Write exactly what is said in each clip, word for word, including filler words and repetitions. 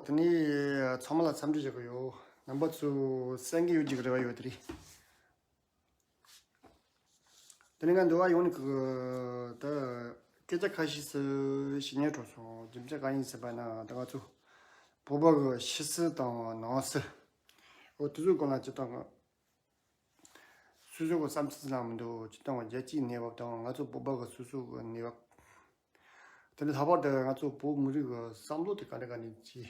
དེ་ནས་ཚང་མ་ལ་འཚམས་འདྲི་ཞུ་གི་ཡོད། རྣམ་པ་ཚོ་གསན་གྱི་ཡོད་ཀྱི་རེ་བ་ཡོད་དེ་རེད། དེ་ནས་ང་འདི་བ་ཡོང་ནས་གི་ད་སྐད་ཆ་ཁ་ཤས་སུ་ཞིག་ཉན་འགྲོ་སོང་། རྒྱུ་མཚན་གང་ཡིན་ཟེར་བ་ན་ད་ང་ཚོ་བོད་པ་གི་ཕྱི་སྲིད་དང་ནང་སྲིད། འོ་དེ་ཚོའི་སྐོར་ལ་སྤྱིར་བཏང་གི་སོ་སོ་གི་བསམ་ཚུལ་ཙམ་མི་འདུག་སྤྱིར་བཏང་གི་རྒྱལ་སྤྱིའི་གནས་བབ་དང་ང་ཚོ་བོད་པ་གི་སོ་སོ་གི་གནས་བབ། དེ་ནས་ལྷག་པར་དུ་ང་ཚོ་བོད་མི་རིགས་ཀྱི་བསམ་བློ་དེ་ག་འདྲ་ག་ནས་ཅི་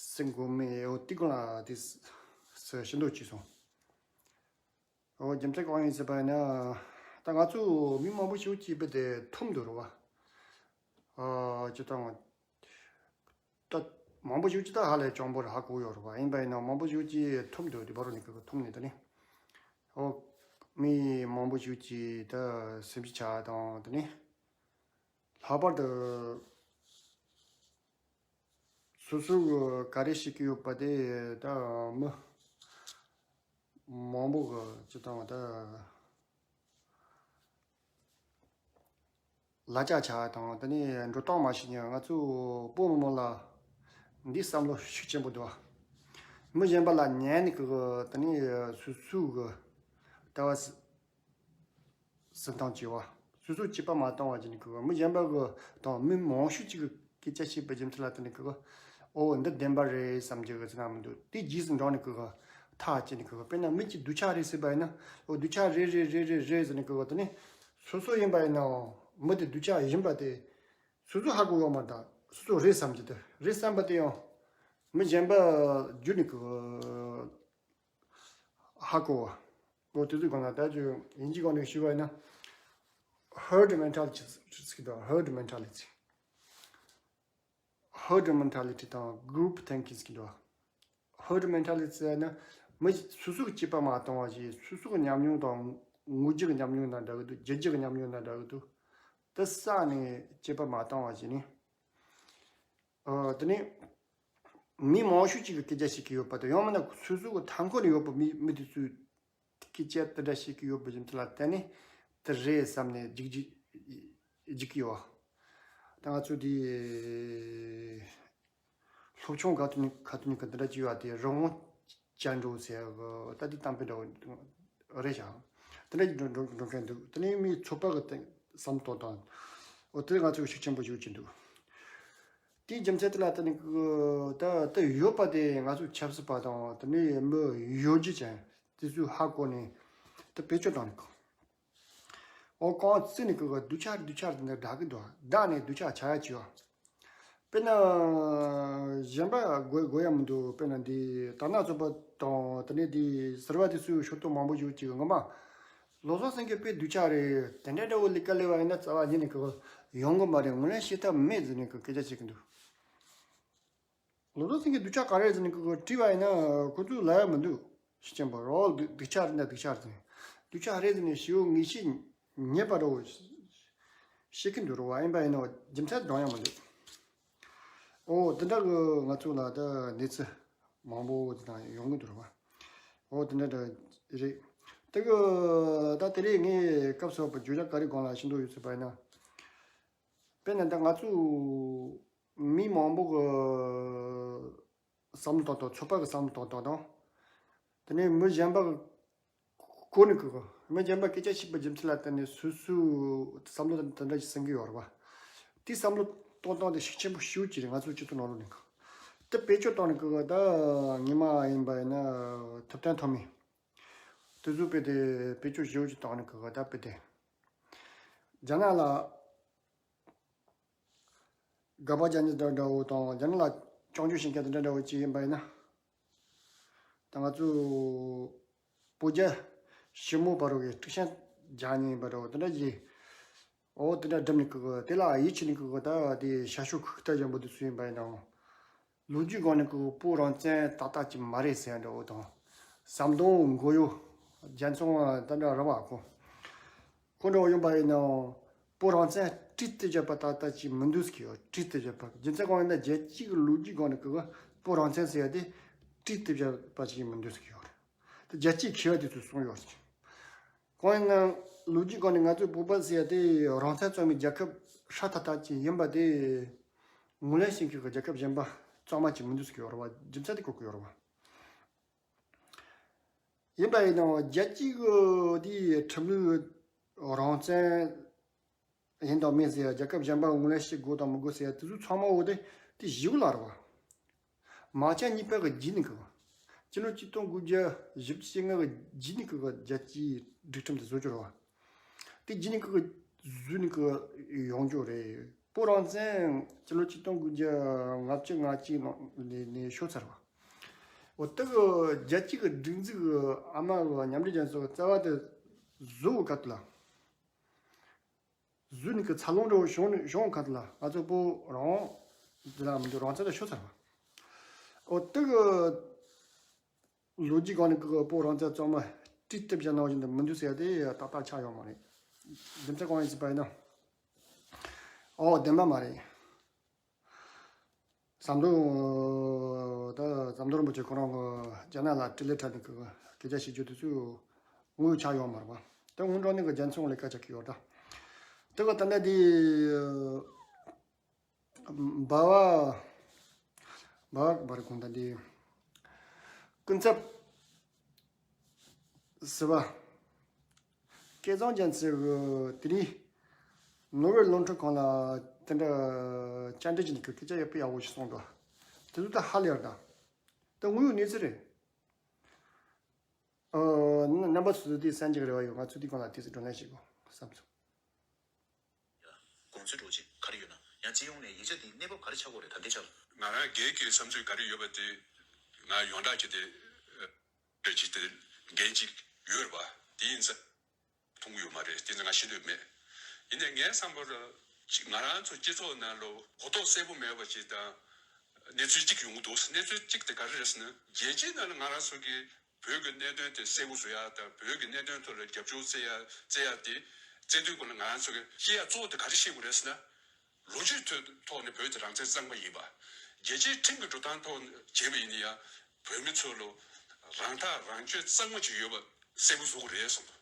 སེམས་གོ་མེད། འོ་དེ་ཀུན་ལ་དེ་སུ་ཤེས་འདོད་ཅི་སོང་། འོ་རྒྱུ་མཚན་གང་ཡིན་ཟེར་བ་ཡིན་ན། ད་ང་ཚོ་མི་མང་པོ་ཞིག་གིས་དཔེ་དེ་འཐོམ་འདུག་རེད་བ། ཨ་ཅི་ད་ང་ད་མང་པོ་ཞིག་གིས་ད་ཧ་ལས་གྱོང་པོར་ཧ་གོ་ཡོད་རེད་བ། ཡིན་པ་ཡིན་ན་མང་པོ་ཞིག་གིས་འཐོམ་འདུག་དེ་བར་ནས་ཀྱི་འཐོམ་ནས་དེ་ནས། འོ་མི་མང་པོ་ཞིག་གིས་ད་སེམས་ཤི་ཆགས་དང་དེ་ནས། ལྷག་པར་དུ་སོ་སོ་གི་ག་རེ་བྱེད་ཀྱི་ཡོད་པ་དེ་ད་མི་མང་པོ་གི་སྤྱིར་བཏང་ད་ལ་ལྕགས་ཆགས་དང་དེ་ནས་འགྲོ་སྟངས་མ་ཤེས་ཀྱང་ང་ཚོ་བོད་མི་མང་ལ་འདི་བསམ་བློ་ཤུགས་ཆེན་པོ་འདུག་མི་གཞན་པ་ལ་ཉན་ནས་གི་དེ་ནས་སོ་སོ་གི་ལྟ་བ་སེམས་སྟངས་བྱེད་པ། སོ་སོ་གཅིག་པ་མ་བཏང་བ་བྱས་ནས་ཁོ་མི་གཞན་པ་གི་དང་མི་མང་ཤོས་ཅིག་གི་སྐད་ཆ་བཤད་པའི་རྒྱུ་མཚན་ལ་བརྟེན་ནས་ཁོ་ཨོ་འདི་བདེན་པ་རེད་བསམ་རྒྱུ་གི་ཚོད་ན་མི་འདུག་དེ་རྗེས་སུ་འབྲངས་ནས་ཁོ་ཐག་བཅད་ནས་ཁོ་དཔེར་ན་མི་གཅིག་སྡུག་ཆག་རེད་ཟེར་བ་ཡིན་ན་ཨོ་སྡུག་ཆག་རེད་རེད་རེད་རེད་རེད་ཟེར་ནས་ཁོ་དེ་ནས་སོ་སོ་ཡིན་པ་ཡིན་ནའང་མི་དེ་སྡུག་ཆག་ཡིན་པ་དེ་སོ་སོ་ཧ་གོ་ཡོད་མ་རེད། ད་སོ་སོ་རེད་བསམ་རྒྱུ་དེ་རེད་བསམ་པ་དེ་ཡང་མི་གཞན་པ་བརྒྱུད་ནས་ཁོ་ཧ་གོ་བ། འོ་དེ་ཚོའི་སྒང་ལ་ད་ཅི་དབྱིན་ཇིའི་སྒང་ནས་ཞུས་པ་ཡིན་ན། herd mentality ཟེར་གྱི་འདུག herd mentality herd mentality དང་group thinking ཟེར་གྱི་འདུག herd mentality ཟེར་ན་མི་སོ་སོ་གི་སྐྱེས་པ་མ་བཏང་བ་ཞིག་སོ་སོ་གི་ཉམས་མྱོང་དང་ངོ་རྒྱུ་གི་ཉམས་མྱོང་དང་འདྲ་གི་འདུག་རྒྱུ་རྒྱུ་གི་ཉམས་མྱོང་དང་འདྲ་གི་འདུག་དེ་བསགས་ནས་སྐྱེས་པ་མ་བཏང་བ་ཞིག་ནི། ཨ་དེ་ནི་མི་མང་ཤོས་ཅིག་གིས་སྐད་ཆ་བཤད་ཀྱི་ཡོད་པ་དང་ཡང་མིན་ན་སོ་སོ་གི་མཐའ་འཁོར་ནས་ཡོད་པའི་མི་མི་དེ་ཚོས་སྐད་ཆ་དེ་འདྲ་བཤད་ཀྱི་ཡོད་པའི་རྒྱུ་མཚན་ལ་བརྟེན་ནས་དེ་རེད་བསམ་ནས་འཇིགས་འཇིགས་འཇིགས་ཀྱི་ཡོད། ད་ང་ཚོ་དེ་སློབ་ཆུང་ག་དུས་ནས་ག་དུས་ནས་ག་འདི་འདྲ་ཅིག་ཡོད་དེ་རི་བོང་ཅལ་འགྲོ་ཟེར་གི་ད་དེ་གཏམ་དཔེ་འདྲ་བོ་རེད་ཤག་དེ་འདྲ་ཅིག་འགྲོ་འགྲོ་འགྲོ་མཁན་འདུག་དེ་ནས་མིའི་ཚོད་དཔག་གི་སྟེང་བསམ་ཐོག་དང་། འོ་དེ་ང་ཚོས་ཤུགས་ཆེན་པོ་ཞིག་བྱེད་འདུག་དེའི་རྒྱུ་མཚན་དེ་ལ་བརྟེན་ནས་ཀྱི་ད་ལྟ་ཡོད་པ་དེ་ང་ཚོའི་ཆབ་སྲིད་པ་དང་དེ་ནས་མི་ཡོད་རྒྱུ་ཅན་དེ་ཚོས་ཧ་གོ་ནས་དེ་བེད་སྤྱོད་བཏང་ནས་ཀྱི། འོ་གང་བརྩིས་ནས་ཀྱི་སྡུག་ཆག་སྡུག་ཆག་དེ་འདྲ་བསྒྲགས་ཀྱི་འདུག་བསྒྲགས་ནས་སྡུག་ཆག་ཆགས་ཡ་བྱས་པ། དཔེར་ན་གཞན་པ་དགོས་དགོས་ཡ་མི་འདུག་དཔེར་ན་འདི་དར་ནག་ཚོགས་པ་དང་དེ་ནས་འདི་ཟུར་པ་དེ་ཚོའི་ཤོག་ཐོག་མང་པོ་ཞིག་ཅིག་ངོ་མ། བློ་བཟང་སེང་གེ་དཔེ་སྡུག་ཅག་རེད། དེ་འདྲ་འདྲ་བོ་ལས་ཀ་ལས་པ་ཡིན་ན་རྩ་བ་ཉིད་ནས་ཀྱི་ཡོང་གི་མ་རེད། ངོས་ལེན་བྱེད་ཐབས་མེད་ཟེར་ནས་ཀྱི་སྐད་ཆ་བཤད་ཀྱི་འདུག་བློ་བཟང་སེང་གེ་སྡུག་ཅག་ག་རེ་ཟེར་ནས་ཀྱི་དྲིས་པ་ཡིན་ན་ཁོ་ཚོས་ལབ་ཡ་མི་འདུག་ཤེས་ཅན་པ་རོགས་སྡུག་སྡུག་ཅག་རེད་ན་སྡུག་ཅག་རེད་ཟེར་ནས་སྡུག་ཅག་རེད་ཟེར་ནས་ཞེ་པོ་ངེས་ཤེས་རྙེད་པ་འདྲ་བོ་བཤད་ཀྱི་འདུག་རོ་བ་ཡིན་པ་ཡིན་ན་རྒྱུ་མཚན་འདྲ་ཡང་མི་འདུག་འོ་དེ་འདྲ་གི་ང་ཚོ་ལ་ད་གནས་ཚུལ་མང་པོ་དེ་དང་ཡོང་གི་འདུག་ར་བ། འོ་དེ་འདྲ་འདྲ་རེད། དེ་གི་ད་དེ་རིང་ངས་སྐབས་སུ་བབ་པའི་བརྗོད་བྱ་ག་རེ་སྒང་ལ་ཤེས་འདོད་ཡོད་ཟེར་བ་ཡིན་ན། དཔེར་ན་ད་ང་ཚོ་མི་མང་པོ་གི་བསམ་བློ་གཏོང་སྟངས་ཚོད་དཔག་གི་བསམ་བློ་གཏོང་སྟངས་དང་། དེ་ནས་མི་གཞན་པ་གི་གོ་ནས་གི་མི་གཞན་པ་སྐད་ཆ་བཤད་པའི་རྒྱུ་མཚན་ལ་བརྟེན་ནས་སོ་སོའི་བསམ་བློ་དེ་འདྲ་ཞིག་སེམས་ཀྱི་ཡོད་རེད་བ། དེའི་བསམ་བློ་གཏོང་སྟངས་དེ་ཤུགས་ཆེན་པོ་ཞེ་པོ་ཅིག་རེད་ང་ཚོའི་སྤྱི་ཚོགས་ནང་ལོགས་ནས་གི། དེ་བེད་སྤྱོད་བཏང་ནས་གི་ད་ཉི་མ་ཡིན་པ་ཡིན་ན་ཐུབ་བསྟན་ཐོགས་མེད། དེ་ཚོ་དཔེ་དེ་བེད་སྤྱོད་ཞེ་པོ་ཅིག་བཏང་ནས་གི་ད་དཔེ་དེ། རྒྱ་ནག་ལ། དགག་པ་རྒྱག་མཁན་འདྲ་འདྲ་བོ་དང་རྒྱ་ནག་ལ་སྐྱོན་བརྗོད་བྱེད་མཁན་དེ་འདྲ་འདྲ་བོ་ཅིག་ཡིན་པ་ཡིན་ན། ད་ང་ཚོ་བོད་རྒྱ་ཞི་མོལ་བར་གྱི་དཀྲུག་ཤིང་རྒྱག་མཁན་ཡིན་པ་འདྲ་བོ་དེ་འདྲ་ཅིག་འོ་དེ་འདྲ་སྒྲུབ་ནས་ཀྱི་དེ་ལ་ཡིད་ཆེས་ནས་ཀྱི་ད་དེ་ཤར་ཕྱོགས་ཁུག་རྟ་འཇམ་པོ་དེ་ཚོ་ཡིན་པ་ཡིན་ནའང་། ལོ་རྒྱུས་སྒང་ནས་ཀྱི་བོད་རང་བཙན་ཏག་ཏག་ཅིག་མ་རེད་ཟེར་ཡ་འདྲ་བོ་དང་། ཟམ་གདོང་མགོ་གཡོག་རྒྱལ་འཚོང་བ་དེ་འདྲ་རེད་བ་ཁོ། ཁོ་འདྲ་བོ་ཡིན་པ་ཡིན་ནའང་བོད་རང་བཙན་བཀྲིས་ཏེ་བཞག་པ་ཏག་ཏག་ཅིག་མི་འདུག་ཟེར་གྱི་ཡོད། བཀྲིས་ཏེ་བཞག་པ་རྒྱུ་མཚན་གང་ཡིན་ན་རྒྱལ་སྤྱིའི་གི་ལོ་རྒྱུས་སྒང་ནས་ཀྱི་བོད་རང་བཙན་ཟེར་ཡ་དེ་བཀྲིས་ཏེ་བཞག་པ་ཅིག་མི་འདུག་ཟེར་གྱི་ཡོད་རེད། དེ་རྒྱལ་སྤྱིའི་མཁས་པ་དེ་ཚོས་གསུངས་ཡོད་ཟེར། གང་ཡིན་ན་ལོ་རྒྱུས་སྒང་ནས་ང་ཚོའི་བོད་པ་ཟེར་ཡ་དེ་རང་བཙན་རྩོད་མེད་རྒྱལ་ཁབ་ཧྲ་ཐག་ཐག་ཅིག་ཡིན་པ་དེ་ངོས་ལེན་བྱེད་མཁན་གྱི་རྒྱལ་ཁབ་གཞན་པ་ གཙང་མ་ཅིག་མི་འདུག་ཟེར་གྱི་ཡོད་རེད་བ། རྒྱུ་མཚན་དེ་གོ་གི་ཡོད་རེད་བ། ཡིན་པ་ཡིན་ནའང་རྒྱལ་སྤྱི་གི་དེའི་ཁྲིམས་ལུགས་རང་བཙན་ཡིན་དང་མིན་ཟེར་ཡ། རྒྱལ་ཁབ་གཞན་པ་ངོས་ལེན་བྱེད་དགོས་དང་མི་དགོས་ཟེར་ཡ་དེ་ཚོ་ཚང་མ་འོ་དེ་དེ་ཞི་བ་ལ་རེད་བ། མ་ཆ་གཉིས་པ་གི་རྗེས་ནས་གི་བ། སྤྱི་ལོ་ཆིག་སྟོང་དགུ་བརྒྱ་བཞི་བཅུ་ཞེ་ལྔ་གི་རྗེས་ནས་གི་གི་རྒྱལ་སྤྱིའི་སྒྲིག་ཁྲིམས་དེ་བཟོ་རྒྱུ་རེད་བ། དེ་རྗེས་ནས་གི་གི་བཟོས་ནས་གི་ཡོང་རྒྱུ་རེད། བོད་རང་བཙན་སྤྱི་ལོ་ཆིག་སྟོང་དགུ་བརྒྱ་ལྔ་བཅུ་ང་གཅིག་ནང་ནས་ནས་ཤོར་ཚར་བ། འོ་དེ་གི་རྒྱལ་སྤྱི་གི་སྒྲིག་འཛུགས་གི་ཨ་མ་གི་མཉམ་འབྲེལ་རྒྱལ་ཚོགས་གི་རྩ་བ་དེ་བཟོ་བའི་སྐབས་དེ་ལ། བཟོས་ནས་ཀྱི་འཚར་ལོངས་འདྲ་བོ་བྱུང་ནས་བྱུང་ཁ་ལ་ང་ཚོ་བོད་རང་འདི་ལ་མི་འདུག་རང་བཙན་ལ་ཤོར་ཚར་བ། ཨོ་དེ་གི་ལོ་རྒྱུས་སྒང་ནས་ཀྱི་བོད་རང་བཙན་གཙང་མ་བཀྲིས་ཏེ་བཞག་ནང་བཞིན་དུ་མི་འདུག་ཟེར་ཡ་དེ་ཏག་ཏག་ཆགས་ཡོད་མ་རེད། རྒྱུ་མཚན་གང་ཡིན་ཟེར་བ་ཡིན་ན། ཨོ་བདེན་པ་མ་རེད། ཟམ་གདོང་། ད་ཟམ་གདོང་རིན་པོ་ཆེ་ཁོ་རང་གི་རྒྱ་ནག་ལ་ཏྲི་ལེ་ཁྲ་ནི་གི་སྐད་ཆ་བཤད་རྒྱུ་དེ་ཚོ་དངོས་ཆགས་ཡོད་མ་རེད་པ། ད་སྔོན་འགྲོ་ནི་གི་རྒྱ་མཚོ་ལས་ཀ་ཆགས་ཀྱི་ཡོད་ད། དེ་ག་ད་ནི་དེ་འབའ་བ་འབའ་བ་འབའ་རི་ཁོང་ད་དེ་ཀུན་ཚབ། ཟེར་བ། སྐལ་བཟང་རྒྱལ་མཚན་གྱིས་དེ་རིང་ནོར་ཝེ་རླུང་འཕྲིན་ཁང་ལ་དེ་འདྲ་བཅར་འདྲི་བྱས་ནས་སྐད་ཆ་ཡག་པོ་ཡག་པོ་ཞིག་གསུངས་འདུག་དེ་ཚོ་ད་ཧ་ལས་ཡོད་ད། ད་དངོས་ཡོད་གནས་ཚུལ་རེད། ཨ། རྣམ་པ་ཚོ་དེ་གསན་རྒྱུ་རེ་བ་ཡོད། ང་ཚོ་དེ་གང་ལ་དེ་ཚོ་བགྲོ་གླེང་བྱེད་དགོས་བསམ་སོང་། དགོངས་ཚུལ་འདྲ་ཅིག་ག་རེ་ཡོད་ན། ཡང་སྤྱི་ཡོངས་ནས་ཡིག་ཆ་འདིའི་གནས་བབ་ག་རེ་ཆགས་ཀྱི་ཡོད་རེད་ད་ལྟའི་ཆར། ང་རང་སྒེར་གྱི་བསམ་ཚུལ་ག་རེ་ཡོད་པ་དེ་ང་ཡོངས་གྲགས་ཀྱི་དེ་རེད་ཅིག་དེ་འགན་ཅིག་ཡོད་རེད་པ། དེ་ཡིན་ཙང་མཐོང་གི་ཡོད་མ་རེད། དེ་ཚོ་ང་ཤེས་འདོད་མེད། ཡིན་ནའི་ངའི་བསམ་པར་ཅིག་ང་རང་ཚོ་སྤྱི་ཚོགས་ནང་ལ་གོ་རྟོགས་གསལ་པོ་མེད་པ་ཅིག་དང་གནས་ཚུལ་གཅིག་ཡོང་གི་འདུག་གནས་ཚུལ་གཅིག་དེ་ག་རེ་རེད་ཟེར་ན། རྒྱལ་སྤྱིའི་ནང་ལ་ང་རང་ཚོ་གི་བོད་ཀྱི་གནད་དོན་དེ་གསལ་པོ་བཟོ་ཡ་དང་། བོད་ཀྱི་གནད་དོན་ཐོག་ལ་རྒྱབ་སྐྱོར་བྱེད་ཡ་བྱེད་ཡ་དེ་བྱེད་དུས་སྐོར་ལ་ང་རང་ཚོ་གི་བཤད་ཡ་གཙོ་བོ་དེ་ག་རེ་བཤད་དགོས་རེད་ཟེར་ན། ལོ་རྒྱུས་ཐོག་ཐོག་ནས་བོད་དེ་རང་བཙན་གཙང་མ་ཡིན་པ། རྒྱལ་སྤྱིའི་ཁྲིམས་ཀྱི་འགྲོ་སྟངས་ཐོག་བྱས་པ་ཡིན་ན་ཡང་བོད་མི་ཚོ་ལ་རང་ཐག་རང་གཅོད་གཙང་མ་ཅིག་ཡོད་པ་གསལ་པོ་བཟོ་དགོས་རེད་གསུངས།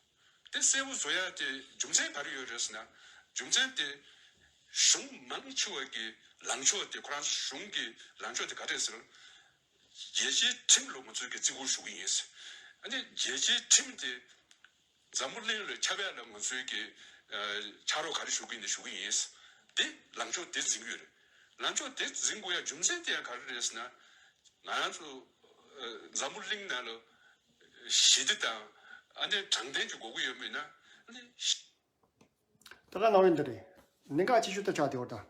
དེ་གསལ་པོ་བཟོ་ཡ་དེ་རྒྱུ་མཚན་ག་རེ་ཡོད་རེད་ཟེར་ན། རྒྱུ་མཚན་དེ་གཞུང་མང་ཆེ་བ་གི་ལངས་ཕྱོགས་དེ། ཁོ་རང་ཚོ་གཞུང་གི་ལངས་ཕྱོགས་དེ་ག་རེ་རེད་ཟེར་ན། རྒྱལ་སྤྱིའི་ཁྲིམས་ལ་ང་ཚོས་ཀྱི་བརྩི་བཀུར་ཞུ་གི་ཡིན། ཨ་ནི་རྒྱལ་སྤྱིའི་ཁྲིམས་དེ་འཛམ་བུ་གླིང་ལ་ཁྱབ་ཡ་ལ་ང་ཚོས་ཀྱི་ཕྱག་རོགས་ག་རེ་ཞུ་གི་ཡིན་ཞུ་གི་ཡིན། དེ་ལངས་ཕྱོགས་དེ་འཛིན་གྱི་ཡོད་རེད། ལངས་ཕྱོགས་དེ་འཛིན་དགོས་ཡ་རྒྱུ་མཚན་དེ་ཡང་ག་རེ་རེད་ཟེར་ན། ང་རང་ཚོ་འཛམ་བུ་གླིང་ནང་ལ་ཞི་བདེ་དང་ཨ་ནི་དྲང་བདེན་གྱི་དགོས་ཀྱི་ཡོད་མེད་ན། ཨ་ནི་ད་ག་ནང་བཞིན་དེ་རེད། གནད་འགག་ཆེ་ཤོས་དེ་ཆགས་བསྡད་ཡོད་ད།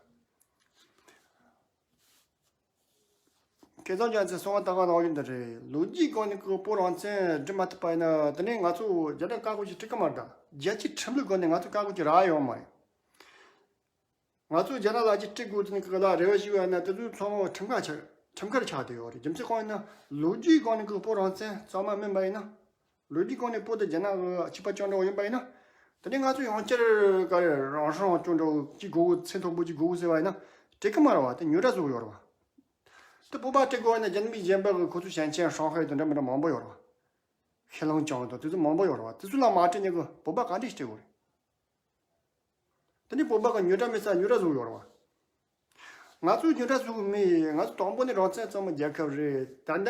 སྐལ་བཟང་རྒྱལ་མཚན་གསུངས་པ་ད་ག་ནང་བཞིན་དེ་རེད། ལོ་རྒྱུས་སྒང་ནས་ཁོ་བོད་རང་བཙན་སྒྲུབ་མ་ཐུབ་པ་ཡིན་ན། དེ་ནས་ང་ཚོ་རྒྱ་ནག་བཀའ་བཀོད་ཅིག་སྤྲད་ཀྱི་མ་རེད་ད། རྒྱལ་སྤྱིའི་ཁྲིམས་ལུགས་སྒང་ནས་ང་ཚོ་བཀའ་བཀོད་ཅིག་རག་ཡོད་མ་རེད། ང་ཚོ་རྒྱ་ནག་ལ་ཅིག་སྤྲད་དགོས་དེ་ནས་ཁོ་ལ་རེ་བ་ཞུ་བ་ཡིན་ན། དེ་ཚོ་ཚང་མ་ཁྲིམས་ཁང་ཆགས། ཁྲིམས་ཁང་ཆགས་བསྡད་ཡོད་རེད། རྒྱུ་མཚན་གང་ཡིན་ན། ལོ་རྒྱུས་སྒང་ནས་ཁོ་བོད་རང་བཙན་གཙང་མ་མིན་པ་ཡིན་ན། ལོ་རྒྱུས་སྒང་ནས་བོད་དང་རྒྱ་ནག་གི་ཕྱུག་པ་རྐྱང་འདྲ་བོ་ཡིན་པ་ཡིན་ན། དེ་ནས་ང་ཚོ་ཡང་བསྐྱར་ག་རེ་རང་སྲུང་རང་སྐྱོང་འདྲ་བོ་ཅིག་དགོས། ཚད་མཐོན་པོ་ཅིག་དགོས་ཟེར་བ་ཡིན་ན། སྤྲད་ཀྱི་མ་རེད་བ། དེ་ཉོ་གྲྭ་བཟོ་གི་ཡོད་རེད་བ། དེ་བོད་པ་སྤྲད་དགོས་བ་ཡིན་ན། རྒྱ་མི་གཞན་པ་གི་ཁོ་ཚོ་ཞན་ཆེན་ཧྲང་ཧའེ་དང་འདྲ་མི་འདྲ་མང་པོ་ཡོད་རེད་བ། ཧེ་ལང་ཅང་དང་དེ་ཚོ་མང་པོ་ཡོད་རེད་བ། དེ་ཚོ་ལ་མ་སྤྲད་ནས་གི་བོད་པ་ག་འདྲས་སྤྲད་དགོས་རེད། དེ་ནས་བོད་པ་གི་ཉོ་གྲྭ་མེད་ས་ཉོ་གྲྭ་བཟོ་གི་ཡོད་རེད་བ། ང་ཚོས་ཉོ་གྲྭ་བཟོ་གི་མེད། ང་ཚོ་དང་པོ་ནས་རང་བཙན་གཙང་མའི་རྒྱལ་ཁབ་རེད། ད་ལྟ་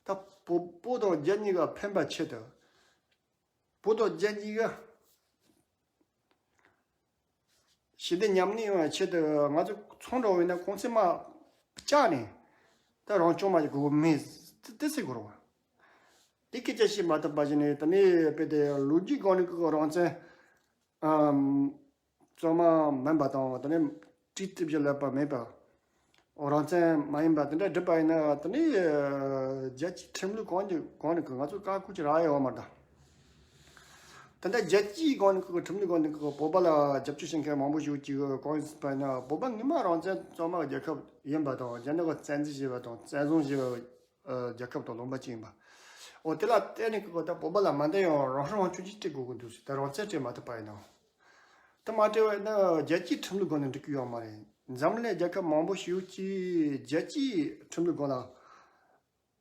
ད་བོད་བོད་དང་རྒྱ་གཉིས་ཀ་ཕན་པ་ཆེད་དུ། བོད་དང་རྒྱ་གཉིས་ཀ་ཞི་བདེ་མཉམ་གནས་ཡོང་བའི་ཆེད་དུ། ང་ཚོ་ཚོང་འགྲོ་བས་ན་གོང་ཚད་མ་བཅག་ནས་ད་རང་སྐྱོང་མ་དགོས་མེད་དེ་ཟེར་དགོས་རེད་བ། དེ་སྐད་ཆ་བཤད་མ་ཐུབ་པ་ཞིག་ནས། དེ་ནས་དཔེ་དེ་ལོ་རྒྱུས་སྒང་ནས་ཁོ་རང་བཙན་ཨམ། གཙང་མ་མིན་པ་དང་། དེ་ནས་བཀྲིས་ཏེ་བཞག་ལབ་པ་མེད་པ། རང་བཙན་མ་ཡིན་པ་དེ་འདྲ་བསྒྲུབས་པ་ཡིན་ན། དེ་ནས་རྒྱལ་སྤྱིའི་ཁྲིམས་ལུགས་གང་གི་གང་ནས་ཀྱི་ང་ཚོ་བཀའ་བཀོད་ཅིག་རག་ཡོད་མ་རེད་ད། དེ་འདྲ་རྒྱལ་སྤྱིའི་སྒང་ནས་ཀྱི་ཁྲིམས་ལུགས་སྒང་ནས་ཀྱི་བོད་པ་ལ་རྒྱབ་སྐྱོར་བྱེད་མཁན་མང་པོ་ཞིག་ཅིག་གང་ཡིན་ཟེར་བ་ཡིན་ན། བོད་པ་སྔོན་མ་རང་བཙན་གཙང་མ་རྒྱལ་ཁབ་ཡིན་པ་དང་། རྒྱ་ནག་གིས་བཙན་འཛུལ་བྱས་པ་དང་བཙན་བཟུང་བྱས་པ། ཨ། རྒྱལ་ཁབ་དང་ལུང་པ་གཅིག་ཡིན་པ། འོ་དེ་ལ་བརྟེན་ནས་ཀྱི་ད་བོད་པ་ལ་མ་འདང་ཡང་རང་སྲུང་རང་སྐྱོང་ཅིག་སྤྲད་དགོས་ཀྱི་འདུག་ཟེར། ད་རང་བཙན་སྤྲད་མ་ཐུབ་པ་ཡིན་ནའང་། དེ་མ་སྤྲད་པ་ཡིན་ན་རྒྱལ་སྤྱིའི་ཁྲིམས་ལུགས་སྒང་ནས་འགྲིག་གི་ཡོད་མ་རེད། འཛམ་གླིང་རྒྱལ་ཁབ་མང་པོ་ཞིག་གིས་རྒྱལ་སྤྱིའི་ཁྲིམས་ལུགས་སྒང་ལ།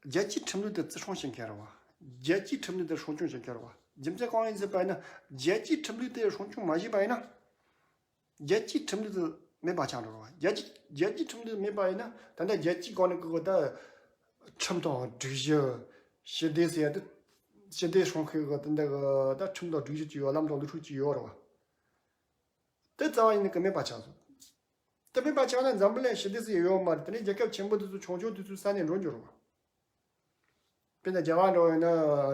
རྒྱལ་སྤྱིའི་ཁྲིམས་ལུགས་དེ་བརྩི་སྲུང་བྱེད་མཁན་རེད་བ། རྒྱལ་སྤྱིའི་ཁྲིམས་ལུགས་དེ་སྲུང་སྐྱོང་བྱེད་མཁན་རེད་བ། རྒྱུ་མཚན་གང་ཡིན་ཟེར་བ་ཡིན་ན། རྒྱལ་སྤྱིའི་ཁྲིམས་ལུགས་དེ་སྲུང་སྐྱོང་མ་བྱས་པ་ཡིན་ན། རྒྱལ་སྤྱིའི་ཁྲིམས་ལུགས་དེ་ མེད་པ་ཆགས་འགྲོ་བ། རྒྱལ་སྤྱི་རྒྱལ་སྤྱིའི་ཁྲིམས་ལུགས་མེད་པ་ཡིན་ན་ད་ལྟ་རྒྱལ་སྤྱིའི་སྒང་ནས་གི་ད་ཁྲིམས་དང་སྒྲིག་གཞི། ཞི་བདེ་ཟེར་ཡ་དེ། ཞི་བདེ་སྲུང་མཁན་གི་ད་ལྟ་གི་ད་ཁྲིམས་དང་སྒྲིག་གཞི་ཅིག་ཡོད། ལམ་དང་ལུགས་སྲོལ་ཅིག་ཡོད་རེད་བ། དེ་རྩ་བ་ཉིད་ནས་གི་མེད་པ་ཆགས་སོང་། དེ་མེད་པ་ཆགས་ན་འཛམ་བུ་གླིང་ཞི་བདེ་ཟེར་ཡོད་མ་རེད། དེ་ནས་རྒྱལ་ཁབ་ཆེན་པོ་དེ་ཚོ་ཆུང་ཆུང་དེ་ཚོའི་ས་ནས་འགྲོ་འགྱུར་བ། དཔེར་ན་རྒྱ་གར་འདྲ་བོ་ཡིན་ན་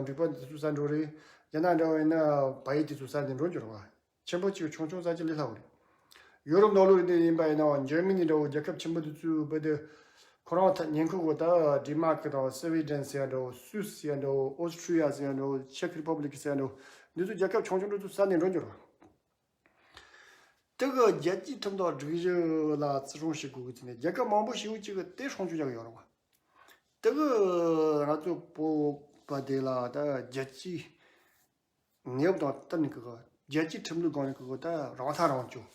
འབྲུག་པ་དེ་ཚོའི་ས་འགྲོ་རེད། རྒྱ་ནག་འདྲ་བོ་ཡིན་ན་བལ་ཡུལ་དེ་ཚོའི་ས་ནས་འགྲོ་འགྱུར་བ། ཆེན་པོ་གཅིག་ཆུང་ཆུང་ས་གཅིག་ལས་སླ་བོ་རེད། ཡོ་རོབ་ནང་ལོགས་ཡིན་ན་ཡིན་པ་ཡིན་ནའང་འཇར་མ་ནི་འདྲ་བོ་རྒྱལ་ཁབ་ཆེན་པོ་དེ་ཚོའི་བོད་དེ་ཁོ་རང་ད་ཉེ་འཁོར་གོ་ད་ཌེན་མཱརཀ་དང་སི་ཝི་ཌེན་ཟེར་ཡ་འདྲ་བོ། སུད་སི་ཟེར་ཡ་འདྲ་བོ། ཨོ་སི་ཁྲི་ཡ་ཟེར་ཡ་འདྲ་བོ། ཆེག་རི་པབ་ལིག་ཟེར་ཡ་འདྲ་བོ། འདི་ཚོ་རྒྱལ་ཁབ་ཆུང་ཆུང་འདྲ་ཚོའི་ས་ནས་འགྲོ་འགྱུར་བ། དེ་གི་རྒྱལ་སྤྱིའི་ཁྲིམས་དང་སྒྲིག་གཞི་ལ་བརྩི་སྲུང་བྱེད་དགོས་གི་ཚེ་ནས་རྒྱལ་ཁབ་མང་པོ་ཞེ་པོ་ཅིག་གི་དེ་སྲུང་སྐྱོབ་བྱ་གི་ཡོད་རེད་བ། དེ་གི་ང་ཚོ་བོད་པ་དེ་ལ་ད་རྒྱལ་སྤྱིའི་གནས་བབ་དང་བསྟུན་ནས་གི་རྒྱལ་སྤྱིའི་ཁྲིམས་ལུགས་སྒང་ནས་གི་ད་རང་ཐག་རང་གཅོད་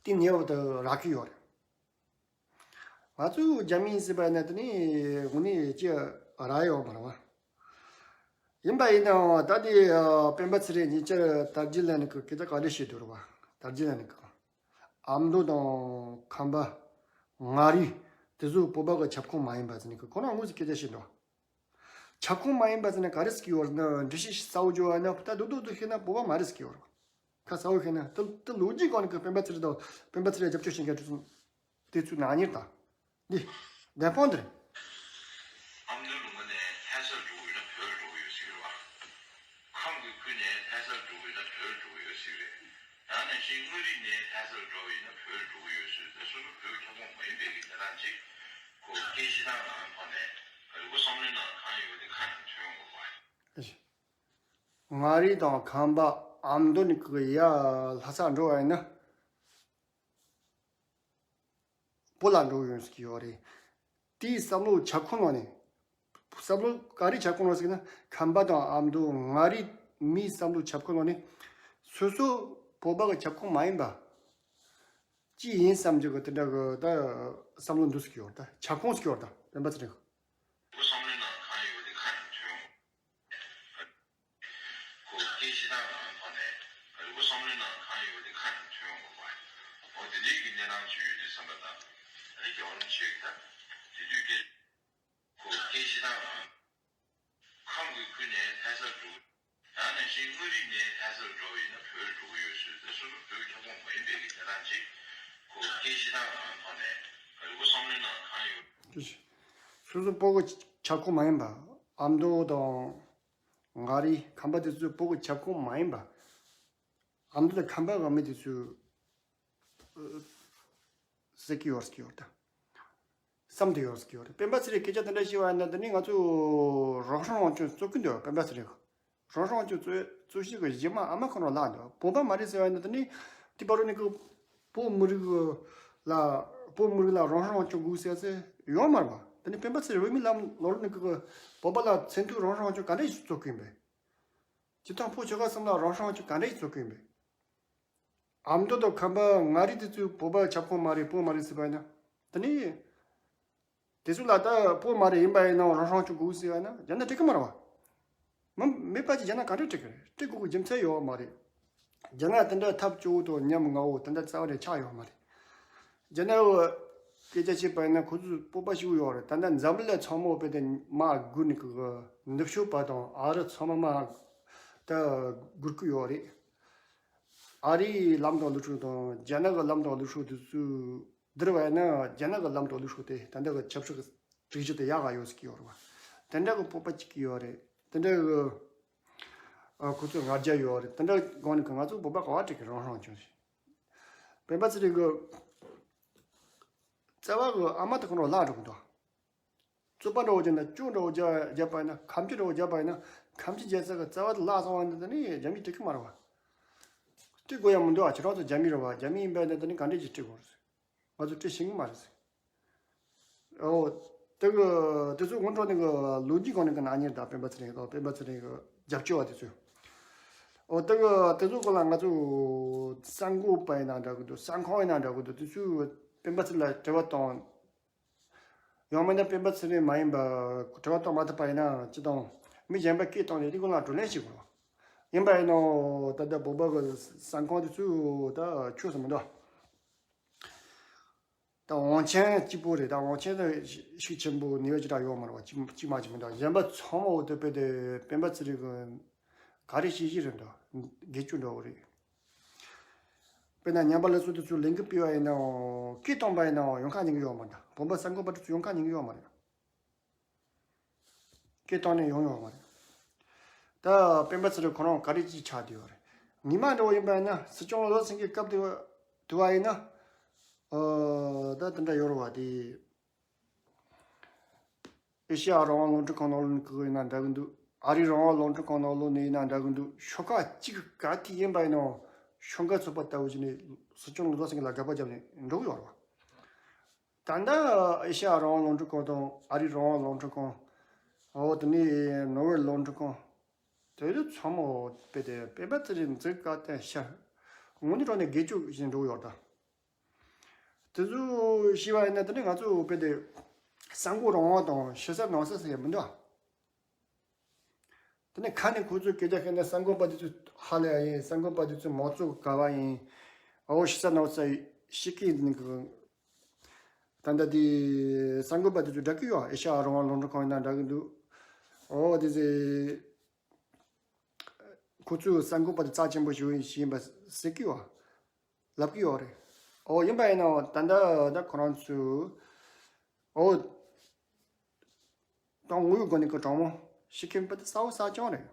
དེ་གནས་བབ་དེ་རག་གི་ཡོད་རེད། ང་ཚོས་རྒྱ་མི་ཟེར་བ་ཡིན་ན་དེ་ནི་དངོས་གནས་ཅི་རག་ཡོད་མ་རེད་བ། ཡིན་པ་ཡིན་ནའང་ད་དེ་སྤེན་པ་ཚེ་རིང་ཉེ་ཆར་དར་རྒྱས་ལ་ནི་གི་སྐད་ཆ་ག་རེ་བཤད་འདུག་རེད་བ། དར་རྒྱས་ལ་ནི་གི་ཨ་མདོ་དང་ཁམས་པ། མངའ་རིས། དེ་ཚོ་བོད་པ་གི་ཁྱབ་ཁོངས་མ་ཡིན་པ་ཟེར་ནས་གི་ཁོ་རང་དངོས་སུ་སྐད་ཆ་བཤད་འདུག་ཁྱབ་ཁོངས་མ་ཡིན་པ་ཟེར་ན་ག་རེ་ཟེར་གི་ཡོད་རེད་ན། འགྲེལ་བཤད་གསལ་བོ་བརྗོད་པ་ན་ད་རྡོག་རྡོག་རྡོག་བཤད་ན་བོད་པ་མ་རེད་ཟེར་གི་ཡོད་རེད། ཁ་གསལ་བོ་བཤད་ན་དེ་དེ་ལོ་རྒྱུས་སྒང་ནས་གི་སྤེན་པ་ཚེ་རིང་དང་སྤེན་པ་ཚེ་རིང་རྒྱབ་སྐྱོར་བྱེད་མཁན་དེ་ཚོ་དེ་ཚོའི་ནག་ཉེས་དང་། འདི། བདེན་དཔང་འདིར། ཨ་མདོའི་ལུང་པ་ནས་ལྷ་སར་འགྲོ་གི་ཡོད་ན་བོད་ལ་འགྲོ་གི་ཡོད་ཟེར་གི་རེད་བ། ཁམས་ཀྱི་ཁུལ་ནས་ལྷ་སར་འགྲོ་གི་ཡོད་ན་བོད་ལ་འགྲོ་གི་ཡོད་ཟེར་གི་རེད། ཡང་ན་ཤིང་མངའ་རིས་ནས་ལྷ་སར་འགྲོ་གི་ཡོད་ན་བོད་ལ་འགྲོ་གི་ཡོད་ཟེར་ཏེ་སོ་སོ་བོད་ཁྱབ་ཁོངས་མ་ཡིན་པའི་གི་གནས་སྟངས་ཅིག་ཁོ་སྐད་ཆ་དང་ལམ་ཐོག་ནས་རི་བོ་བསམ་བློའི་ནང་གང་ཡོད་དེ་ཁ་ནས་ཐོན་ཡོང་དགོས་པ། མངའ་རིས་དང་ཁམས་པ་ཨ་མདོ་ནས་ཁུ་ཡ་ལྷ་སར་འགྲོ་བ་ཡིན་ན། བོད་ལ་འགྲོ་ཡོང་ཟེར་གྱི་ཡོད་རེད། དེའི་བསམ་བློ་ཁྱབ་ཁོངས་ནང་ནས། བསམ་བློ་ག་རེ་ཁྱབ་ཁོངས་ནང་ཟེར་ན་ཁམས་པ་དང་ཨ་མདོ་མངའ་རིས་མིའི་བསམ་བློ་ཁྱབ་ཁོངས་ནང་ནས་སོ་སོ་བོད་པ་གི་ཁྱབ་ཁོངས་མ་ཡིན་པ་ཅི་ཡིན་བསམ་རྒྱུ་གི་དེ་འདྲ་གི་ད་བསམ་བློ་འདུག་ཟེར་གྱི་ཡོད་རེད། ད་ཁྱབ་ཁོངས་ཟེར་གྱི་ཡོད་རེད། ད་སྤེན་པ་ཚེ་རིང་། བསམ་བློའི་ནང་གང་ཡོད་དེ་ཁ་ནས་ཐོན་ཡོང་། ཁོ་སྐད་ཆ་དང་ལམ་ཐོག་ནས་རི་བོ་བསམ་བློའི་ནང་གང་ཡོད་དེ་ཁ་ནས་ཐོན་ཡོང་དགོས་པ། འོ་དེ་འདྲའི་གི་གནས་སྟངས་ཅིག་ཡོད་དུས་ཙམ་པ་དང་། ཨ་ནི་རྒྱལ་བ་རིན་པོ་ཆེ་གིས་ད་དེ་དུས་སྐད་ཁོ་སྐད་ཆ་དང་ལམ། ཁམས་ཀྱི་ཁུལ་ནས་ལྷ་སར་འགྲོ། ཡང་ན་ཤིང་མངའ་རིས་ནས་ལྷ་སར་འགྲོ་བ་ཡིན་ན་བོད་ལ་འགྲོ་གི་ཡོད་ཟེར་ཏེ་སོ་སོ་བོད་ཁྱབ་ཁོངས་མ་ཡིན་པའི་གི་གནས་སྟངས་ཅིག་ཁོ་སྐད་ཆ་དང་ལམ་ཐོག་ནས་རི་བོ་བསམ་བློའི་ནང་གང་ཡོད། སོ་སོ་བོད་ཀྱི་ཁྱབ་ཁོངས་མ་ཡིན་པ། ཨ་མདོ་དང་མངའ་རིས་ཁམས་པ་དེ་ཚོ་བོད་ཀྱི་ཁྱབ་ཁོངས་མ་ཡིན་པ། ཨ་མདོ་དང་ཁམས་པ་འོག་མི་དེ་ཚོའི་ཟེར་གྱི་ཡོད་ཟེར་གྱི་ཡོད་ད། བསམ་དུ་ཡོད་ཟེར་གྱི་ཡོད་རེད། སྤེན་པ་ཚེ་རིང་སྐད་ཆ་དེ་འདྲ་བཤད་པ་ཡིན་ན་དེ་ནི་ང་ཚོ་རང་སྲུང་དབང་སྐྱོང་རྩོད་ཀྱི་འདུག་སྤེན་པ་ཚེ་རིང་རང་སྲུང་དབང་སྐྱོང་རྩོད་རྩོད་གཞི་གི་གཞི་མ་ཨ་མ་ཁོ་རང་ལ་འདུག་བོད་པ་མ་རེད་ཟེར་བ་ཡིན་ན་དེ་ནི་དེ་བར་དུ་ནི་གི་བོད་མི་རིགས་ལ་བོད་མི་རིགས་ལ་རང་སྲུང་དབང་སྐྱོང་དགོས་ཟེར་ཚེ་ཡོད་མ་རེད་པ། དེ་ནི་སྤེན་པ་ཚེ་རིང་བོད་མི་ལ་ལོར་ནི་གི་བོད་པ་ལ་མཚན་ཐོག་རང་སྲུང་དབང་སྐྱོང་ག་འདྲ་ཞིག་རྩོད་ཀྱི་ཡིན་པས། སྤྱིར་བཏང་བོད་ཆོལ་ཁ་གསུམ་ལ་རང་སྲུང་དབང་སྐྱོང་ག་འདྲ་ཞིག་རྩོད་ཀྱི་ཡིན་པས། ཨ་མདོ་དང་ཁམས་པ་མངའ་རིས་དེ་ཚོའི་བོད་པ་ཁྱབ་ཁོངས་མ་རེད། བོད་མ་རེད་ཟེར་བ་ཡིན་ན། དེ་ནི། དེ་ཚོ་ལ་ད་བོད་མ་རེད། ཡིན་པ་ཡིན་ནའང་རང་སྲུང་སྐྱོང་དགོས་ཟེར་བ་ཡིན་ན་རྒྱ་ནག་འགྲིག་གི་མ་རེད་བ། མི་མེད་པ་ཅིག་རྒྱ་ནག་ག་འདྲ་འགྲིག་གི་རེད། འགྲིག་དགོས་ཀྱི་རྒྱུ་མཚན་ཡོད་མ་རེད། རྒྱ་ནག་དེ་འདྲ་ཐབས་སྐྱོ་བོ་དང་ཉམ་ང་བོ་དེ་འདྲ་རྩ་བ་ནས་ཆགས་ཡོད་མ་རེད། རྒྱ་ནག་བོད་སྐད་ཆ་བཤད་པ་ཡིན་ན་ཁོ་ཚོ་སྤོབས་པ་ཞིག་ཡོད་རེད། ད་ལྟ་འཛམ་བུ་གླིང་ཚང་མ་བོད་པའི་དེ་མ་སྒུར་ནས་གི་ནུབ་ཕྱོགས་པ་དང་ཨ་རི་ཚང་མ་མ་ད་སྒུར་གི་ཡོད་རེད། ཨ་རིའི་ལམ་དང་ལུགས་སྲོལ་དང་རྒྱ་ནག་གི་ལམ་དང་ལུགས་སྲོལ་དེ་ཚོ་བསྡུར་བ་ཡིན་ན་རྒྱ་ནག་གི་ལམ་དང་ལུགས་སྲོལ་དེ་ད་ལྟ་གི་ཆབ་སྲིད་ཀྱི་སྒྲིག་གཞི་དེ་ཡག་ག་ཡོད་ཟེར་གྱི་ཡོད་རེད་བ། དེ་འདྲ་གི་སྤོབས་པ་སྐྱེ་གི་ཡོད་རེད། དེ་འདྲ་གི་ཨ་ཁོ་ཚོ་ང་རྒྱལ་ཡོད་རེད། དེ་འདྲ་སྒང་ནས་གི་ང་ཚོ་བོད་པ་ག་བ་འགྲིག་གི་རང་སྲུང་སྐྱོང་ཞིག་སྤེན་པ་ཚེ་རིང་གི་རྩ་བ་གི་ཨ་མ་དེ་ཁོ་རང་བརླག་འགྲོ་གི་འདུག་རྩོད་པ་འདྲ་བོ་བརྒྱབ་ན་སྐྱོན་འདྲ་བོ་རྒྱབ་བརྒྱབ་པ་ཡིན་ན་ཁ་མཆུ་འདྲ་བོ་བརྒྱབ་པ་ཡིན་ན་ཁ་མཆུ་རྒྱག་ས་གི་རྩ་བ་དེ་བརླག་སོང་བ་ཡིན་ན་དེ་ནི་རྒྱ་མི་འགྲིག་གི་མ་རེད་བ། འགྲིག་དགོས་ཡ་མི་འདུག་ཨ་ཁྱེད་རང་ཚོ་རྒྱ་མི་རེད་བ། རྒྱ་མི་ཡིན་པ་ཡིན་ན་དེ་ནི་ག་འདྲས་ཀྱིས་འགྲིག་དགོས་རེད། ང་ཚོ་འགྲིག་ཤེས་ཀྱི་མ་རེད། ཨོ། དེ་གི་དེ་ཚོ་སྔོན་འགྲོ་ནས་གི་ལོ་རྒྱུས་སྒང་ནས་གི་ནག་ཉེས་དང་སྤེན་པ་ཚེ་རིང་དང་སྤེན་པ་ཚེ་རིང་གི་རྒྱབ་སྐྱོར་བ་དེ་ཚོ། ཨོ་དེ་གི་དེ་ཚོ་སྐོར་ལ་ང་ཚོ་གསར་འགོད་པ་ཡིན་ན་འདྲ་གི་འདུག་གསར་ཁང་ཡིན་ན་འདྲ་གི་འདུག་དེ་ཚོས་སྤེན་པ་ཚེ་རིང་ལ་དྲི་བ་དང་། ཡང་མིན་ན་སྤེན་པ་ཚེ་རིང་མ་ཡིན་པ་དྲི་བ་གཏོང་མ་ཐུབ་པ་ཡིན་ན་སྤྱི་དང་མི་གཞན་པ་སྐད་བཏང་ནས་དེ་སྐོར་ལ་བགྲོ་གླེང་བྱེད་དགོས། ཡིན་པ་ཡིན་ནོ་ད་ལྟ་བོད་པ་གི་གསར་ཁང་དེ་ཚོས་ད་ཆོས་སུ་མི་འདུག་ད་དབང་ཆེན་གཅིག་པོ་རེད། ད་དབང་ཆེན་དུ་ཤུགས་ཆེན་པོ་ནུས་པ་ཅི་འདྲ་ཡོད་མ་རེད་བ། གཅིག་གཅིག་མ་གཅིག་མི་འདྲ། གཞན་པ་ཚང་མ་འོ་དེ་དཔེ་དེ་སྤེན་པ་ཚེ་རིང་གི་ག་རེ་བྱེད་ཀྱི་རེད་འདུག་དགེ་བཅུ་འདྲ་བོ་རེད། དཔེར་ན་ཉམས་པ་སླར་གསོ་དེ་ཚོ་ལས་འགུལ་སྤེལ་བ་ཡིན་ནའང་། སྐད་བཏང་པ་ཡིན་ནའང་ཡོང་ཁ་ཉན་གི་ཡོད་མ་རེད། བོད་པ་གསར་འགོད་པ་དེ་ཚོ་ཡོང་ཁ་ཉན་གི་ཡོད་མ་རེད། སྐད་བཏང་ནས་ཡོང་ཡོད་མ་རེད། ད་སྤེན་པ་ཚེ་རིང་ཁོ་རང་ག་རེ་ཅིག་ཆགས་བསྡད་ཡོད་རེད། ཉི་མ་འདྲ་བོ་ཡིན་པ་ཡིན་ན། སྲིད་སྐྱོང་བློ་བཟང་སེང་གེ་སྐབས་དེ་དུས་བ་ཡིན་ན། ཨོ། ད་དེ་འདྲ་ཡོད་རེད་བ་དེ། ཨེ་ཤེ་ཡ་རང་དབང་རླུང་འཕྲིན་ཁང་ནང་ལོགས་ནས་ཡིན་ན་འདྲ་གི་འདུག་ཨ་རིའི་རང་དབང་རླུང་འཕྲིན་ཁང་ནང་ལོགས་ནས་ཡིན་ན་འདྲ་གི་འདུག་ཤོག་ཁག་གཅིག་ག་ཐད་ཡིན་པ་ཡིན་ནའང་། ཤོག་འགའ་ཚོགས་པ་ལྟ་བུ་ཞིག་ནས་སྲིད་སྐྱོང་བློ་བཟང་སེང་གེ་ལ་དགག་པ་བརྒྱབ་ནས་འགྲོ་གི་ཡོད་རེད་བ། ད་ལྟ་ཨེ་ཤེ་ཡ་རང་དབང་རླུང་འཕྲིན་ཁང་དང་ཨ་རིའི་རང་དབང་རླུང་འཕྲིན་ཁང་། འོ། དེ་ནས་ནོར་ཝེ་རླུང་འཕྲིན་ཁང་། དེ་ཚོ་ཚང་མ་དཔེ་དེ་སྤེན་པ་ཚེ་རིང་འཛིན་བཀའ་བསྟན་ཤར། དངོས་གནས་དྲང་གནས་སྒེར་གཅོད་བྱས་འགྲོ་གི་ཡོད་རེད་ད། དེ་ཚོ་ཤེས་པ་ཡིན་ན། དེ་ནི་ང་ཚོ་དཔེ་དེ་གསར་འགོད་རང་དབང་དང་ཞུ་ས་གནང་ས་ཟེར་ཡ་མི་འདུག་དེ་ནི་ཁ་ནས་ཁོ་ཚོས་སྐད་ཆ་བཤད་ན་གསར་འགོད་པ་དེ་ཚོ་ཧ་ལས་ཡ་ཡིན། གསར་འགོད་པ་དེ་ཚོ་མང་གཙོ་ག་བ་ཡིན། ཨོ། ཞུ་ས་གནང་ས་ཤེས་ཀྱི་ཡིན་གི། ད་ལྟ་དེ་གསར་འགོད་པ་དེ་ཚོ་འདྲ་གི་ཡོད། ཨེ་ཤ་ཡ་རང་དབང་རླུང་འཕྲིན་ཁང་ཡིན་ན་འདྲ་གི་འདུག་ཨོ། དེ་ཚོས་ཁོ་ཚོས་གསར་འགོད་པ་དེ་རྩ་ཆེན་པོ་ཞིག་ཡིན་པ་ཟེར་གི་ཡོད། ལབ་ཀྱི་ཡོད་རེད། ཨོ། ཡིན་པ་ཡིན་ནའང་ད་ལྟ་ད་ཁོ་རང་ཚོས། ཨོ། ད་དངོས་ཡོད་སྒོ་ནས་ཀྱི་དྲང་མོ་བཤད་མཁན་པ་དེ་གསལ་པོ་གསལ་རྐྱང་རེད།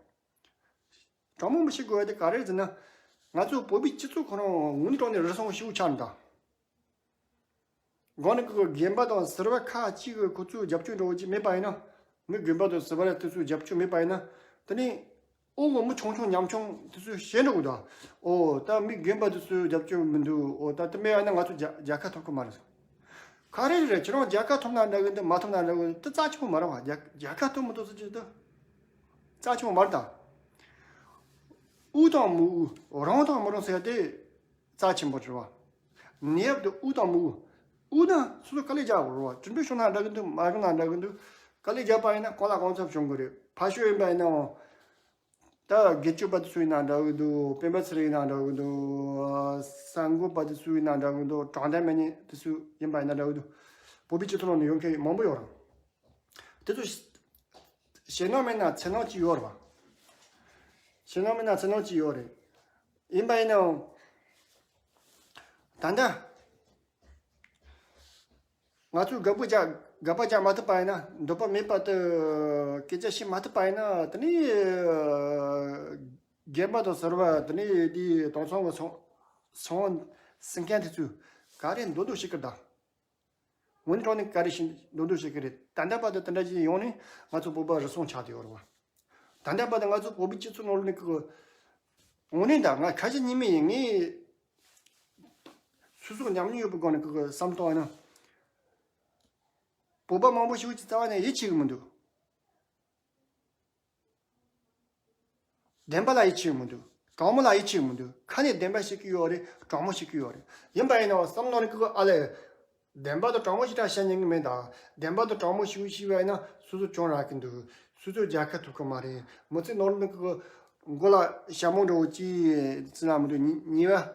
དྲང་མོ་མི་བཤད་དགོས་པ་དེ་ག་རེ་རེད་ཟེར་ན། ང་ཚོ་བོད་པའི་སྤྱི་ཚོགས་ཁོ་རང་དངོས་གནས་དྲང་གནས་རུལ་སུངས་ཞེ་པོ་ཆགས་ནས་ད། སྒོ་ནས་ཀྱི་རྒན་པ་དང་ཟུར་པ་ཁག་ཅིག་གིས་ཁོ་ཚོའི་རྒྱབ་སྐྱོར་འདྲ་བོ་ཅིག་མེད་པ་ཡིན་ན། མི་རྒན་པ་དང་ཟུར་པ་དེ་ཚོའི་རྒྱབ་སྐྱོར་མེད་པ་ཡིན་ན། དེ་ནི་ཨོ་ངོ་མི་ཆུང་ཆུང་ཉམ་ཆུང་དེ་ཚོས་བཤད་འགྲོ་གི་འདུག་ཨོ། ད་མི་རྒན་པ་དེ་ཚོའི་རྒྱབ་སྐྱོར་མི་འདུག་ཨོ། ད་དེ་མེད་པ་ཡིན་ན་ང་ཚོ་རྒྱ་རྒྱལ་ཁ་ཐོབ་ཀྱི་མ་རེད། ག་རེ་རེད། ཁྱེད་རང་རྒྱལ་ཁ་ཐོབ་ན་འདྲ་གི་འདུག་མ་ཐོབ་ན་འདྲ་གི་འདུག་དེ་རྩ་ཆེན་པོ་མ་རེད་བ། རྒྱལ་རྒྱལ་ཁ་ཐོབ་མི་ཐོབ་ཟེར་གྱི་འདུག་རྩ་ཆེན་པོ་མ་རེད་ད། དབུ་དང་མི་དབུ། རང་དང་མི་རང་ཟེར་ཡ་དེ་རྩ་ཆེན་པོ་རེད་བ། ནད་ཡམས་དེ་དབུ་དང་མི་དབུ། དབུ་ན་སོ་སོ་དཀའ་ལས་རྒྱག་དགོས་རེད་བ། གྲུབ་འབྲས་བྱུང་ན་འདྲ་གི་འདུག་མ་བྱུང་ན་འདྲ་གི་འདུག་དཀའ་ལས་རྒྱག་པ་ཡིན་ན་གང་ལ་གང་འཚམ་བྱུང་གི་རེད། ཕར་ཕྱོགས་ཡིན་པ་ཡིན་ནའང་། ད་སྒེར་གཅོད་པ་དེ་ཚོ་ཡིན་ན་འདྲ་གི་འདུག་སྤེན་པ་ཚེ་རིང་ཡིན་ན་འདྲ་གི་འདུག་གསར་འགོད་པ་དེ་ཚོ་ཡིན་ན་འདྲ་གི་འདུག་དྲང་བདེན་མེད་མཁན་དེ་ཚོ་ཡིན་པ་ཡིན་ན་འདྲ་གི་འདུག་བོད་པའི་སྤྱི་ཚོགས་ནང་ནས་ཡོང་མཁན་མང་པོ་ཡོད་རེད། དེ་ཚོ་ཞེད་སྣང་མེད་ན་འཚེར་སྣང་ཅིག་ཡོད་རེད་བ། ཞེད་སྣང་མེད་ན་འཚེར་སྣང་ཅིག་ཡོད་རེད། ཡིན་པ་ཡིན་ནའང་། ད་ལྟ་ང་ཚོས་དགག་པ་རྒྱག་དགག་པ་རྒྱག་མ་ཐུབ་པ་ཡིན་ན། འདོད་པ་མེད་པ་དུ་སྐད་ཆ་བཤད་མ་ཐུབ་པ་ཡིན་ན། དེ་ནས་རྒན་པ་དང་ཟུར་པ། དེ་ནས་དེའི་དེང་སང་གི་སང་སང་སེང་མཁན་དེ་ཚོས་ག་རེ་མདོག་མདོག་བཤད་ཀྱི་ད། དངོས་གནས་དྲང་གནས་ག་རེ་བཤད་མདོག་མདོག་བཤད་ཀྱི་རེད། ད་ལྟ་བར་དུ་དེ་འདྲ་ཞིག་ཡོང་ནས་ང་ཚོ་བོད་པ་རུལ་སུངས་ཆགས་བསྡད་ཡོད་རེད་བ། ད་ལྟ་བར་དུ་ང་ཚོ་བོད་པའི་སྤྱི་ཚོགས་ནང་ལོགས་ནས་ཀྱི་དངོས་གནས་ད་ང་ཁ་ཞེ་གཉིས་མེད་ཡིན། ངས་སོ་སོ་ཉམས་མྱོང་ཡོད་པའི་སྒོ་ནས་ཀྱི་བསམ་བློ་བཏང་ན། བོད་པ་མང་པོ་ཞིག་གིས་རྩ་བ་ནས་ཡིད་ཆེས་ཀྱི་མི་འདུག་བདེན་པ་ལ་ཡིད་ཆེས་མི་འདུག་དྲང་མོ་ལ་ཡིད་ཆེས་མི་འདུག་ཁ་ནས་བདེན་པ་བཤད་ཀྱི་ཡོད་རེད། དྲང་མོ་བཤད་ཀྱི་ཡོད་རེད། ཡིན་པ་ཡིན་ནའང་བསམ་བློ་ནས་ཀྱི་ཨ་ལས། བདེན་པ་དང་དྲང་མོ་ཞེ་དྲག་བཤད་ཉན་གི་མེད་ད། བདེན་པ་དང་དྲང་མོ་ཞེ་པོ་བཤད་པ་ཡིན་ན་སོ་སོ་གྱོང་རག་གི་འདུག་སོ་སོ་རྒྱལ་ཁ་ཐོབ་གི་མ་རེད། མི་ཚེ་ནང་ལོགས་ནས་ཀྱི་མགོ་ལ་ཞྭ་མོ་འདྲ་བོ་ཅིག་ཟེར་ན་མི་འདུག་ཉེས་ཉེས་པ་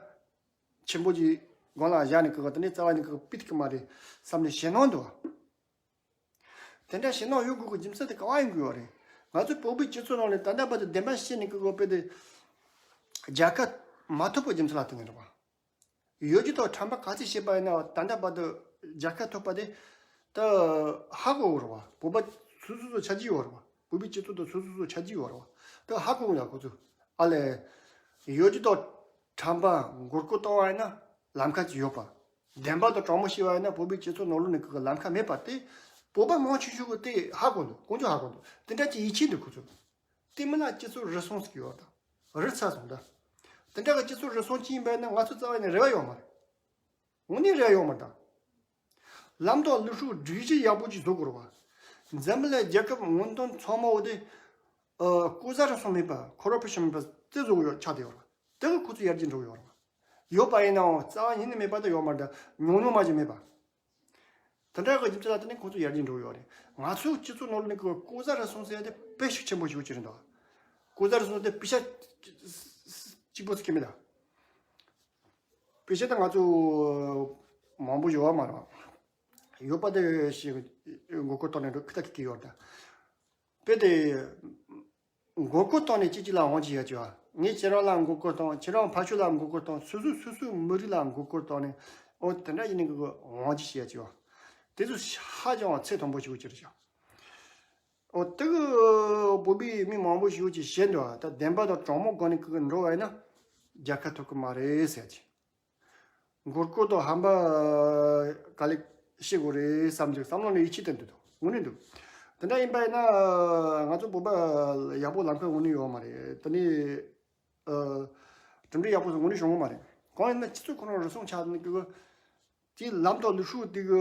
ཆེན་པོ་ཅིག་སྒང་ལ་བཞག་ནས་ཀྱི་དེ་ནས་རྩ་བ་ནས་ཀྱི་ཕུད་ཀྱི་མ་རེད་བསམ་ནས་ཞེད་སྣང་འདུག་དེ་འདྲ་ཞེད་སྣང་ཡོད་དགོས་ཀྱི་རྒྱུ་མཚན་དེ་ག་བ་ཡིན་དགོས་པ་རེད། ང་ཚོ་བོད་པའི་སྤྱི་ཚོགས་ནང་ནས་ད་ལྟ་བར་དུ་བདེན་པ་བཤད་ནས་ཀྱི་དགོས་པའི་དེ་རྒྱལ་ཁ་མ་ཐོབ་པའི་རྒྱུ་མཚན་ལ་བརྟེན་ནས་རེད་བ། ཡོད་རྒྱུ་དང་ཁྲམ་པ་ག་ཚོད་བཤད་པ་ཡིན་ན་ད་ལྟ་བར་དུ་རྒྱལ་ཁ་ཐོབ་པ་དེ་ད་ཧ་གོ་གི་རེད་བ། བོད་པ་སོ་སོ་སོ་ཆ་རྒྱུས་ཡོད་རེད་བ། བོད་པའི་སྤྱི་ཚོགས་དང་སོ་སོ་སོ་ཆ་རྒྱུས་ཡོད་རེད་བ། ད་ཧ་གོ་གི་ཡ་ཁོ་ཚོ། ཨ་ལས། ཡོད་རྒྱུ་དང་ཁྲམ་པ་མགོ་སྐོར་གཏོང་བ་ཡིན་ན་ལམ་ཁ་ཅིག་ཡོད་པ། བདེན་པ་དང་དྲང་མོ་བཤད་པ་ཡིན་ན་བོད་པའི་སྤྱི་ཚོགས་ནང་ལོགས་ནས་ཀྱི་ལམ་ཁ་མེད་པ་དེ་བོད་པ་མང་ཆེ་ཤོས་ཀྱིས་དེ་ཧ་གོ་འདུག་དཀོན་མཆོག་ཧ་གོ་འདུག་དེ་འདྲ་ཅིག་ཡིད་ཆེས་འདུག་ཁོ་ཚོ། དེ་མིན་ན་སྤྱི་ཚོགས་རུལ་སུངས་ཟེར་གྱི་ཡོད་ད། རུལ་ཚར་སོང་ད། དེ་འདྲ་གི་སྤྱི་ཚོགས་རུལ་སུངས་ཅིག་ཡིན་པ་ཡིན་ན་ང་ཚོ་རྩ་བ་ནས་རེ་བ་ཡོད་མ་རེད། དངོས་གནས་རེད་ཡོད་མ་རེད་ད། ལམ་དང་ལུགས་སྲོལ་སྒྲིག་གཞི་ཡག་པོ་ཅིག་བཟོ་དགོས་རེད་བ། འཛམ་བུ་གླིང་རྒྱལ་ཁབ་སྔོན་ཐོན་ཚང་མ་འོ་དེ། ཨ། ལྐོག་ཟ་རུལ་སུངས་མེད་པ། ཁོ་རབ་ཤན་མེད་པ་དེ་བཟོ་དགོས་ཡོད་ཆགས་བསྡད་ཡོད་རེད་བ། དེ་གི་ཁོ་ཚོ་ཡར་རྒྱས་འགྲོ་གི་ཡོད་རེད་བ། ཡོད་པ་ཡིན་ནའང་རྩ་བ་ཉིད་ནས་མེད་པ་དེ་ཡོད་མ་རེད་ད། ཉུང་ཉུང་མ་ཞིག་མེད་པ། དེ་འདྲ་གི་རྒྱུ་མཚན་ལ་བརྟེན་ནས་ཁོ་ཚོ་ཡར་རྒྱས་འགྲོ་གི་ཡོད་རེད། ང་ཚོའི་སྤྱི་ཚོགས་ནང་ལོགས་ནས་ཀྱི་ལྐོག་ཟ་རུལ་སུངས་ཟེར་ཡ་དེ་དཔེ་ཤུགས་ཆེན་པོ་ཞིག་ཅིག་རེད་འདུག་ལྐོག་ཟ་རུལ་སུངས་དེ་པེ་ཤ་གཅིག་པོ་ཟེར་གྱི་མེད་ད། པེ་ཤ་ད་ང་ཚོ་མང་པོ་ཡོད་པ་མ་རེད། ཡོད་པ་དེ་ཞིག་མགོ་སྐོར་བཏང་ནས་འགྲོ་ཁི་ཏ་ཁི་ཁི་ཡོད་ད། དཔེ་དེ་མགོ་སྐོར་བཏང་ནས་ཅི་ཅི་ལ་འོང་ཅི་ཡ་ཅི་བ། ངས་ཁྱེད་རང་ལ་མགོ་སྐོར་བཏང་། ཁྱེད་རང་ཕ་ཆོས་ལ་མགོ་སྐོར་བཏང་། སོ་སོ་སོ་སོའི་མི་རིགས་ལ་མགོ་སྐོར་བཏང་ནས། འོ་དེ་འདྲ་ཡིན་ནི་གི་འོང་ཅི་ཞེས་ཅི་བ། དེ་ཚོ་ཧ་ཅང་ཚད་མཐོན་པོ་ཞིག་གི་ཅི་རེད་ཅི། འོ་དེ་གི་བོད་པའི་མི་མང་པོ་ཞིག་གིས་བཤད་འདུག་ད་བདེན་པ་དང་དྲང་མོ་སྒང་ནས་གི་འགྲོ་བ་ཡིན་ན་རྒྱལ་ཁ་ཐོབ་གི་མ་རེད་ཟེར་ཅི། མགོ་སྐོར་དང་ཧམ་པ་ག་ལེ་ཤེས་དགོས་རེད་བསམ་གྱི་བསམ་བློ་ནས་ཡིད་ཆེས་བསྟན་འདུག་དངོས་གནས་འདུག་དེ་འདྲ་ཡིན་པ་ཡིན་ན་ང་ཚོ་བོད་པ་ཡག་པོ་ལམ་ཁ་དངོས་གནས་ཡོད་མ་རེད། དེ་ནས་ཨ་གྲུབ་འབྲས་ཡག་པོ་དངོས་གནས་བྱུང་གི་མ་རེད། གང་ཡིན་ན་སྤྱི་ཚོགས་ཁོ་རང་རུལ་སུངས་ཆགས་ནས་གི་དེའི་ལམ་དང་ལུགས་སྲོལ་དེ་གི་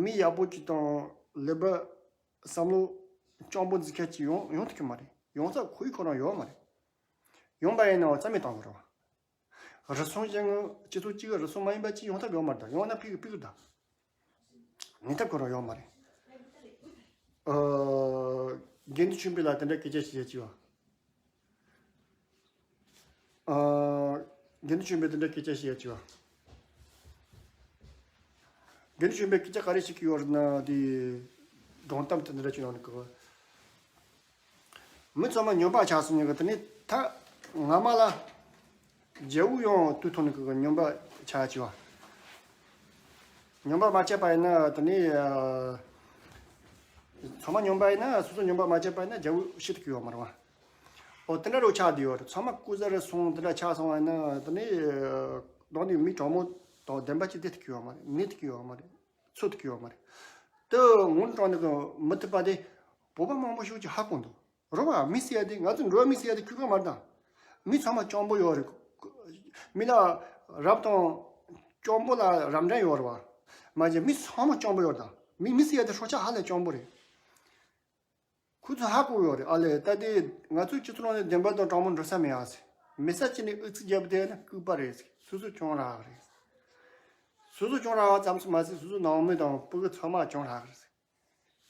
མི་ཡག་པོ་ཅིག་དང་ལེགས་པ་བསམ་བློ་སྤྱང་པོ་འཛིན་མཁན་ཅིག་ཡོང་ཡོང་ཐུབ་ཀྱི་མ་རེད། ཡོང་ས་ཁོ་ཡི་ཁོ་རང་ཡོད་མ་རེད། ཡོང་པ་ཡིན་ནའང་རྩ་མེད་གཏོང་དགོས་རེད་བ། རུལ་སུངས་ཅན་གྱི་སྤྱི་ཚོགས་གཅིག་གི་རུལ་སུངས་མ་ཡིན་པ་ཅིག་ཡོང་ཐབས་ཡོད་མ་རེད། ད་ཡོང་ན་ཕི་གི་ཕི་གི་ད་ཡོང་ཐབས་ཁོ་རང་ཡོད་མ་རེད། ཨ་དགེ་འདུན་ཆོས་འཕེལ་ལ་དེ་འདྲ་སྐད་ཆ་བཤད་ཅི་བ། ཨ་དགེ་འདུན་ཆོས་འཕེལ་དེ་འདྲ་སྐད་ཆ་བཤད་ཅི་བ། དགེ་འདུན་ཆོས་འཕེལ་སྐད་ཆ་ག་རེ་བཤད་ཀྱི་ཡོད་རེད་ན་དེ་སྒྲུང་གཏམ་དེ་འདྲ་ཅིག་ཡོང་ནི་གི། མི་ཚང་མ་སྨྱོན་པ་ཆགས་སོང་ནི་གི། དེ་ནི་ད་སྔ་མ་ལ་རྒྱལ་པོ་ཡང་དུས་ཐོག་ནས་གི་སྨྱོན་པ་ཆགས་ཅི་བ། སྨྱོན་པ་མ་བྱས་པ་ཡིན་ན་དེ་ནི་ཨ་ཚང་མ་སྨྱོན་པ་ཡིན་ན་སོ་སོ་སྨྱོན་པ་མ་བྱས་པ་ཡིན་ན་རྒྱལ་པོ་ཤི་ཐུབ་ཀྱི་ཡོད་མ་རེད་བ། འོ་དེ་འདྲ་རུ་ཆགས་བསྡད་ཡོད་རེད། ཚང་མ་ལྐུགས་ཟ་རུ་སོང་དེ་འདྲ་ཆགས་སོང་བ་ཡིན་ན་དེ་ནི་ཨ་གདོང་ནས་མི་དྲང་མོ་དང་བདེན་པ་ཅིག་བསྡད་ཐུབ་ཀྱི་ཡོད་མ་རེད། གནས་ཐུབ་ཀྱི་ཡོད་མ་རེད། ཚོར་ཐུབ་ཀྱི་ཡོད་མ་རེད། དེ་ངོ་སྤྲོད་ནི་གི་མི་ཐུབ་པ་དེ་བོད་པ་མང་པོ་ཞིག་གིས་ཧ་གོ་འདུག་རོ་བ། མི་ཟེར་ཡ་དེ་ང་ཚོ་འགྲོ་བ་མི་ཟེར་ཡ་དེ་ཁྱོད་ག་མ་དང་། མི་ཚང་མ་སྤྱང་པོ་ཡོད་རེད། མི་ལ་རབ་དང་སྤྱང་པོ་ལ་རབ་འབྲིང་ཡོད་རེད་བ། མ་གཞི་མི་ཚང་མ་སྤྱང་པོ་ཡོད་རེད་ད། མི་མི་ཟེར་ཡ་དེ་སྲོག་ཆགས་ཧ་ལས་སྤྱང་པོ་རེད། ཁོ་ཚོ་ཧ་གོ་ཡོད་རེད། ཨ་ལས་ད་དེ་ང་ཚོའི་སྤྱི་ཚོགས་ནང་ནས་བདེན་པ་དང་དྲང་མོ་འགྲོ་ས་མེད་ཨ་ཟེར། མི་ས་གཅིག་ནས་ཨུ་ཚུགས་རྒྱབ་བསྡད་ན་ལྐུགས་པ་རེད་ཟེར། སོ་སོ་སྐྱོན་རག་རེད། སོ་སོ་སྐྱོན་རག་པ་ཙམ་ཞིག་མ་ཟད་སོ་སོ་ནང་མི་དང་ཕྲུ་གུ་ཚང་མ་སྐྱོན་རག་རེད་ཟེར།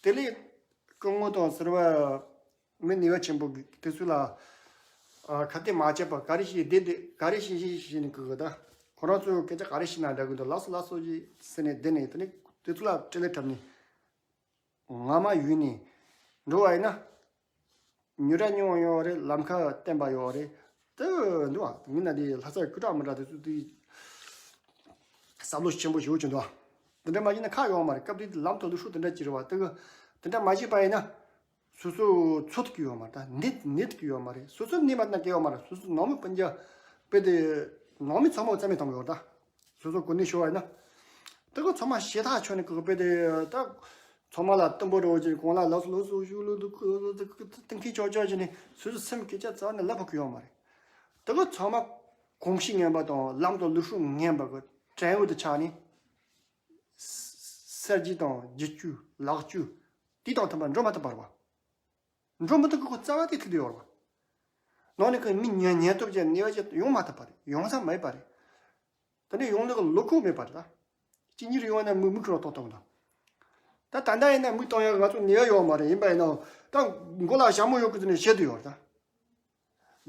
དེ་ལས་སྐུ་ངོ་དང་ཟུར་པ་མི་ནུས་པ་ཆེན་པོ་གིས་དེ་ཚོ་ལ་ཨ་ཁ་གཏད་མ་བྱས་པར་ག་རེ་བྱས་བསྡད་བསྡད། ག་རེ་བྱས་བྱས་བྱས་ནས་གི་གི་ད་ཁོ་རང་ཚོས་སྐད་ཆ་ག་རེ་བཤད་ན་འདྲ་གི་འདུག་ལགས་སོ་ལགས་སོ་ཞེས་ཟེར་ནས་བསྡད་ནས། དེ་ནས་དེ་ཚོ་ལ་སྤྲེལ་ལད་འཁྲབ་ནས། ངོ་མ་ཡུལ་ནས་འགྲོ་བ་ཡིན་ན། ཉོ་གྲ་ཉོ་བ་ཡོད་རེད། ལམ་ཁ་བསྟན་པ་ཡོད་རེད། དེ་འདུག་བ། མི་ན་དེ་ལྷ་སའི་སྐུ་དྲག་མི་དྲག་དེ་ཚོ་དེ་བསམ་བློ་ཆེན་པོ་ཞེ་པོ་ཅིག་འདུག་བ། དེ་འདྲ་མ་བྱས་ན་ཁག་ཡོད་མ་རེད། སྐབས་དེ་ལམ་དུ་ལུགས་སྲོལ་དེ་འདྲ་ཅིག་རེད་བ། དེ་གི་དེ་འདྲ་མ་བྱས་པ་ཡིན་ན། སོ་སོ་ཚོར་ཐུབ་ཀྱི་ཡོད་མ་རེད། ད་གནས་གནས་ཐུབ་ཀྱི་ཡོད་མ་རེད། སོ་སོ་གནས་པ་ན་གལ་ཡོད་མ་རེད། སོ་སོ་ནང་མི་སྤུན་ཀྱག་དཔེ་དེ་ནང་མི་ཚང་མ་རྩ་མེད་གཏོང་གི་ཡོད་ད། སོ་སོ་གོ་གནས་ཤོར་བ་ཡིན་ན། དེ་གི་ཚང་མ་ཞེད་ཐག་ཆོད་ནས་གི་དཔེ་དེ་ད། ཚང་མ་ལ་གཏུམ་པོ་རེ་བ་ཅིག་གོང་ལ་ལགས་སོ་ལགས་སོ་ཞུ་ལུགས་འདུག་གཏིང་ཁེ་ཆོག་ཆོག་བྱས་ནས་སོ་སོ་སེམས་སྐད་ཆ་རྩ་ནས་ལབ་ཕོད་ཀྱི་ཡོད་མ་རེད། དེ་གི་ཚང་མ་གོམས་གཤིས་ངན་པ་དང་ལམ་དང་ལུགས་སྲོལ་ངན་པ་གི་བྲན་གཡོག་ཏུ་ཆགས་ནས། གསར་བརྗེ་དང་བསྒྱུར་བཅོས་ལེགས་བཅོས་དེ་དང་མཐུན་པར་འགྲོ་མ་ཐུབ་པ་རེད་བ། འགྲོ་མི་ཐུབ་ཀྱི་ཁོ་རྩ་བ་དེ་ཐུག་བསྡད་ཡོད་རེད་བ། ནང་ནས་ཁོ་མི་ཉན་ཉན་སྟོབས་ཀྱི་ནུས་པ་ཅིག་ཡོང་མ་ཐུབ་པ་རེད། ཡོང་ས་མེད་པ་རེད། དེ་ནས་ཡོང་ལུགས་ལོ་ཁོག་མེད་པ་རེད་ད། གཅིག་གཉིས་རེ་ཡོང་ན་མི་མི་ཁོ་རང་གཏོང་གཏོང་དང་། ད་ད་ལྟ་ཡིན་ན་མི་གཏོང་ཡག་ང་ཚོ་ནུས་པ་ཡོད་མ་རེད། ཡིན་པ་ཡིན་ནའང་ད་མགོ་ལ་ཞྭ་མོ་ཡོད་ཀྱི་དེ་ནས་བཤད་དུ་ཡོད་རེད་ད།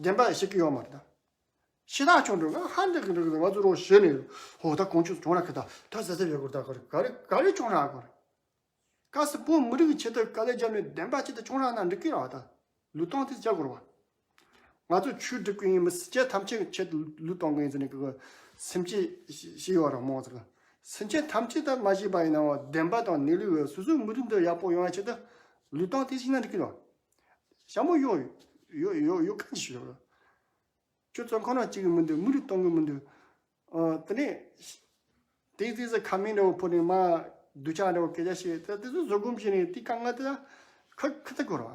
བདེན་པ་བཤད་ཀྱི་ཡོད་མ་རེད་ད། ཞེད་ཐག་ཆོད་འགྲོ། ང་ཧ་འདི་གི་འདི་གི་ང་ཚོ་རང་ཞེད་ནས། ཧོ་ད་གོང་ཆུ་གྱོང་རག་གི་ད། ད་ཟ་ཟ་ཡོད་གི་ད། ག་རེ་ག་རེ་ག་རེ་གྱོང་རག་གི་རེད། གལ་སྲིད་བོད་མི་རིགས་ཀྱི་ཆེད་དུ་དཀའ་ལས་བརྒྱབ་ནས་བདེན་པ་ཆེད་དུ་གྱོང་རག་ན་འགྲིག་གི་རེད་བ། ད་ལུས་སྟོང་དེ་བྱ་དགོས་རེད་བ། ང་ཚོ་ཆོས་སྒྲུབ་ཀྱི་ཡིན། མི་སེམས་ཅན་ཐམས་ཅད་ཀྱི་ཆེད་དུ་ལུས་གཏོང་གི་ཡིན་ཟེར་ནས་གི་སེམས་ཅན་ཞིག་ཡོད་རེད་མོ་ཟེར་གི། སེམས་ཅན་ཐམས་ཅད་ད་མ་ཤེས་པ་ཡིན་ནའང་བདེན་པ་དང་གནས་ལུགས་སོ་སོའི་མི་རིགས་འདི་ཡག་པོ་ཡོང་བའི་ཆེད་དུ་ལུས་སྟོང་དེ་བྱས་ན་འགྲིག་གི་རེད་བ། ཞྭ་མོ་ཡོད་ཡོད་ཡོད་ཡོད་ག་ཅི་ཞིག་ཡོད་རེད། ཁྱོད་ཚོ་ཁོ་ན་གཅིག་གི་མི་འདུག་མི་རིགས་གཏོང་གི་མི་འདུག་ཨ་དེ་ནས་དེ་དེ་ཚོ་ཁ་མིན་འདྲ་བོ་ཕོ་ནས་མ་སྡུག་ཅག་འདྲ་བོ་སྐད་ཆ་བཤད། ད་དེ་ཚོ་བཟོད་སྒོམ་བྱས་ནས་དེ་དཀའ་ངལ་དེ་ཁ་ཁ་ཐུག་དགོས་རེད་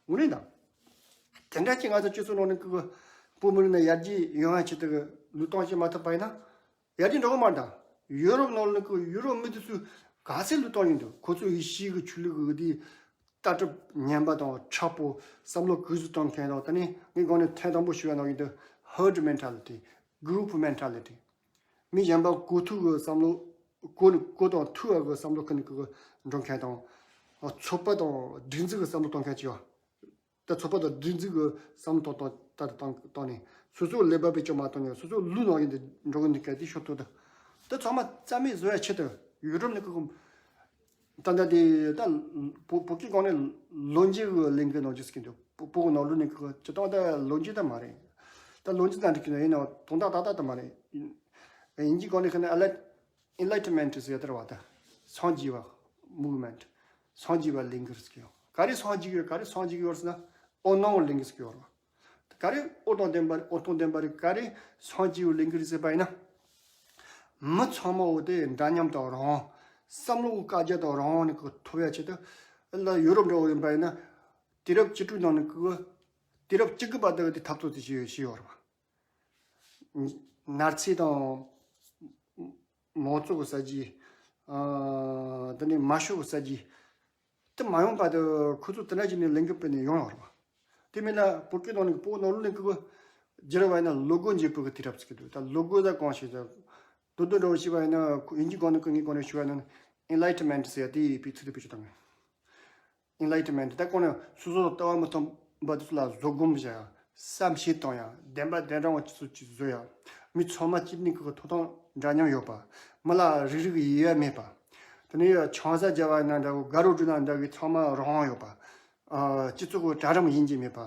བ། ངོ་ནས་ད་དེ་འདྲ་ཅིག་ང་ཚོ་སྤྱི་ཚོགས་ནང་ནས་ཀི་བོད་མི་རིགས་ནས་ཡར་རྒྱས་ཡོང་ཡ་ཆེད་དུ་ལུས་སྟོང་བྱེད་མ་ཐུབ་པ་ཡིན་ན། ཡར་རྒྱས་འགྲོ་གི་མ་རེད་ད། ཡུ་རོབ་ནང་ལ་ཀི་ཡུ་རོབ་མི་དེ་ཚོས་ག་ཚད་ལུས་སྟོང་ཡིན་འདུག་ཁོ་ཚོ་ཡི་ཤི་གི་ཆོས་ལུགས་གི་དེ། ལྟ་གྲུབ་ངན་པ་དང་མཁྲེགས་པོ། བསམ་བློ་གུས་བསུ་གཏོང་མཁན་དང་། དེ་ནས་ངས་གོང་ནས་ཐེངས་དང་པོ་ཞུས་པ་ནང་བཞིན་དུ་herd mentality, group mentality. མི་གཞན་པ་གོ་ཐུབ་ཀྱི་བསམ་བློ། གོ་གོ་དང་ཐུབ་པ་གི་བསམ་བློ་ཁུར་ནས་ཀྱི་འགྲོ་མཁན་དང་། ཚོགས་པ་དང་སྒྲིག་འཛུགས་ཀྱི་བསམ་བློ་གཏོང་མཁན་ཅིག་ཡོད། ད་ཚོགས་པ་དང་སྒྲིག་འཛུགས་ཀྱི་བསམ་བློ་གཏོང་གཏོང་ལྟར་བཏང་བཏང་ནས་སོ་སོའི་ཀླད་པ་བེད་སྤྱོད་མ་བཏང་ནས་སོ་སོའི་ལུས་ནང་བཞིན་དུ་འགྲོ་གི་འདུག་གལ་ཏེ་ཤོར་ཐུབ་ད། ད་ཚང་མ་རྩ་མེད་བཟོ་ཡ་ཆེད་དུ་ཡུ་རོབ་ནས་ཀྱི། ད་ལྟ་དེ་ད་བོད་བོད་སྐད་སྒང་ནས་ལོ་རྒྱུས་ཀྱི་ལས་འགུལ་ནང་རྒྱུ་ཟེར་གྱི་འདུག་བོད་བོད་ནང་ལོ་ནས་ཀྱི་སྤྱི་བཏང་ད་ལོ་རྒྱུས་ད་མ་རེད། ད་ལོ་རྒྱུས་ཙམ་འགྲིག་གི་འདུག་ཡིན་ནའང་དོན་དག་ཏག་ཏག་ད་མ་རེད། དབྱིན་ཇིའི་སྒང་ནས་ཁ་ན་ཨ་ལ་Enlightenment ཟེར་ཡ་དེ་རེད་བ། ད་སངས་རྒྱས་པ་movement། སངས་རྒྱས་པ་ལས་འགུལ་ཟེར་གྱི་ཡོད། ག་རེ་སངས་རྒྱས་ཡོད། ག་རེ་སངས་རྒྱས་ཡོད་ཟེར་ན། འོད་སྣང་གི་ལས་འགུལ་ཟེར་གྱི་ཡོད་རེད་བ། ག་རེ་འོད་དང་ལྡན་པ་རེད། འོད་དང་ལྡན་པ་རེད། ག་རེ་སངས་རྒྱས་པའི་ལས་འགུལ་རེད་ཟེར་བ་ཡིན་ན། མི་ཚང་མ་འོ་དེ་འདྲ་མཉམ་དང་རང་དབང་། བསམ་བློ་གི་བཀའ་རྒྱ་དང་རང་དབང་ནི་གི་ཐོབ་ཡ་ཆེད་དུ། ལ་ཡུ་རོབ་འདྲ་བོ་ཡིན་པ་ཡིན་ན། དུས་རབས་བཅུ་དྲུག་ནང་ནི་གི་དུས་རབས་བཅུ་དགུ་པ་དག་གི་འཐབ་རྩོད་དེ་བྱས་བྱས་ཡོད་རེད་བ། ནར་སི་དང་མའོ་ཙེ་གི་གསར་བརྗེ། ཨ། དེ་ནས་མ་ཞོ་གི་གསར་བརྗེ། དེ་མ་ཡོང་བར་དུ་ཁོ་ཚོ་དེ་འདྲ་བྱས་ནས་ལས་འགུལ་སྤེལ་ནས་ཡོང་ཡོད་རེད་བ། དེ་མིན་ན་བོད་སྐད་ནང་ནས་བོད་ནང་ལོགས་ནས་ཀྱི་བསྒྱུར་བ་ཡིན་ན་བློ་སྒོ་འབྱེད་པའི་དུས་རབས་ཟེར་གྱི་འདུག་ད་བློ་སྒོ་ཟེར་གང་ཞིག་ཟེར། མདོར་བསྡུས་འདྲ་བོ་ཞིག་བ་ཡིན་ན་ཁོ་དབྱིན་ཇིའི་སྒང་ནས་ཀྱི་ངའི་སྒང་ནས་ཞུ་བ་ཡིན་ན། Enlightenment ཟེར་ཡ་དེ་ཡིན་པའི་ཚིག་དེ་བེད་སྤྱོད་བཏང་ངེས། Enlightenment ད་གོང་ནས་སོ་སོ་ལ་ལྟ་བ་མི་མཐུན་པ་དེ་ཚོ་ལ་བཟོད་སྒོམ་བྱ་ཡ། བསམ་ཤེས་གཏོང་ཡ། བདེན་པ་བདེན་དྲང་བ་ཅི་ཚོ་ཅི་བཟོ་ཡ། མི་ཚང་མ་སྤྱི་ནས་ཀྱི་ཐོབ་ཐང་འདྲ་མཉམ་ཡོད་པ། མི་ལ་རིགས་རིགས་དབྱེ་བ་མེད་པ། དེ་ནས་ཆང་ས་བརྒྱབ་པ་ཡིན་ན་འདྲ་བོ། དགའ་རོགས་སྒྲིག་ན་འདྲ་བའི་ཚང་མ་རང་དབང་ཡོད་པ། ཨ། སྤྱི་ཚོགས་ཀྱི་གྲལ་རིམ་དབྱེ་འབྱེད་མེད་པ།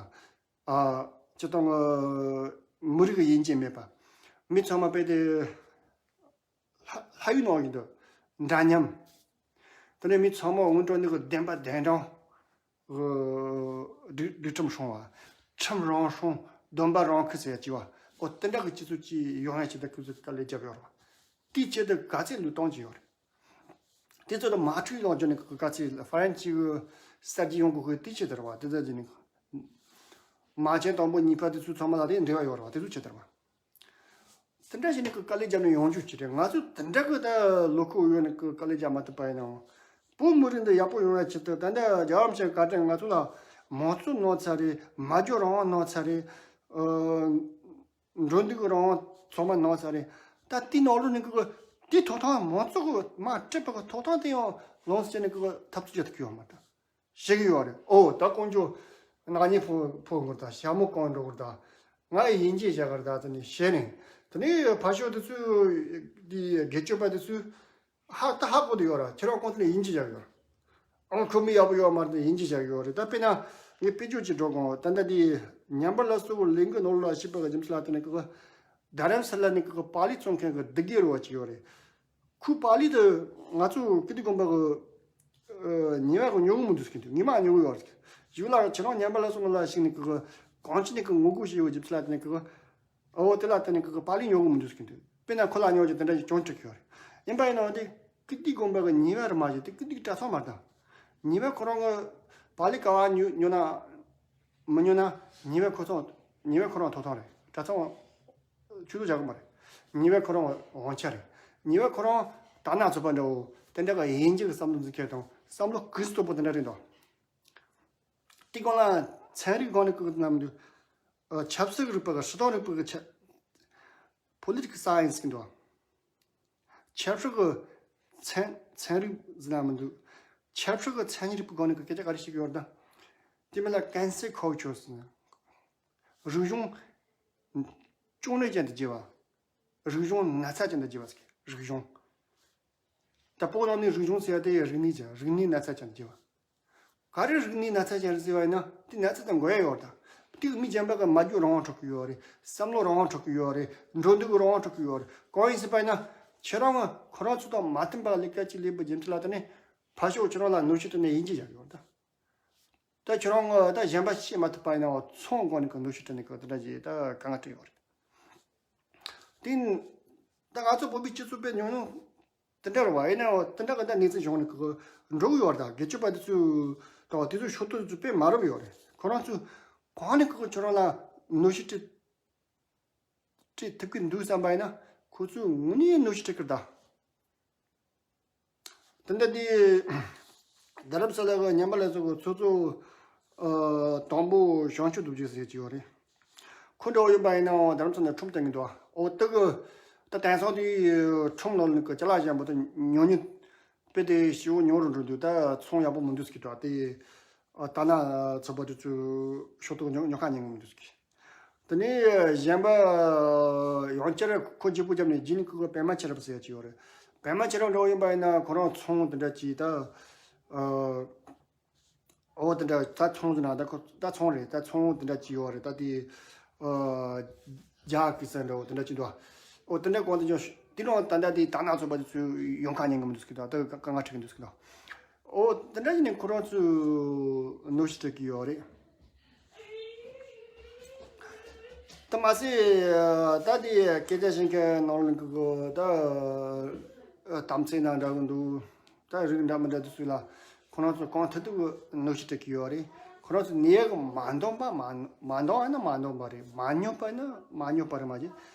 ཨ། སྤྱི་བཏང་གི་མི་རིགས་དབྱེ་འབྱེད་མེད་པ། མི་ཚང་མ་དཔེ་དེ་ལྷ་ལྷ་ཡུལ་ནང་བཞིན་དུ་འདྲ་མཉམ། དེ་ནས་མི་ཚང་མ་སྔོན་འགྲོ་ནི་གི་བདེན་པ་བདེན་དྲང་། སྒྲིག་སྒྲིག་ཁྲིམས་སྲུང་བ། ཁྲིམས་རང་སྲུང་། སྡོམ་པ་རང་འཁུར་ཟེར་ཡ་ཅི་བ། འོ་དེ་འདྲ་གི་སྤྱི་ཚོགས་ཅིག་ཡོང་ཡ་ཆེད་དུ་ཁོ་ཚོས་དཀའ་ལས་བརྒྱབ་ཡོད་རེད་བ། དེའི་ཆེད་དུ་ག་ཚད་བློས་གཏོང་བྱས་ཡོད་རེད། དེ་ཚོ་ལ་མ་འཁྲུལ་ལོག་འཇོག་ནས་ག་ཚད་ཧྥ་རན་སི་གི་གསར་བརྗེ་ཡོང་དགོས་ཁོས་དེ་ཆེད་དུ་རེད་བ། དེ་ཚོ་ཅི་ནས་མ་ཆེན་དང་པོ་གཉིས་པ་དེ་ཚོའི་ཚང་མ་ལ་དེ་འབྲེལ་བ་ཡོད་རེད་བ། དེ་ཚོ་ཆེད་དུ་རེད་བ། དེ་འདྲ་ཞིག་ནས་ཀྱི་དཀའ་ལས་བརྒྱབ་ནས་ཡོང་རྒྱུ་ཅི་རེད། ང་ཚོས་དེ་འདྲ་གི་ད་ལོ་ཁོག་ཡོད་ནས་ཀྱི་དཀའ་ལས་བརྒྱབ་མ་ཐུབ་པ་ཡིན་ནའང་། བོད་མི་རིགས་འདི་ཡག་པོ་ཡོང་བའི་ཆེད་དུ་ད་ལྟ་རྒྱལ་བ་རིན་པོ་ཆེ་བཀའ་དྲིན་ང་ཚོ་ལ་དམངས་གཙོ་གནང་ཚར་རེད། མ་འཇོག་རང་དབང་གནང་ཚར་རེད། ཨ། འགྲོ་འདུག་གི་རང་དབང་ཚང་མ་གནང་ཚར་རེད། ད་དེའི་ནང་ལོགས་ནས་ཀྱི་དེའི་ཐོབ་ཐང་། མང་གཙོ་གི་དམངས་ཁྲིམས་པ་གི་ཐོབ་ཐང་དེ་ཡང་ལོངས་སུ་སྤྱད་ནས་ཀྱི་འཐབ་རྩོད་བྱེད་ཐུབ་ཀྱི་ཡོད་མ་རེད། ཤེས་ཀྱི་ཡོད་རེད། ཨོ་ད་ཀོང་ཇོ་ནག་ཉེས་ཕོག་ཕོག་དགོས་རེད། ད་ཞྭ་མོ་གང་འགྲོ་དགོས་རེད། ད་ང་ཡི་དབྱེ་འབྱེད་བྱ་དགོས་རེད། ད་དེ་ནས་བཤད་ནས་དེ་ནས་ཕར་ཕྱོགས་དེ་ཚོས་དེ་སྒེར་གཅོད་པ་དེ་ཚོས་ཧ་ད་ཧ་གོ་དེ་ཡོད་ར། ཁྱེད་རང་ཁོང་ཚོ་ལ་དབྱེ་འབྱེད་བྱ་གི་ཡོད་ར། ཨང་ཁོ་མི་ཡག་པོ་ཡོད་མ་རེད། དབྱེ་འབྱེད་བྱ་གི་ཡོད་རེད། ད་དཔེར་ན་ངས་དཔེ་བརྗོད་ཅིག་འགྲོ་གོང་། ད་ལྟ་དེ་ཉམས་པ་སླར་གསོ་གི་ལས་འགུལ་ནང་ལ་ཞུགས་པ་གི་རྒྱུ་མཚན་ལ་བརྟེན་ནས་ཀྱི་རྡ་རམ་ས་ལ་ནས་ཀྱི་པཱ་ལི་རྩོམ་མཁན་གྱི་སྡེ་དགེ་རུ་བ་ཅིག་ཡོད་རེད། ཁོས་པཱ་ལི་དེ་ང་ཚོ་ཀིརྟི་དགོན་པ་གི་ཨ་ཉེས་པ་གི་ཉོ་གི་མི་འདུག་ཟེར་གྱི་འདུག་ངས་མ་ཉོ་གི་ཡོད་ཟེར་གྱི། ཡུལ་ལ་ཁྱེད་རང་ཉམས་པ་སླར་གསོ་ལ་ཞུགས་ནས་ཀྱི་གང་ཅི་ནས་ཀྱི་ངོ་རྒོལ་བྱས་ཡོད་རྒྱུ་ཚོད་ལ་དེ་ནས་ཀྱི། ཨོ་དེ་ལ་དེ་ནས་ཀྱི་པཱ་ལི་ཉོ་གི་མི་འདུག་ཟེར་གྱི་འདུག་དཔེར་ན་ཁོ་ལ་ཉོ་རྒྱུ་དེ་འདྲ་ཞིག་ཅུང་ཅིག་ཡོད་རེད། ཡིན་པ་ཡིན་ནའང་དེ་ཀིརྟི་དགོན་པ་གི་ཉེས་པ་རེད་མ་གཞི། དེ་ཀིརྟི་གི་གྲྭ་ཚང་མ་རེད་ད། ཉེས་པ་ཁོ་རང་གི་པཱ་ལི་ག་བ་ཉོ་ཉོ་ན། མི་ཉོ་ན་ཉེས་པ་ཁོ་ཚང་། ཉེས་པ་ཁོ་རང་ཐོབ་ཐང་རེད། གྲྭ་ཚང་ཆུད་ཟོས་བྱ་གི་མ་རེད། ཉེས་པ་ཁོ་རང་དབང་ཆ་རེད། ཉེས་པ་ཁོ་རང་དར་ནག་ཚོགས་པ་འདྲ་བོ་དེ་འདྲ་གི་དབྱེ་འབྱེད་ཀྱི་བསམ་བློ་འཛིན་མཁན་དང་བསམ་བློ་གུས་སུ་གཏོང་པོ་དེ་འདྲ་རེད་འདུག་དེ་གང་ལ་ཚན་རིག་སྒང་ནས་བཀོད་ན་མི་འདུག་ཨ། ཆབ་སྲིད་རིག་པ་གི་སྲིད་དོན་རིག་པ་གི་ཆ། Political Science གི་འདུག་ཆབ་སྲིད་ཀྱི་ཚན་ཚན་རིག་ཟེར་ན་མི་འདུག་ཆབ་སྲིད་ཀྱི་མཚན་ཉིད་རིག་པའི་སྒང་ནས་ཀྱི་སྐད་ཆ་ག་རེ་བཤད་ཀྱི་ཡོད་རེད་ད། དེ་མིན་ལ་cancel culture ཟེར་ན། རིག་གཞུང་གཅོང་ནད་ཅན་དུ་བརྗེ་བ། རིག་གཞུང་ན་ཚ་ཅན་དུ་བརྗེ་བ་ཟེར་གྱི། རིག་གཞུང་། ད་བོད་ནང་ནས་རིག་གཞུང་ཟེར་ཡ་དེ་རིག་གནས་ཅན། རིག་གནས་ན་ཚ་ཅན་དུ་བརྗེ་བ། ག་རེ་རིག་གནས་ན་ཚ་ཅན་རེད་ཟེར་བ་ཡིན་ན། དེ་ན་ཚ་དང་འགོས་ཡ་ཡོད་རེད་ད། དེ་གི་མི་གཞན་པ་གི་མ་འཇོག་རང་དབང་འཕྲོག་གི་ཡོད་རེད། བསམ་བློ་རང་དབང་འཕྲོག་གི་ཡོད་རེད། འགྲོ་འདུག་གི་རང་དབང་འཕྲོག་གི་ཡོད་རེད། གང་ཡིན་ཟེར་བ་ཡིན་ན། ཁྱེད་རང་ཁོ་རང་ཚོ་དང་མ་མཐུན་པ་ལས་ཀ་ཅིག་ལས་པའི་རྒྱུ་མཚན་ལ་བརྟེན་ནས་ཕར་ཕྱོགས་ཁྱེད་རང་ལ་གནོན་ཤུགས་སྤྲད་ནས་དབྱེ་འབྱེད་བྱ་གི་ཡོད་རེད་ད། ད་ཁྱེད་རང་ད་གཞན་པ་ཤེས་མ་ཐུབ་པ་ཡིན་ནའང་ཚོང་སྒོ་ནས་གི་གནོན་ཤུགས་སྤྲད་ནས་གི་དེ་འདྲ་ཅིག་ད་དཀའ་ངལ་འཕྲད་ཡོད་རེད། དེ་ད་ང་ཚོ་བོད་པའི་སྤྱི་ཚོགས་དཔེ་ཉུང་ཉུང་དེ་འདྲ་རེད་བ། ཡིན་ནའང་དེ་འདྲ་གི་ད་གནས་ཚུལ་བྱུང་ནས་གི་འགྲོ་གི་ཡོད་རེད་ད། སྒེར་གཅོད་པ་དེ་ཚོས་དང་དེ་ཚོའི་ཤོག་ཐོ་དེ་ཚོ་དཔེ་མ་རབས་ཡོད་རེད། ཁོ་རང་ཚོས་གང་ནས་གི་ཁྱོད་རང་ལ་གནོན་ཤུགས་སྤྲད་སྤྲད་ཐུབ་ཀྱི་འདུག་བསམ་པ་ཡིན་ན། ཁོ་ཚོས་དངོས་གནས་གནོན་ཤུགས་སྤྲད་ཀྱི་རེད་ད། དེ་འདྲ་དེ། རྡ་རམ་ས་ལ་གི་ཉམས་པ་སླར་གསོ་གི་ཚོགས་གཙོ། ཨ། དང་པོ་བྱང་ཆུབ་རྡོ་རྗེ་ཟེར་གྱི་ཡོད་རེད། ཁོ་འདྲ་བོ་ཡིན་པ་ཡིན་ནའང་རྡ་རམ་ས་ལ་ཁྲིམས་བཏང་གི་འདུག་ཨོ་དེ་གི་ད་དེང་སང་དེ་ཁྲིམས་ནང་ལ་གི་ཅ་ལག་གཞན་པ་དེ་ཉོ་ཉོ་དཔེ་དེ་ཞེ་པོ་ཉུང་རུ་འགྲོ་འདུག་ད་ཚོང་ཡག་པོ་མི་འདུག་ཟེར་གྱི་འདུག་དེ། ཨ། ད་ན་ཚོགས་པ་དེ་ཚོས་ཤོག་ཐོག་ཉོ་ཉོ་ཁ་ཉན་གི་མི་འདུག་ཟེར་གྱི། དེ་ནས་གཞན་པ་ཡང་བསྐྱར་ཁོ་བརྗེ་པོ་བརྒྱབ་ནས་རྗེས་ནས་ཁོ་གི་པད་མ་ཆེ་རབ་ཟེར་ཡ་ཅིག་ཡོད་རེད། པད་མ་ཆེ་རབ་འདྲ་བོ་ཡིན་པ་ཡིན་ན་ཁོ་རང་ཚོང་དེ་འདྲ་ཅིག་ད་ ཨ། འོ་དེ་འདྲ་ད་ཚོང་ཟེར་ན་ད་ཁོ་ད་ཚོང་རེད། ད་ཚོང་དེ་འདྲ་ཅིག་ཡོད་རེད། ད་དེ་ཨ་རྒྱ་གི་ས་འདྲ་བོ་དེ་འདྲ་ཅིག་འདུག་འོ་དེ་འདྲ་གོང་དུ་ཡང་དེ་རིང་ད་ལྟ་དེ་ད་ནག་ཚོ་པ་དེ་ཚོས་ཡོང་ཁ་ཉན་གི་མི་འདུག་ཟེར་གི་འདུག་ད་དཀའ་ངལ་འཕྲད་གི་འདུག་ཟེར་གི་འདུག་འོ་དེ་འདྲ་ཡིན་ནའི་ཁོ་རང་ཚོས་གནོད་གཞི་སྤྲད་གི་ཡོད་རེད། ད་མ་ཟད་ད་དེ་སྐད་ཆ་བཤད་མཁན་ནང་ལ་གི་ད་དམ་ཚིག་ན་འདྲ་གི་འདུག་ད་རིགས་འདྲ་མི་འདྲ་དེ་ཚོ་ལ་ཁོ་རང་ཚོ་གང་ཐུབ་ཐུབ་གནོད་གཞི་སྤྲད་ཀྱི་ཡོད་རེད། ཁོ་རང་ཚོ་ནད་ཡག་མ་འདང་པ་མ་མ་འདང་ན་མ་འདང་པ་རེད། མ་སྙོམས་པ་ན་མ་སྙོམས་པ་རེད། མ་གཞི་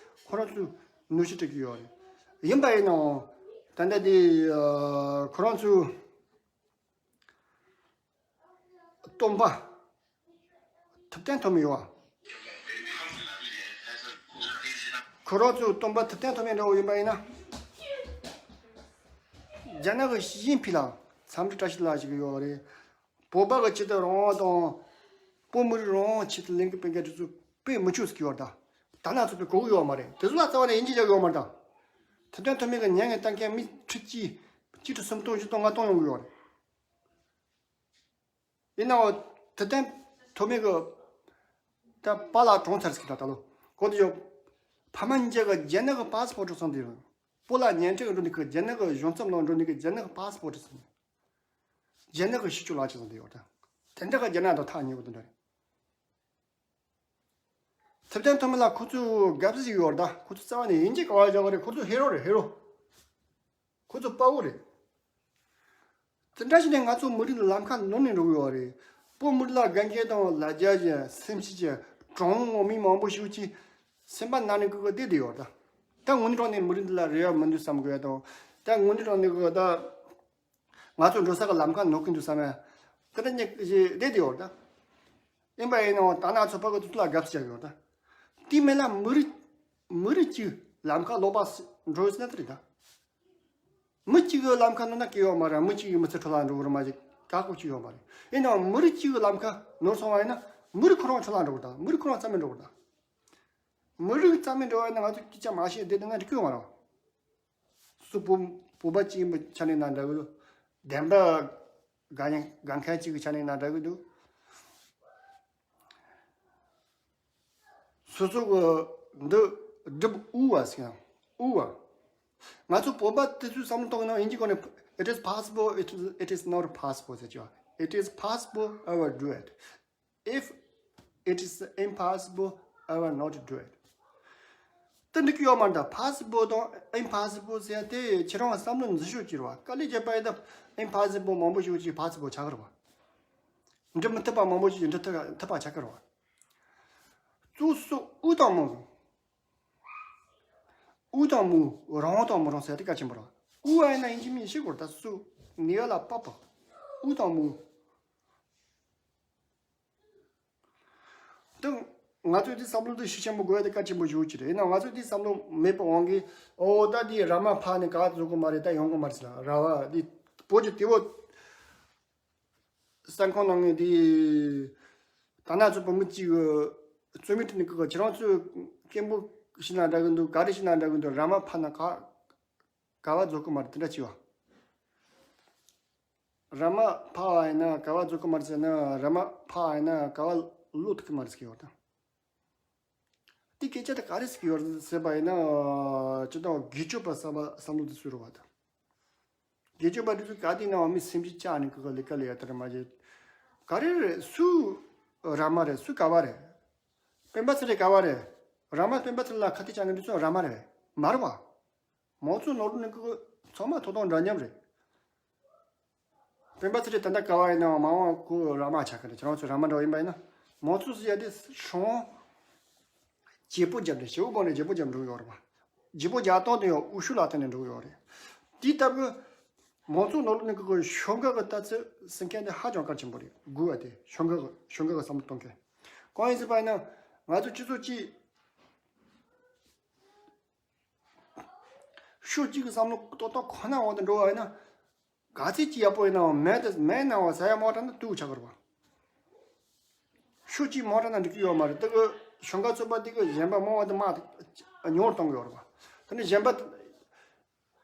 ཁོ་རང་ཚོ་གནོད་གཞི་སྤྲད་ཀྱི་ཡོད་རེད། ཡིན་པ་ཡིན་ནའང་ད་ལྟ་དེ་ཁོ་རང་ཚོ་སྟོན་པ་ཐུབ་བསྟན་ཐོན་མི་ཡོད། ཁོ་རང་ཚོའི་སྟོན་པ་ཐུབ་བསྟན་ཐོན་མི་འདྲ་བོ་ཡིན་པ་ཡིན་ན། རྒྱ་ནག་གི་ཞི་ཅིན་ཕིང་ལ་འཚམས་འདྲི་བཀྲ་ཤིས་བདེ་ལེགས་ཞུ་གི་ཡོད་རེད། བོད་པ་གི་ཆེད་དུ་རང་དབང་དང་། བོད་མི་རིགས་རང་དབང་ཆེད་དུ་ལས་འགུལ་སྤེལ་མཁན་དེ་ཚོ་དཔེ་མི་ཆོག་ཟེར་གི་ཡོད་རེད་ད། ད་ནག་ཚོ་དཔེ་གོ་གི་ཡོད་མ་རེད། དེ་ཚོ་ལ་རྩ་བ་ནས་ཡིན་གཅིག་རྒྱག་གི་ཡོད་མ་རེད་ད། ཐུབ་བསྟན་ཐོན་མི་གི་མྱ་ངན་བཏང་མཁན་མི་ཁྲི་གཅིག་གཅིག་ཁྲི་སུམ་སྟོང་བཞི་སྟོང་ལྔ་སྟོང་ཡོང་གི་ཡོད་རེད། ཡིན་ནའང་དེ་བསྟན་ཐོག་མའི་གི་ད་པཱ་ལགས་གྲོངས་ཚར་ཟིག་ད་ད་ལོ་གོ་དེ་ཡོད། ཕ་མ་གཉིས་ཀྱི་རྒྱ་ནག་གི་པཱ་སི་པོར་ཊི་བཙོང་དེ་ཡོད། སྤོ་ལགས་ཉན་ཁྲི་འགྲོ་ནི་གི་རྒྱ་ནག་གི་གཞུང་ཚབ་ནང་འགྲོ་ནི་གི་རྒྱ་ནག་གི་པཱ་སི་པོར་ཊི་བཙོང་། རྒྱ་ནག་གི་ཤི་ཆུ་ལག་ཆ་བཙོང་དེ་ཡོད་ད། དེ་འདྲ་གི་རྒྱ་ནག་དང་ཐག་ཉེ་བོ་དེ་འདྲ་རེད། ཐུབ་བསྟན་ཐོན་མི་ལ་ཁོ་ཚོས་དགའ་བསུ་ཞིག་ཡོད་རེད་ད། ཁོ་ཚོ་རྩ་བ་ནས་ཡིན་གཅིག་ག་བ་རྒྱག་གི་རེད། ཁོ་ཚོ་ཧེ་རོ་རེད་ཧེ་རོ། ཁོ་ཚོ་དཔའ་བོ་རེད། དེ་འདྲ་བྱས་ནས་ང་ཚོ་མི་རིགས་ལ་ལམ་ཁ་ནོར་ནས་འགྲོ་གི་ཡོད་རེད། བོད་མི་རིགས་ལ་དགའ་མཁན་དང་ལ་རྒྱ་ཅན་སེམས་ཤེས་ཅན་གྲངས་ངོ་མི་མང་པོ་ཞིག་གིས་སེམས་པ་ན་ནས་ཀི་ཀི་བསྡད་བསྡད་ཡོད་རེད་ད། ད་དངོས་གནས་དྲང་གནས་མི་རིགས་འདི་ལ་རེ་བ་མི་འདུག་བསམ་དགོས་ཡ་དང་། ད་དངོས་གནས་དྲང་གནས་ཀི་ཀི་ད། ང་ཚོ་འགྲོ་ས་གི་ལམ་ཁ་ནོར་གི་འདུག་བསམ་ཡ། དེ་འདྲ་ཉེ་ཞེས་བསྡད་དེ་ཡོད་ད། ཡིན་པ་ཡིན་ནའང་ད་ནག་ཚོ་ཕ་གི་དུས་ཚོད་ལ་དགའ་བསུ་བྱ་གི་ཡོད་ད། དེ་མིན་ལ་མི་རིགས་མི་རིགས་གཅིག་ལམ་ཁ་ལོག་པ་འགྲོ་ཡོད་ཟེར་ན་དེ་རེད་ད། མི་གཅིག་གི་ལམ་ཁ་ནོར་ན་སྐྱིད་ཡོད་མ་རེད། མི་གཅིག་གི་མི་ཚེ་འཕྲོ་བརླག་འགྲོ་གི་རེད་མ་གཞི་ག་གོ་གཅིག་ཡོད་མ་རེད། ཡིན་ནའང་མི་རིགས་གཅིག་གི་ལམ་ཁ་ནོར་སོང་བ་ཡིན་ན་མི་རིགས་ཁོ་རང་འཕྲོ་བརླག་འགྲོ་གི་ད། མི་རིགས་ཁོ་རང་རྩ་མེད་འགྲོ་གི་ད། མི་རིགས་རྩ་མེད་འགྲོ་བ་ཡིན་ན་ང་ཚོ་སྐད་ཆ་མ་བཤད་བསྡད་དེ་ན་འགྲིག་གི་ཡོད་མ་རེད། སུ་བོད་བོད་པ་གཅིག་ཡིན་པའི་ཆ་ནས་ན་འདྲ་གི་འདུག་བདེན་པ་དགའ་ཡང་དགའ་མཁན་གཅིག་གི་ཆ་ནས་ན་འདྲ་གི་འདུག་སོ་སོ་གི་འདི་སྒྲུབ་དབུ་བ་ཟེར་ཡང་དབུ་བ། ང་ཚོ་བོད་པ་དེ་ཚོའི་བསམ་བློ་གཏོང་ན་དབྱིན་ཇི་སྐོར་ནས། It is possible, it is, it is not possible ཟེར་གྱི་བ། It is possible, I will do it. If it is impossible, I will not do it. དེ་འགྲིག་གི་ཡོད་མ་རེད་ད། possible དང་impossible ཟེར་ཡ་དེ་ཁྱེད་རང་བསམ་བློ་འཛིན་ཤོག་ཅིག་རེད་བ། དཀའ་ལས་བརྒྱབ་པ་ཡིན་ན་impossible མང་པོ་ཞིག་ཅིག་possible ཆགས་ཀྱི་རེད་བ། འགྲུབ་མི་ཐུབ་པ་མང་པོ་ཞིག་འགྲུབ་ཐུབ་ཐུབ་པ་ཆགས་ཀྱི་རེད་བ། གཙོ་སོ་དབུ་དང་མོ། དབུ་དང་མོ་རང་དང་མི་རང་ཟེར་ཡ་དེ་གལ་ཆེན་པོ་རེད་བ། དབུ་བ་ཡིན་ན་དབྱིན་ཇི་མི་ཤེས་དགོས་རེད་ད། སུ་ནི་ཡ་ལ་པ་པ། དབུ་དང་མོ། དེ་ང་ཚོས་དེ་བསམ་བློ་དེ་ཤུགས་ཆེན་པོ་དགོས་ཡ་དེ་གལ་ཆེན་པོ་ཞེ་པོ་ཅིག་རེད། ཡིན་ནའང་ང་ཚོས་དེ་བསམ་བློ་མེད་པའི་དབང་གིས་ཨོ་ད་དེ་ར་མ་ཕ་ནི་ག་བ་བཟོ་གི་མ་རེད། ད་ཡོང་གི་མ་རེད་ཟེར་ལ། ར་བ་དེ་བོད་ཀྱི་དེ་བོ་གསར་ཁང་ནང་ངས་དེ་ད་ནག་ཚོ་བོད་མི་གཅིག་གི་རྩོད་མི་དེ་ནི་གི་ཁྱེད་རང་ཚོས་སྐད་འབོད་ཤི་ན་འདྲ་གི་འདུག་ག་རེ་ཤི་ན་འདྲ་གི་འདུག་ར་མ་ཕ་ན་ག་ག་བ་བཟོ་གི་མ་རེད། དེ་འདྲ་བྱས་བ། ར་མ་ཕ་བ་ཡིན་ན་ག་བ་འཛུགས་ཀྱི་མ་རེད་ཟེར་ན། ར་མ་ཕ་བ་ཡིན་ན་ག་བ་བློ་ཐུག་གི་མ་རེད་ཟེར་གྱི་ཡོད་དང་། དེ་སྐད་ཆ་དེ་ག་རེ་ཟེར་གྱི་ཡོད་རེད་ཟེར་བ་ཡིན་ན། ཅི་ལྟར་སྒེར་གཅོད་པ་བསམ་པ་བསམ་བློ་དེ་ཚུད་རུ་བ་དང་། སྒེར་གཅོད་པ་དེ་ཚོ་ག་དེ་ན་བ་མི་སེམས་ཅན་བཅག་ནས་ཀི་ཀ་ལི་ཀ་ལི་ཡ་དེ་ར་མ་བྱེད། ག་རེ་རེད། སུ་ར་མ་རེད། སུ་ག་བ་རེད། སྤེན་པ་ཚེ་རིང་ག་བ་རེད། ར་མ་སྤེན་པ་ཚེ་རིང་ལ་ཁ་གཏད་བཅག་ནས་འདི་ཚོ་ར་མ་རེད། མ་རེད་བ། མང་གཙོ་ནོར་ནི་ཀི་ཚང་མ་ཐོབ་ཐང་འདྲ་མཉམ་རེད། སྤེན་པ་ཚེ་རིང་ད་ལྟ་ག་བ་ཡིན་ནའང་མ་འོངས་ཁོ་ར་མ་ཆགས་ཀྱི་རེད། ཁྱེད་རང་ཚོ་ར་མ་འདྲ་བ་ཡིན་པ་ཡིན་ན། མང་གཙོ་ཟེར་ཡ་དེ་སྲོང་བརྗེ་པོ་རྒྱབ་ནས་བྱེའུ་སྒང་ནས་བརྗེ་པོ་རྒྱབ་འགྲོ་གི་ཡོད་རེད་པ། བརྗེ་པོ་རྒྱག་སྟངས་དེ་ཡང་འུ་ཤུ་ལ་བརྟེན་ནས་འགྲོ་གི་ཡོད་རེད། དེ་ལྟ་བུ་མང་གཙོ་ནོར་ནི་ཀི་ཤོག་འགག་གི་ལྟ་ཚུལ་ཟེར་མཁན་དེ་ཧ་ཅང་གལ་ཆེན་པོ་རེད། དགོས་པ་དེ་ཤོག་འགག་གི་ཤོག་འགག་གི་བསམ་བློ་གཏོང་མཁན། གང་ཡིན་ཟེར་བ་ཡིན་ན། ང་ཚོ་སྤྱི་ཚོགས་སྤྱི། ཕྱོགས་གཅིག་གི་བསམ་བློ་ཏོག་ཏོག་ཁོ་ན་འོག་ཏུ་འགྲོ་བ་ཡིན་ན། ག་ཚད་ཅིག་ཡག་པོ་ཡིན་ནའང་མེད་དེ་མེད་ན་བ་ཟ་ཡ་མོ་དྲ་ན་དུག་ཆགས་ཀྱི་རེད་བ། ཕྱོགས་གཅིག་མོ་དྲ་ན་འགྲིག་གི་ཡོད་མ་རེད། དེ་གི་གཞུང་ཁ་ཚོད་པ་དེ་གི་གཞན་པ་མང་བ་དེ་མ་ཉུང་བར་གཏོང་གི་ཡོད་རེད་བ། དེ་ནི་གཞན་པ།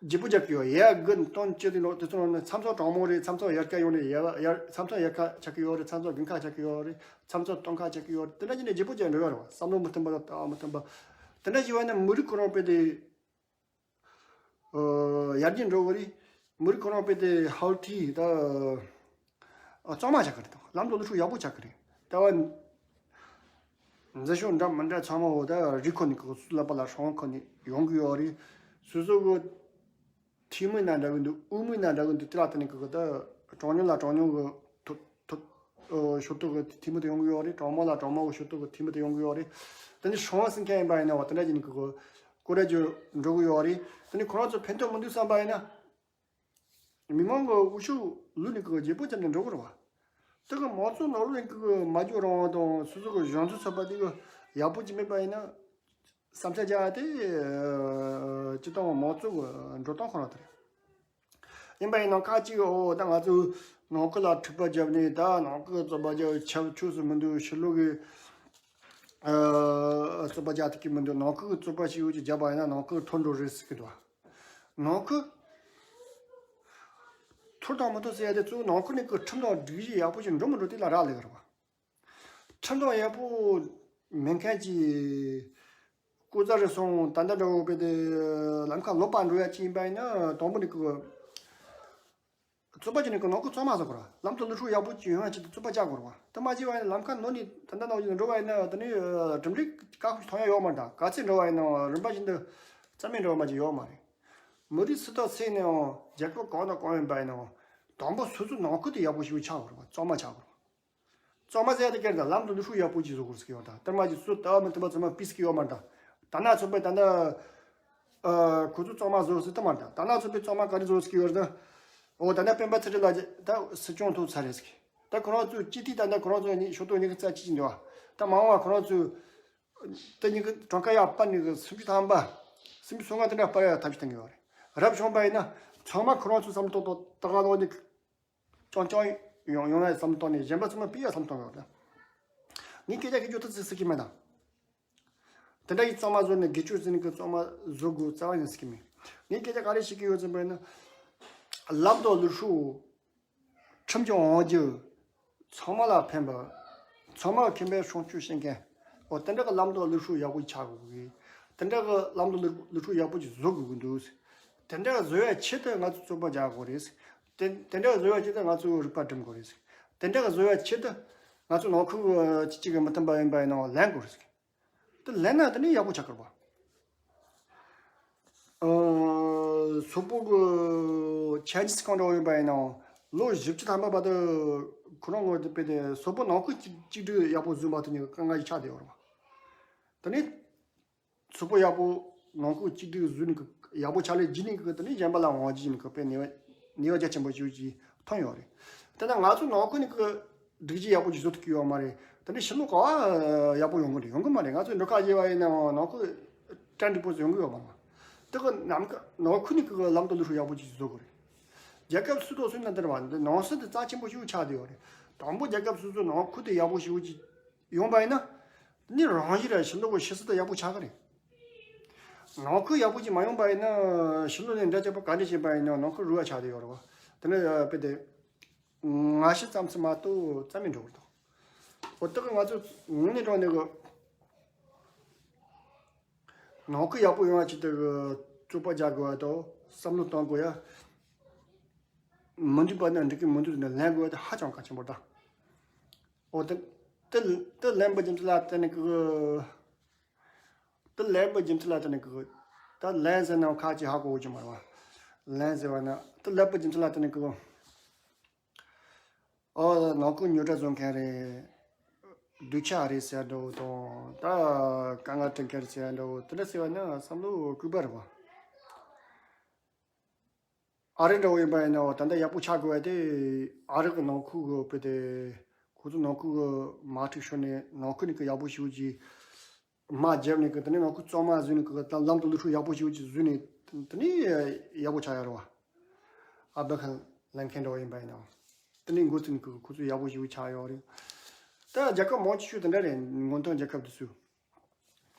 བརྗེ་པོ་རྒྱག་གི་ཡོད། ཡ་དགུ་སྟོང་བཅུ་དེ་ནོ་དེ་ཚོ་ནང་ནས་མཚམས་ཚོ་གྲང་མོ་རེད། མཚམས་ཚོ་དབྱར་ཁ་ཡོང་རེད། ཡ་ཡ་མཚམས་ཚོ་དབྱར་ཁ་ཆགས་ཀྱི་ཡོད་རེད། མཚམས་ཚོ་དགུན་ཁ་ཆགས་ཀྱི་ཡོད་རེད། མཚམས་ཚོ་སྟོན་ཁ་ཆགས་ཀྱི་ཡོད་རེད། དེ་འདྲ་བྱས་ནས་བརྗེ་པོ་བྱས་འགྲོ་ཡ་རེད་བ། བསམ་བློ་མི་མཐུན་པ་དང་ལྟ་བ་མི་མཐུན་པ། དེ་འདྲ་བྱས་པ་ཡིན་ན་མི་རིགས་ཁོ་རང་དཔེ་དེ། ཨ། ཡར་རྒྱས་འགྲོ་གི་རེད། མི་རིགས་ཁོ་རང་དཔེ་དེ་ཧལ་ཐི་ད། ཨ། གཙང་མ་ཆགས་ཀྱི་རེད་དང་། ལམ་དུ་ལུག་ཤུགས་ཡག་པོ་ཆགས་ཀྱི་རེད། ལྟ་བ་འཛིན་སྐྱོང་འདྲ་མི་འདྲ་ཚང་མ་འོ་ད་རི་ཁོ་ནས་ཀྱི་སུ་ལ་པ་ལ་ཧྲང་ཁོ་ནས་ཡོང་གི་ཡོད་རེད། སོ་སོ་གི་ཐུག་མིན་ན་འདྲ་གི་འདུག། དབུགས་མིན་ན་འདྲ་གི་འདུག། དེ་ལ་བརྟེན་ནས་ཀྱི་ད་གྲངས་ཉུང་ལ་གྲངས་ཉུང་གི་ཐོ་ཐོ་ཨོ་ཤོར་དོགས་ཀྱི་འཐུས་མི་དེ་ཡོང་གི་ཡོད་རེད། གྲངས་མང་ལ་གྲངས་མང་གི་ཤོར་དོགས་ཀྱི་འཐུས་མི་དེ་ཡོང་གི་ཡོད་རེད། དེ་ནི་ཧྲང་ཟིན་མཁན་ཡིན་པ་ཡིན་ན་བ་དེ་འདྲ་ཅིག་ནི་ཀྱི་སྐོར་ར་ཅིག་འགྲོ་གི་ཡོད་རེད། དེ་ནི་ཁོ་རང་ཚོ་ཕན་ཐོགས་མི་འདུག་བསམ་པ་ཡིན་ན། མི་མང་གི་འོས་ཤོག་བླུགས་ནས་ཀྱི་བརྗེ་པོ་བརྒྱབ་ནས་འགྲོ་གི་རེད་བ། དེ་གི་མང་གཙོ་ནང་ལོགས་ནས་ཀྱི་མ་འཇོག་རང་དབང་དང་སོ་སོ་གི་གཞུང་འཛུགས་ཚོགས་པ་དེ་གི་ཡག་པོ་ཅིག་མེད་པ་ཡིན་ན། བསམ་འཆར་རྒྱག་ཡ་དེ་སྤྱི་བཏང་མང་གཙོ་གི་འགྲོ་སྟངས་ཁོ་རང་དེ་རེད། ཡིན་པ་ཡིན་ནའང་ཁ་ཅིག་འོ་ད་ང་ཚོས་ནང་ཁུལ་ལ་འཁྲུག་པ་བརྒྱབ་ནས་ད་ནང་ཁུལ་རྩོད་པ་བརྒྱབ་ཆབས་ཆོས་སུ་མི་འདུག། ཕྱི་ལོགས་ཀྱི་ཨ་རྩོད་པ་རྒྱག་ཐུབ་ཀྱི་མི་འདུག། ནང་ཁུལ་གྱི་རྩོད་པ་ཞིག་ཡོད་ཀྱི་བརྒྱབ་པ་ཡིན་ན་ནང་ཁུལ་འཐོར་འགྲོ་རེད་ཟེར་གྱི་འདུག། ནང་ཁུལ་འཐོར་དང་མི་འཐོར་ཟེར་ཡ་དེ་གཙོ་བོ་ནང་ཁུལ་ནས་ཀྱི་ཁྲིམས་དང་སྒྲིག་གཞི་ཡག་པོ་ཞིག་འགྲོ་མི་འགྲོ་དེ་ལ་རག་ལས་ཀྱི་རེད་བ། ཁྲིམས་དང་ཡག་པོ་མེད་མཁན་གྱི་སྐུ་ཚ་རེ་སོང་ད་ལྟ་འདྲ་བོ་དཔེ་དེ་ལམ་ཁ་ལོག་པ་འགྲོ་ཡ་ཅིག་ཡིན་པ་ཡིན་ན་དང་པོ་ནས་ཀྱི་རྩོད་པ་བྱས་ནས་ཀྱི་ནང་ཁུལ་གཙང་མ་བཟོ་དགོས་རེད། ལམ་དུ་ལུག་ཧྲུག་ཡག་པོ་ཅིག་ཡོང་ཡ་ཆེད་དུ་རྩོད་པ་རྒྱག་དགོས་རེད་བ། དེ་མ་བྱས་པ་ཡིན་ན་ལམ་ཁ་ནོར་ནས་ད་ལྟ་ནང་བཞིན་འགྲོ་བ་ཡིན་ན་དེ་ནས་གྲུབ་འབྲས་ག་ཁུལ་མཐོང་ཡ་ཡོད་མ་རེད། ད་ག་ཚད་འགྲོ་བ་ཡིན་ནའང་རིམ་པ་བཞིན་དུ་རྩ་མེད་འགྲོ་བ་མ་ཅིག་ཡོད་མ་རེད། མི་རིགས་སུ་དག་ཚད་ནའང་རྒྱལ་ཁབ་གང་དང་གང་ཡིན་པ་ཡིན་ནའང་དང་པོ་སོ་སོའི་ནང་ཁུལ་དེ་ཡག་པོ་ཞིག་ཆགས་དགོས་རེད་བ། གཙང་མ་ཆགས་དགོས་རེད་བ། གཙང་མ་ཟེར་ཡ་དེ་སྐད་ད་ལམ་དུ་ལུག་ཧྲུག་ཡག་པོ་ཅིག་བཟོ་དགོས་ཟེར་གི་ཡོད། ད་དེ་མ་ཅིག་སུ་ལྟ་བ་མི་མཐུན་པ་ཚང་མ་ཕུད་ཟེར་གི་ཡོད་མ་རེད། ད་ད་ན་ཚོད་པའི་ད་ན་ཨ་ཁོ་ཚོ་གཙང་མ་བཟོ་ཟེར་ད་མ་རེད། ད་ད་ན་ཚོད་པའི་གཙང་མ་ག་རེ་བཟོ་ཟེར་གི་ཡོད་རེད། ད་འོ་ད་ན་སྤེན་པ་ཚེ་རིང་ལགས་ད་སྲིད་སྐྱོང་ཐོབ་ཚར་རེད་ཟེར་གི། ད་ཁོ་རང་ཚོའི་སྤྱི་འཐུས་ད་ད་ཁོ་རང་ཚོ་ནི་ཤོག་ཐོག་ཉི་ཤུ་རྩ་གཅིག་ཅིག་འདུག་བ། ད་མ་འོངས་པ་ཁོ་རང་ཚོའི་ད་ཉི་གི་གྲངས་ཀ་ཡག་པ་ནི་གི་སུམ་ཅུ་ཐམ་པ་སུམ་ཅུ་སོ་ལྔ་དེ་འདྲ་སྤར་ཡ་ཐབས་ཤེས་གཏོང་གི་ཡོད་རེད། རབ་བྱུང་པ་ཡིན་ན་ཚང་མ་ཁོ་རང་ཚོའི་བསམ་བློ་ཏོག་ཏོག་ཏག་ཏག་ནང་ནས། རྐྱང་རྐྱང་ཡོང་ཡོང་ཡ་བསམ་བཏང་ནས་གཞན་པ་ཚང་མ་ཕུད་ཡ་བསམ་བཏང་ཡོད་རེད། ངས་སྐད་ཆ་ཤོད་རྒྱུ་ད་ཚིག་ཟེར་གི་མེད་ད། དེ་འདྲ་ཡི་གཙང་མ་བཟོ་ནས་དགེ་ཆོས་ཟེར་ནས་ཀྱི་གཙང་མ་བཟོ་དགོས་རྩ་བ་ཡིན་ཟེར་གི་མེད། ངས་སྐད་ཆ་ག་རེ་བཤད་ཀྱི་ཡོད་ཟེར་བ་ཡིན་ན། ལམ་དང་ལུག་ཧྲུག་ཁྲིམས་ཀྱི་དབང་སྒྱུར། ཚང་མ་ལ་ཕན་པ། ཚང་མ་མཁྱེན་པའི་སྲུང་སྐྱོབ་བྱེད་མཁན། འོ་དེ་འདྲ་གི་ལམ་དང་ལུག་ཧྲུག་ཡག་པོ་ཆགས་དགོས་གི། དེ་འདྲ་གི་ལམ་དང་ལུག་ལུག་ཧྲུག་ཡག་པོ་ཅིག་བཟོ་དགོས་གི་འདུག། དེ་འདྲ་བཟོ་ཡ་ཆེད་དུ་ང་ཚོ་རྩོད་པ་རྒྱག་དགོས་རེད། དེ་དེ་འདྲ་བཟོ་ཡ་ཆེད་དུ་ང་ཚོ་རིག་པ་སྒྲིམ་དགོས་རེད། དེ་འདྲ་བཟོ་ཡ་ཆེད་དུ་ང་ཚོ་ནང་ཁུལ་གཅིག་གཅིག་གི་མི་མཐུན་པ་ཡིན་པ་ཡིན་ནའང་ལེན་དགོས་རེད། དེ་ལེན་ན་དེ་ནས་ཡག་པོ་ཆགས་ཀྱི་རེད་པ། ཨ། སོག་པོ་གི་ཆ་ཇིས་གང་འདྲ་ཡོད་པ་ཡིན་ནའང་ལོ་བཞི་བཅུ་ཐམ་པ་བར་དུ་ཁོ་རང་ངོས་དེ་དཔེ་དེ་སོག་པོ་ནང་ཁུལ་གཅིག་གཅིག་སྒྲིལ་ཡག་པོ་བཟོས་པ་དེ་ཉིད་ཀྱི་དཀའ་ངལ་ཞིག་ཆགས་བསྡད་ཡོད་རེད་པ། དེ་ནས། སོག་པོ་ཡག་པོ་ནང་ཁུལ་གཅིག་སྒྲིལ་བཟོས་ནས་ཀྱི་ཡག་པོ་ཆགས་ལས་བརྒྱུད་ནས་ཀྱི་དེ་ནས་གཞན་པ་ལ་དབང་བྱས་ནས་ཀྱི་དཔེ་ནུས་པ་ནུས་པ་རྒྱ་ཆེན་པོ་ཞིག་ཅིག་ཐོན་ཡོད་རེད། དེ་ན་ང་ཚོ་ནང་ཁུལ་ནས་ཀྱི་སྒྲིག་གཞི་ཡག་པོ་ཞིག་བཟོ་ཐུབ་ཀྱི་ཡོད་མ་རེད། དེ་ནས་ཕྱི་ལོགས་ག་བ་ཡག་པོ་ཡོང་གི་རེད། ཡོང་གི་མ་རེད། ང་ཚོས་འགྲོ་ཁ་བྱས་པ་ཡིན་ནའང་ནང་ཁུལ་གྲ་འགྲིག་པོ་ཡོང་གི་ཡོད་མ་རེད། དེ་གི་ནམ་མཁའ་ནང་ཁུལ་ནས་ཀྱི་ལམ་དང་ལུག་ཧྲུག་ཡག་པོ་ཞིག་བཟོ་དགོས་རེད། རྒྱལ་ཁབ་སུ་དང་སུ་ན་འདིར་བ་འདི་ནང་སྲིད་དེ་རྩ་ཆེན་པོ་ཞིག་ཆགས་བསྡད་ཡོད་རེད། དང་པོ་རྒྱལ་ཁབ་སོ་སོའི་ནང་ཁུལ་དེ་ཡག་པོ་ཞིག་ཅིག་ཡོང་པ་ཡིན་ན། ནི་རང་བཞིན་ར་ཕྱི་ལོགས་ཀྱི་ཕྱི་སྲིད་དེ་ཡག་པོ་ཆགས་ཀྱི་རེད། ནང་ཁུལ་ཡག་པོ་ཅིག་མ་ཡོང་པ་ཡིན་ན་ཕྱི་ལོགས་ནས་འདྲ་རྒྱག་པ་ག་འདྲ་བྱས་པ་ཡིན་ན་ནང་ཁུལ་རུལ་བ་ཆགས་བསྡད་ཡོད་རེད་བ། དེ་ནི་དཔེ་དེ་ང་ཤི་ཙམ་སུ་མ་གཏོགས་རྩ་མེད་འགྲོ་གི་རེད། འོ་དེ་གི་ང་ཚོ་ངོས་ནས་དྲངས་ནས་གི་ནང་ཁུལ་ཡག་པོ་ཡོང་བ་ཅིག་དེ་གི་རྩོད་པ་རྒྱག་དགོས་པ་དང་བསམ་བློ་གཏོང་དགོས་ཡ། མི་འགྲིག་པ་ན་འགྲིག་གི་མི་འདུག་ན་ལེན་དགོས་ཡ་དེ་ཧ་ཅང་གལ་ཆེན་པོ་རེད་ད། འོ་དེ་དེ་དེ་ལེན་པའི་རྒྱུ་མཚན་ལ་བརྟེན་ནས་གི། དེ་ལེན་པའི་རྒྱུ་མཚན་ལ་བརྟེན་ནས་གི། ད་ལེན་ཟེར་ན་ཁ་ཅིག་ཧ་གོ་གི་མ་རེད་བ། ལེན་ཟེར་བ་ན་དེ་ལེན་པའི་རྒྱུ་མཚན་ལ་བརྟེན་ནས་གི། ཨོ་ནང་ཁུལ་རྙོག་དྲ་བཟོ་མཁན་རེད། སྡུག་ཆག་རེད་ཟེར་འདྲ་བོ་དང་ད་དཀའ་ངལ་འཕྲད་མཁན་རེད་ཟེར་འདྲ་བོ་དེ་འདྲ་ཟེར་བ་ན་བསམ་བློ་སྐུད་པ་རེད་བ། ཨ་རི་འདྲ་བོ་ཡིན་པ་ཡིན་ན་ད་ལྟ་ཡག་པོ་ཆགས་དགོས་པ་དེ་ཨ་རི་གི་ནང་ཁུལ་གི་དཔེ་དེ་ཁོ་ཚོ་ནང་ཁུལ་གི་དམག་འཁྲུག་ཤོར་ནས་ནང་ཁུལ་ནས་གི་ཡག་པོ་ཞིག་གི་དམག་བརྒྱབ་ནས་གི་དེ་ནས་ནང་ཁུལ་གཙང་མ་བཟོས་ནས་གི་ལམ་དང་ལུག་ཧྲུག་ཡག་པོ་ཞིག་གི་བཟོས་ནས་དེ་ནས་ཡག་པོ་ཆགས་ཡ་རེད་བ། ཨ་བྷི་ཁན་ལེན་མཁན་འདྲ་བོ་ཡིན་པ་ཡིན་ན་དེ་ནས་འགོ་བཙུགས་ནས་གི་ཁོ་ཚོ་ཡག་པོ་ཞིག་གི་ཆགས་ཡོད་རེད། ད་རྒྱལ་ཁབ་མང་ཆེ་ཤོས་དེ་འདྲ་རེད། སྔོན་ཐོན་རྒྱལ་ཁབ་དེ་ཚོས་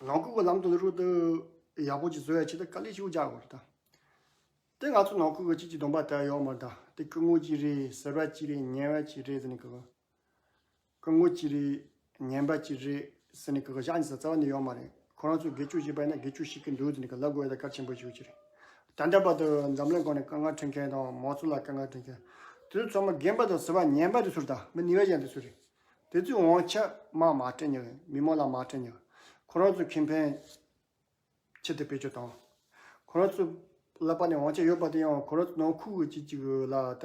ནང་ཁུལ་གི་ལམ་དང་ལུག་ཧྲུག་དེ་ཡག་པོ་ཞིག་བཟོ་ཡ་ཆེད་དུ་དཀའ་ལས་ཞིག་རྒྱག་དགོས་རེད་ད། དེ་ང་ཚོ་ནང་ཁུལ་གྱི་གཅིག་གཅིག་སྡོམ་པ་དེ་ཡོད་མ་རེད་ད། དེ་སྐུ་ངོ་གཅིག་རེད། ཟུར་པ་གཅིག་རེད། ཉེས་པ་གཅིག་རེད་ཟེར་ནས་གི། སྐུ་ངོ་གཅིག་རེད། ཉེས་པ་གཅིག་རེད་ཟེར་ནས་གི་བཞག་ནས་ས་རྩ་བ་ནས་ཡོད་མ་རེད། ཁོ་རང་ཚོས་སྒེར་གཅོད་བྱས་པ་ཡིན་ན་སྒེར་གཅོད་བྱེད་ཀྱི་འདུག་ཟེར་ནས་གི་ལབ་དགོས་ཡ་ད་གལ་ཆེན་པོ་ཞིག་ཅིག་རེད། ད་ལྟ་བར་དུ་འཛམ་གླིང་སྒང་ནས་དཀའ་ངལ་འཕྲད་མཁན་དང་མང་ཚོགས་ལ་དཀའ་ངལ་འཕྲད་མཁན། དེ་ཚོ་ཚང་མ་རྒན་པ་དང་ཟུར་པ་ཉེས་པ་དེ་ཚོ་རེད་ད། མི་ནུས་པ་ཅན་དེ་ཚོ་རེད། དེ་ཚོའི་དབང་ཆ་མར་མ་སྤྲད་ཉེ་གི། མི་མང་ལ་མ་སྤྲད་ཉེ་གི། ཁོ་རང་ཚོའི་ཁེ་ཕན་ཆེད་དུ་བེད་སྤྱོད་བཏང་། ཁོ་རང་ཚོའི་ལག་པ་ནས་དབང་ཆ་ཡོད་པ་དེ་ཡང་ཁོ་རང་ཚོ་ནང་ཁུལ་གྱི་གཅིག་གཅིག་ལ་ད་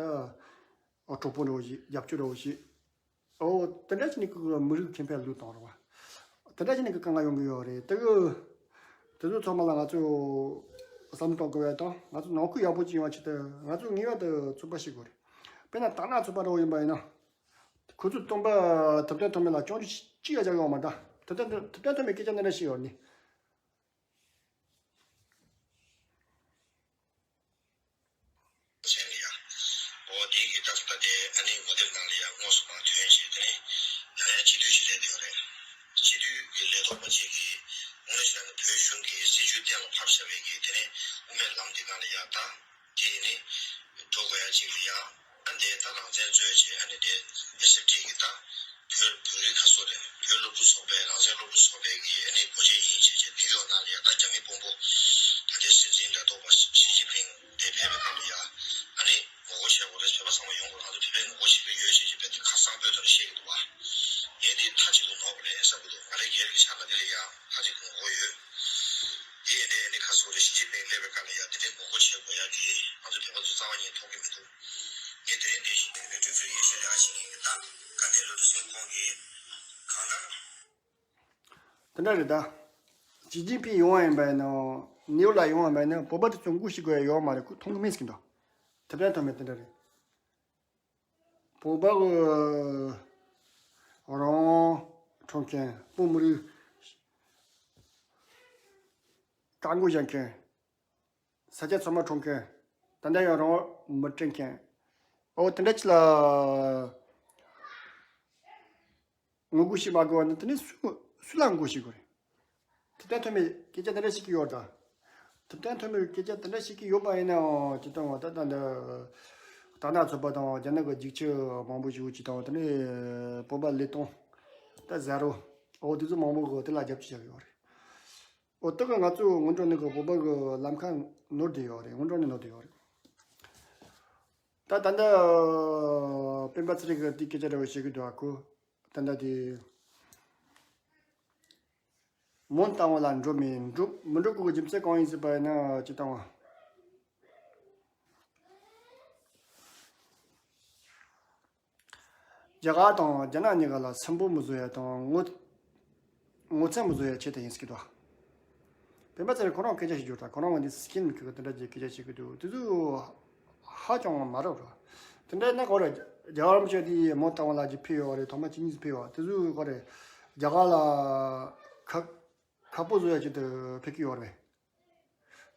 གྲོགས་པོ་འདྲ་བོ་ཞིག་རྒྱབ་སྐྱོར་འདྲ་བོ་ཞིག་འོ་དེ་འདྲ་བྱས་ནས་ཁོ་མི་རིགས་ཁེ་ཕན་བློས་བཏང་རོགས། དེ་འདྲ་བྱས་ནས་ཁོ་དཀའ་ངལ་ཡོང་གི་ཡོད་རེད། དེ་གི་དེ་ཚོ་ཚང་མ་ལ་ང་ཚོས་བསམ་བློ་གཏོང་དགོས་ཡ་དང་། ང་ཚོ་ནང་ཁུལ་ཡག་པོ་ཅིག་ཡོང་བ་ཆེད་དུ་ང་ཚོ་ངེས་པར་དུ་ཚོགས་པ་ཞིག་དགོས་རེད། དཔེར་ན་དར་ནག་ཚོགས་པ་འདྲ་བོ་ཡིན་པ་ཡིན་ན། ཁོ་ཚོས་སྟོན་པ་ཐུབ་བསྟན་ཐོགས་མེད་ལ་སྐྱོན་བརྗོད་ཅི་ཡང་རྒྱག་གི་ཡོད་མ་རེད། ཐུབ་བསྟན་ཐུབ་བསྟན་ཐོགས་མེད་སྐད་ཆ་འདི་འདྲ་བཤད་ཡོད་ནི། ཅན་ལ་ཡ། འོ་དེ་གི་ད་ལྟ་དེ་ཨ་ནི་ངོ་དེབ་ནང་ལ་ཡ་དངོས་སུ་མར་ཐོན་བྱས་དེ་ནས་ཡང་ཡང་སྤྱི་འཐུས་ཤིག་རེད་དེ་ཡོད་རེད། སྤྱི་འཐུས་ཀྱི་ལས་ཐོག་པ་ཅིག་གིས་དངོས་གནས་བྱས་ན་བོད་གཞུང་གི་སྲིད་བྱུས་གཏན་ལ་ཕབ་བཞག་པའི་གི་དེ་ནས་དབུ་མའི་ལམ་དེ་སྒང་ལ་ཡ་ད་དེ་ནི་འགྲོ་དགོས་ཡ་ཅིག་ལ་ཡ། ཨ་འདི་ད་རང་བཙན་རྩོད་བྱས་ཨ་ནི་དེ་ཨེ་སི་ཨེཕ་ཊི་གི་ད་བོད་བོད་རིགས་ཁ་སོ་རེད། བོད་སློབ་ཕྲུག་ཚོགས་པའི་རང་བཙན་སློབ་ཕྲུག་ཚོགས་པའི་གི་ཨ་ནི་འགོ་བྱེད་ཡིན་བྱས་བྱས་ནིའུ་ཡོག་ནང་ལ་ཡ་ད་རྒྱ་མི་དཔོན་པོ་ད་ལྟའི་སྲིད་འཛིན་ལས་ཐོག་པ་ཞི་ཅིན་ཕིང་དེ་ཕེབས་པའི་སྐབས་ལ་ཡ་ཨ་ནི་ངོ་རྒོལ་བྱེད་དགོས་རེད། བོད་པ་ཚང་མ་ཡོང་དགོས་རེད། ང་ཚོ་བོད་པས་ངོ་རྒོལ་བྱེད་ཀྱི་ཡོད་བྱས་བྱས་བོད་དེ་ཁ་གསང་པོའི་ཐོག་ནས་བཤད་ཀྱི་འདུག་བ། ངས་འདི་མཐའ་གཅིག་ཏུ་ནོར་བ་རེད་བསམ་གྱི་འདུག་ང་རའི་སྒེར་གྱི་ཆ་ལ་འདི་ལ་ཡ་མཐའ་གཅིག་ཏུ་ངོ་རྒོལ་ཡོད། དེ་ཡིན་དེ་ཡིན་དེ་ཁ་སོ་རེ་ཞི་ཅིན་ཕིང་སླེབས་པའི་སྐབས་ལ་ཡ་དེ་འདྲའི་ངོ་རྒོལ་བྱེད་དགོས་ཡ་གི་ང་ཚོ་བོད་པ་ཚོ་རྩ་བ་ཉིད་ཐོབ་ཀྱི་མི་འདུག་ངས་དེ་རིང་འདི་བཞིན་རེ་ཌིའོ་ཧྥི་རི་ཨེ་ཤ་ལས་ཀ་བྱེད་མཁན་གྱི་ད་སྐལ་ལྡན་བློ་གྲོས་ཟེར་ཁོང་གིས་གང་ལྟར། དེ་འདྲ་རེད་ད། ཞི་ཅིན་ཕིང་ཡོང་བ་ཡིན་པ་ཡིན་ན། ནིའུ་ཡོག་ལ་ཡོང་བ་ཡིན་པ་ཡིན་ན་བོད་པ་དེ་ཚོ་མགོ་ཤེས་དགོས་ཡ་ཡོད་མ་རེད། ཁོ་མཐོང་གི་མེད་ཟེར་གྱི་འདུག་དེ་འདྲ་མཐོང་མེད་དེ་འདྲ་རེད། བོད་པ་གི་རང་དབང་ཁྲོམ་མཁན། བོད་མི་རིགས་བཀག་འགོག་བྱེད་མཁན། ས་ཆ་ཚང་མ་ཁྲོམ་མཁན། ད་ལྟ་ཡང་རང་དབང་མི་སྤྲད་མཁན། ཨོ་དེ་འདྲ་ཅིག་ལ་ངོ་རྒོལ་བྱེད་མ་དགོས་པ་ནི་དེ་ནི་སུ་སུ་ལ་ངོ་རྒོལ་བྱེད་དགོས་རེད། ཐུབ་བསྟན་ཐོགས་མེད་སྐད་ཆ་དེ་འདྲ་བཤད་ཀྱི་ཡོད་ད། ཐུབ་བསྟན་ཐོགས་མེད་སྐད་ཆ་དེ་འདྲ་བཤད་ཀྱི་ཡོད་པ་ཡིན་ནའང་ཇི་ལྟར་ང་ད་ལྟ་འདི་དར་ནག་ཚོགས་པ་དང་རྒྱ་ནག་གི་རྒྱུག་ཁྱི་མང་པོ་ཞིག་ཅིག་དང་དེ་ནས་བོད་པ་ལས་སྟངས་ད་ཟ་རོ་ཨོ་དེ་ཚོ་མང་པོ་གི་དེ་ལ་རྒྱབ་སྐྱོར་བྱ་གི་ཡོད་རེད། ཨོ་དེ་གི་ང་ཚོ་སྔོན་འགྲོ་ནས་གི་བོད་པ་གི་ལམ་ཁ་ནོར་བསྡད་ཡོད་རེད། སྔོན་འགྲོ་ནས་ནོར་བསྡད་ཡོད་རེད། ད་ད་ལྟ་སྤེན་པ་ཚེ་རིང་གི་དེ་སྐད་ཆ་འདྲ་བོ་བཤད་གི་འདུག་ཨ། ཁོ་ད་ལྟ་དེ་མོན་རྟ་དབང་ལ་འགྲོ་མི་འགྲོ་མི་འགྲོ་དགོས་གི་རྒྱུ་མཚན་གང་ཡིན་ཟེར་བ་ཡིན་ན་ཅི་ལྟ་བ། རྒྱ་གར་དང་རྒྱ་ནག་གཉིས་ཀ་ལ་སུན་པོ་མི་བཟོ་ཡ་དང་ངོ་ངོ་ཚ་མི་བཟོ་ཡ་ཆེད་དུ་ཡིན་ཟེར་གྱི་འདུག་སྤེན་པ་ཚེ་རིང་ཁོ་རང་སྐད་ཆ་ཞིག་བརྗོད་དང་། ཁོ་རང་ངོ་འདི་སི་ཀིན་གི་དེ་འདྲ་གྱི་སྐད་ཆ་བཤད་ཀྱི་འདུག་དེ་ཚོ་ཧ་ཅང་མ་རབས་ར། དེ་འདྲ་ན་གོ་ར་རྒྱལ་བ་རིན་པོ་ཆེ་དེ་མོན་རྟ་དབང་ལ་ཅིག་ཕེབས་ཡོད་རེད། ཐོག་མ་ཅི་ཉིས་ཕེབས་ཡོད། དེ་ཚོ་གོ་རེ་རྒྱ་གར་ལ་ཁ་ཁ་སྤུ་བཟོ་ཡ་ཆེད་དུ་ཕེབས་ཀྱི་ཡོད་རེད།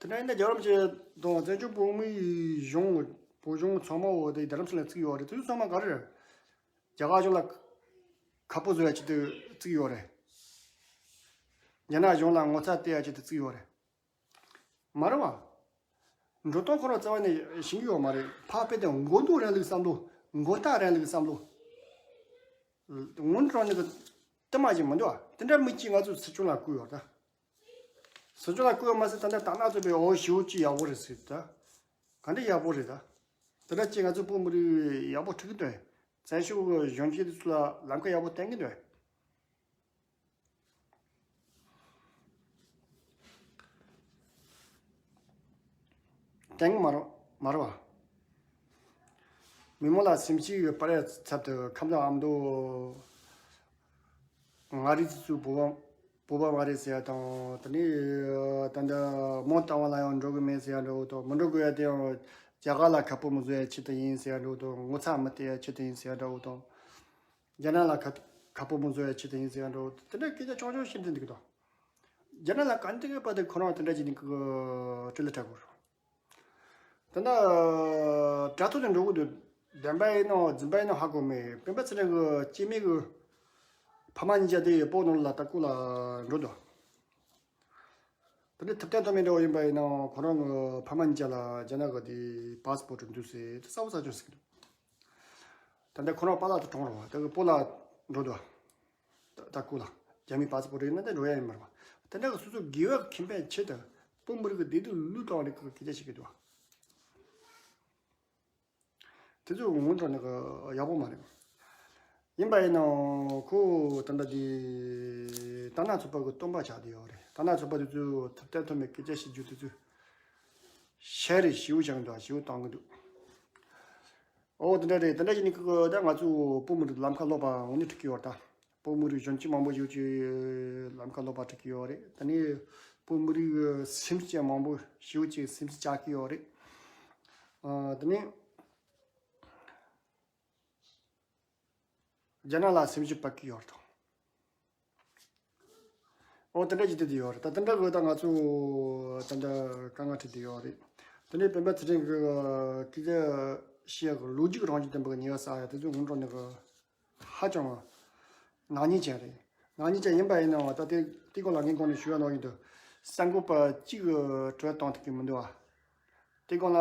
དེ་འདྲ་ཡིན་ན་རྒྱལ་བ་རིན་པོ་ཆེ་དང་བཙན་བྱོལ་བོད་མིའི་གཞུང་བོད་གཞུང་ཚང་མ་འོ་དེ་རྡ་རམ་ས་ལ་བརྩིགས་ཡོད་རེད། དེ་ཚོ་ཚང་མ་ག་རེ་རེད། རྒྱ་གར་གཞུང་ལ་ཁ་སྤུ་བཟོ་ཡ་ཆེད་དུ་བརྩིགས་ཡོད་རེད། རྒྱ་ནག་གཞུང་ལ་ངོ་ཚ་སྟེར་ཡ་ཆེད་དུ་བརྩིགས་ཡོད་རེད། མ་རེད་བ། འགྲོ་སྟངས་ཁོ་རང་རྩ་བ་ནས་ཤེས་ཀྱི་ཡོད་མ་རེད། ཕར་དཔེ་དེ་མགོ་འདོགས་རན་ལུགས་བསམ་བློ། མགོ་བཏགས་རན་ལུགས་བསམ་བློ། སྔོན་འགྲོ་ནི་གི་དེ་མ་ཞིག་མི་འདུག་བ། དེ་འདྲ་མི་གཅིག་ང་ཚོ་སྲིད་སྐྱོང་ལ་བསྐོས་ཡོད་ད། སྲིད་སྐྱོང་ལ་བསྐོས་ཡོད་མ་ཟད་ད་ལྟ་དར་ནག་ཚོགས་པས་འོ་ཞེ་པོ་ཅིག་ཡག་པོ་རེད་ཟེར་ད། ག་འདྲ་ཡག་པོ་རེད་ད། དེ་འདྲ་ཅིག་ང་ཚོ་བོད་མི་རིགས་ཡག་པོ་ཁྲིད་ཀྱི་འདུག་བཙན་བྱོལ་གི་གཞོན་སྐྱེས་དེ་ཚོ་ལ་ལམ་ཁ་ཡག་པོ་བསྟན་གྱི་འདུག་བསྟན་གྱི་མ་རེད་མ་རེད་བ། མི་མང་ལ་སེམས་ཤུགས་སྤར་ཡ་ཚབ་ཏུ་ཁམས་བཟང་ཨ་མདོ་མངའ་རིས་སུ་བོད་པ་བོད་པ་མ་རེད་ཟེར་ཡ་དང་། དེ་ནས་ད་ལྟ་མོན་རྟ་དབང་ལ་ཡང་འགྲོ་གི་མེད་ཟེར་ཡ་འདྲ་བོ་དང་། མི་འགྲོ་དགོས་ཡ་དེ་ཡང་རྒྱ་གར་ལ་ཁ་སྤུ་མི་བཟོ་ཡ་ཆེད་དུ་ཡིན་ཟེར་ཡ་འདྲ་བོ་དང་། ངོ་ཚ་མི་སྟེར་ཡ་ཆེད་དུ་ཡིན་ཟེར་ཡ་འདྲ་བོ་དང་། རྒྱ་ནག་ལ་ཁ་ཁ་སྤུ་མི་བཟོ་ཡ་ཆེད་དུ་ཡིན་ཟེར་ཡ་འདྲ་བོ་དེ་འདྲ་སྐད་ཆ་ཆུང་ཆུང་བཤད་བསྡད་འདུག་གི་དང་། རྒྱ་ནག་ལ་ག་འདྲ་གི་བར་དུ་ཁོ་རང་དེ་འདྲ་བྱས་ནས་ཀི་སྤྲེལ་ལད་འཁྲབ་དགོས་རེད། ད་ལྟ་དྲ་ཐོག་ནས་འགྲོ་གི་འདུག་བདེན་པ་ཡིན་ནམ་རྫུན་པ་ཡིན་ནམ་ཧ་གོ་མེད། སྤེན་པ་ཚེ་རིང་གི་སྐྱེ་དམན་གི་ཕ་མ་གཉིས་ཆ་དེ་སྤོ་ནང་ལ་ལྟ་སྐོར་ལ་འགྲོ་འདུག་ད་ དེ་ནས་ཐུབ་བསྟན་ཐོགས་མེད་འདྲ་བོ་ཡིན་པ་ཡིན་ན་ཁོ་རང་གི་ཕ་མ་གཉིས་ཆ་ལ་རྒྱ་ནག་གི་དེ་པཱ་སི་པོར་ཊི་འདུག་ཟེར་དེ་གསལ་པོ་གསལ་རྐྱང་ཟེར་གི་འདུག་ད་ལྟ་ཁོ་རང་པཱ་ལགས་དང་གྲོངས་རེད་བ། ད་གི་སྤོ་ལགས་འགྲོ་འདུག་ད་ད་སྐུ་ལ་རྒྱ་མིའི་པཱ་སི་པོར་ཊི་ཡིན་ན་ད་འགྲོ་ཡ་ཡིན་མ་རེད་བ། དེ་འདྲ་གི་སོ་སོ་དགེ་བ་ཁྱིམ་པའི་ཆེད་དུ་བོད་མི་རིགས་ཀྱི་བདེ་སྡུག་བློས་གཏོང་རེད་གི་སྐད་ཆ་བཤད་གི་འདུག་བ། དེ་ཚོ་ངོ་འཕྲོད་ནི་གི་ཡག་པོ་མ་རེད། ཡིན་པ་ཡིན་ནའང་ཁོ་ད་ལྟ་དེ་དར་ནག་ཚོགས་པ་གི་སྟོན་པ་ཆགས་བསྡད་ཡོད་རེད། དར་ནག་ཚོགས་པ་དེ་ཚོས་ཐུབ་བསྟན་ཐོགས་མེད་སྐད་ཆ་བཤད་རྒྱུ་དེ་ཚོ་ཤ་རེ་ཞེ་པོ་བྱ་གི་འདུག་ཞེ་པོ་བཏང་གི་འདུག་ཨོ་དེ་འདྲ་རེད། དེ་འདྲ་བྱས་ནས་ཁོ་ད་ང་ཚོ་བོད་མི་རིགས་ལམ་ཁ་ལོག་པ་འོ་ནི་འགྲིག་གི་ཡོད་ད། བོད་མི་རིགས་གཞོན་སྐྱེས་མང་པོ་ཞིག་ཅིག་ལམ་ཁ་ལོག་པ་འགྲིག་གི་ཡོད་རེད། ད་ནི་བོད་མི་རིགས་སེམས་ཅན་མང་པོ་ཞིག་ཅིག་སེམས་ཅན་བཅག་གི་ཡོད་རེད། ཨ་ད་ནི་རྒྱ་ནག་ལ་སེམས་ཤུགས་སྤར་གི་ཡོད་རེད་དོ། ཨོ་དེ་འདྲ་ཅིག་བསྡད་དེ་ཡོད་རེད། ད་དེ་འདྲ་གི་ད་ང་ཚོ་ད་འདྲ་དཀའ་ངལ་འཕྲད་དེ་ཡོད་རེད། དེ་ནས་སྤེན་པ་ཚེ་རིང་གི་སྐད་ཆ་བཤད་ཡག་གི་ལོ་རྒྱུས་རང་བཞིན་ལྡན་པ་གི་ཉེས་པ་བསགས་ཡ་དེ་ཚོ་སྔོན་འགྲོ་ནས་གི་ཧ་ཅང་ནག་ཉེས་ཅན་རེད། ནག་ཉེས་ཅན་ཡིན་པ་ཡིན་ནའང་ད་དེ་དེ་སྐོར་ལ་ངས་གོང་ནས་ཞུ་ཡ་ནང་བཞིན་དུ་གསར་འགོད་པ་གཅིག་གི་གྲོས་གཏོང་ཐུབ་ཀྱི་མི་འདུག་ཨ། དེ་སྐོར་ལ་